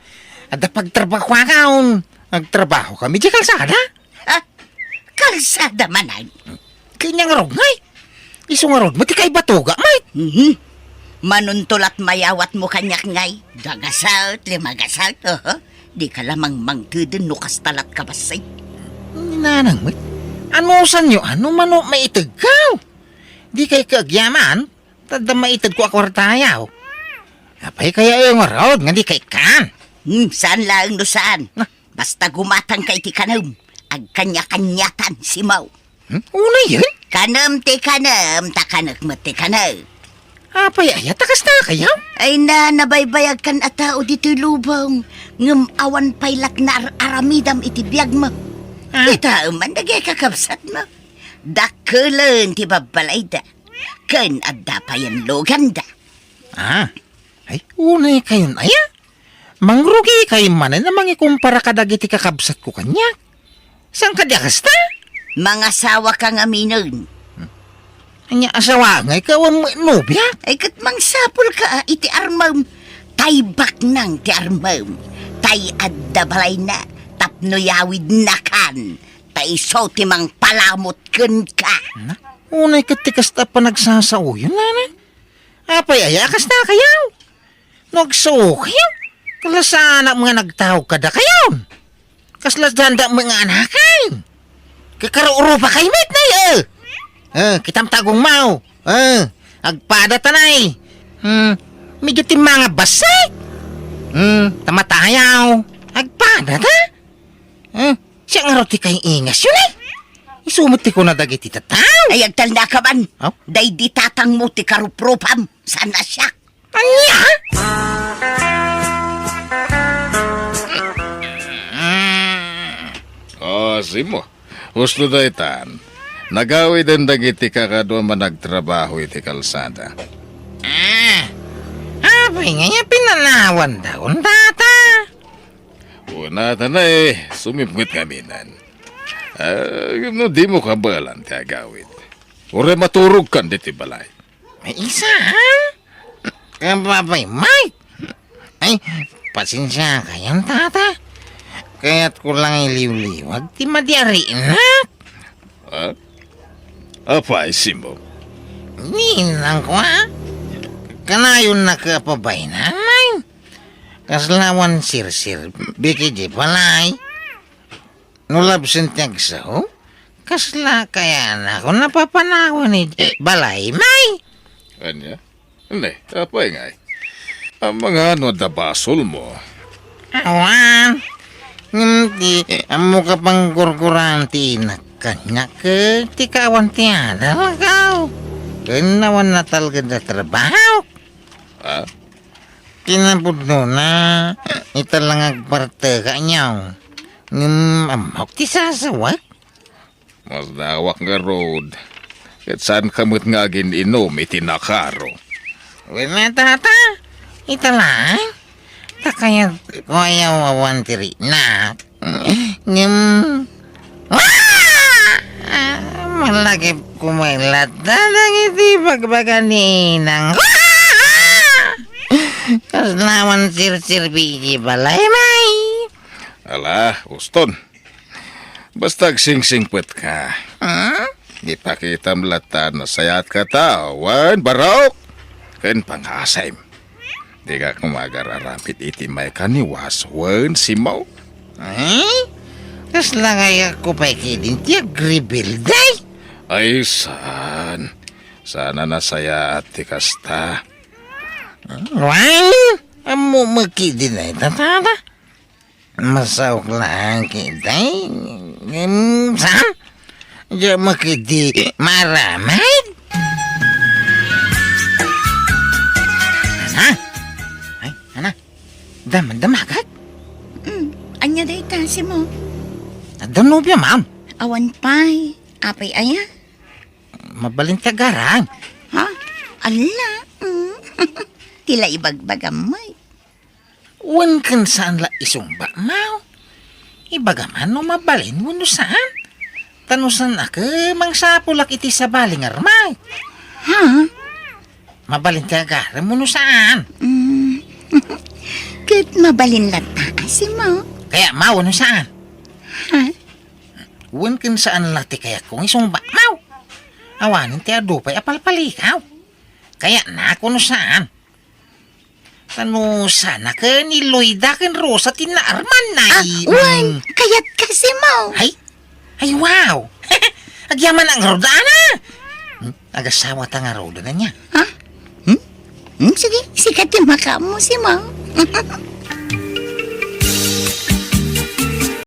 adda pagtrabahoakon. Agtrabahokami idiay kalsada. Ha? Kalsada manen? Ket ania ngarud ngay? Isu ngarud met ti kaibatogak met. Mhm. Manuntulat mayawatmo kaniak ngay. Dagasat, lima gasat, oho. Di ka la mangmangteden no kasta lat kabassit. Nanang met. Anusanyo, a, no mano maitegko? Di kay kaagyaman? Ta adda maitedko a kuartayo. Apay kaya ngarud nga dika ikkan? Hmm, saan laeng no saan. Na. Basta gumatangka iti kanem, agkanya-kaniatan, Simo. Hmm? Unayen? Kanem ti kanem, ta kanek met ti kanek. Apay aya ta kasta kayaw? Ay na, nabaybayagkan a tao ditoy lubong, ngem awan pay laeng ar-aramidam iti biagmo. Ah. Kitaem man dagiti kakabsatmo. Dakkelen ti babbalayda, ken adda pay luganda. Ah, ay, unay kayon aya? Mangrugi kayo manen a mangikumpara kadagiti kakabsatko kaniak. Saan kadi a kasta? Mangasawaka ngaminen. Ania, asawa ngay ka, awan met nobia? Ay, ket mangsapulka a iti armem. Tay baknang ti armem. Tay adda balayna tapno yawidnakan. Tay isu ti mangpalamut kenka. Na, unay ket ti kasta a panagsasaoyon, nana. Apay aya a kasta kayaw? No agsuok kayo, kalasanak nga nagtaog kadakayon. Kasla danda nga anakan. Kakarurupa kay met na, eh. Eh, kitam tagong mao. Eh, agpada ta na, eh. Hmm, medyo timmanga bassit. Hmm, tamatayaw. Agpada ta? Eh, siya nga raw ti kay ingas yun, eh. Isumot ti kuna dagiti tataw. Ay, agtalna ka man. Oh? Day di tatangmo ti karuprupam. Saan a siak? Ania? Ah, Simo. Husto daytan. Nagawiden dagiti kakadua a nagtrabaho iti kalsada. Ah, apay nga aya pinanawan da, kuntata? Unata na eh, sumipnget kaminan. Ah, no di mo kabaelan ti agawid. Uray maturog kan diti balay. Ay, isa, ha? Kababay, Mike. Ay, pasensia kayon, tata. Kayat ko lang iliwliwag ti madi a rinak. Ha? Apay, Simo? Ninang ko, ha? Kanayon na ka pabaynan, ay. Kasla awan sirsirbi iti balay. No labsen ti agsaw, kasla kayatna a napapanawan iti balay, May? Ania? Ne, apay ngay? Amangan no adda basolmo? Awan. Ngem ti ammoka pangkurkuran ti inak kaniak, ti kaawan ti adalkaw. Ken awan natalged a trabaho. Ha? Kinapudnona, ita lang agparteka, nyaw. Ngem ammok ti sasawek. Masdawak ngarud. Ket saan ka met nga agin-inom iti nakaro? Wen, tata, ita lang. Ta kayat ko a yawawan ti rinak. Ngem, ah! Malagip ko met latta dagiti bagbaga ni inang. Kasla awan sirsirbi iti balay, May. Ala, uston. Basta agsingsingpetka. Hmm? Ipakitam latta no sayaat ka tao, wen barok ken pangasayem. Dika koma agar-aramid iti maikaniwas wen Simo. Eh? Kasla nga iyakko pay ketdin ti agrebelde? Ay, saan? Saan a nasayaat ti kasta. Wen, ammom ketdin ay, tata. Masaok laeng ketdi. Ngem saan? Diak met ketdi maaramid. Ana? Ay, ana? Dam-, damagat? Mm, ania dayta, Simo? Adda nobiam? Awan pay. Apay aya? Mabalin ti agarem. Ha? Ala? Mm. Ti la ibagbagam, May. Wen ken saan la isungbatmo? Ibagam no mabalin wenno saan? Ta no saan a ket mangsapulak iti sabali nga armay. Ha? Mabalin ti agarem wenno saan? Mm. Ket mabalin latta a Simo. Kayatmo wenno saan? Ha? Wen ken saan la ti kayatko nga isungbatmo? Awanen ti adu pay a palpalikaw. Kayatnak wenno saan? Ta no saan a ket ni Loida ken Rosa ti naarman, ah, ay, wen, mm. Kayatka, Simo. Ay? Ay, wow! Agyamanak ngarud, ana! Hmm? Agasawata ngarud, ania? Ha? Hmm? Hmm, sige, sika ti makaammo, Simang.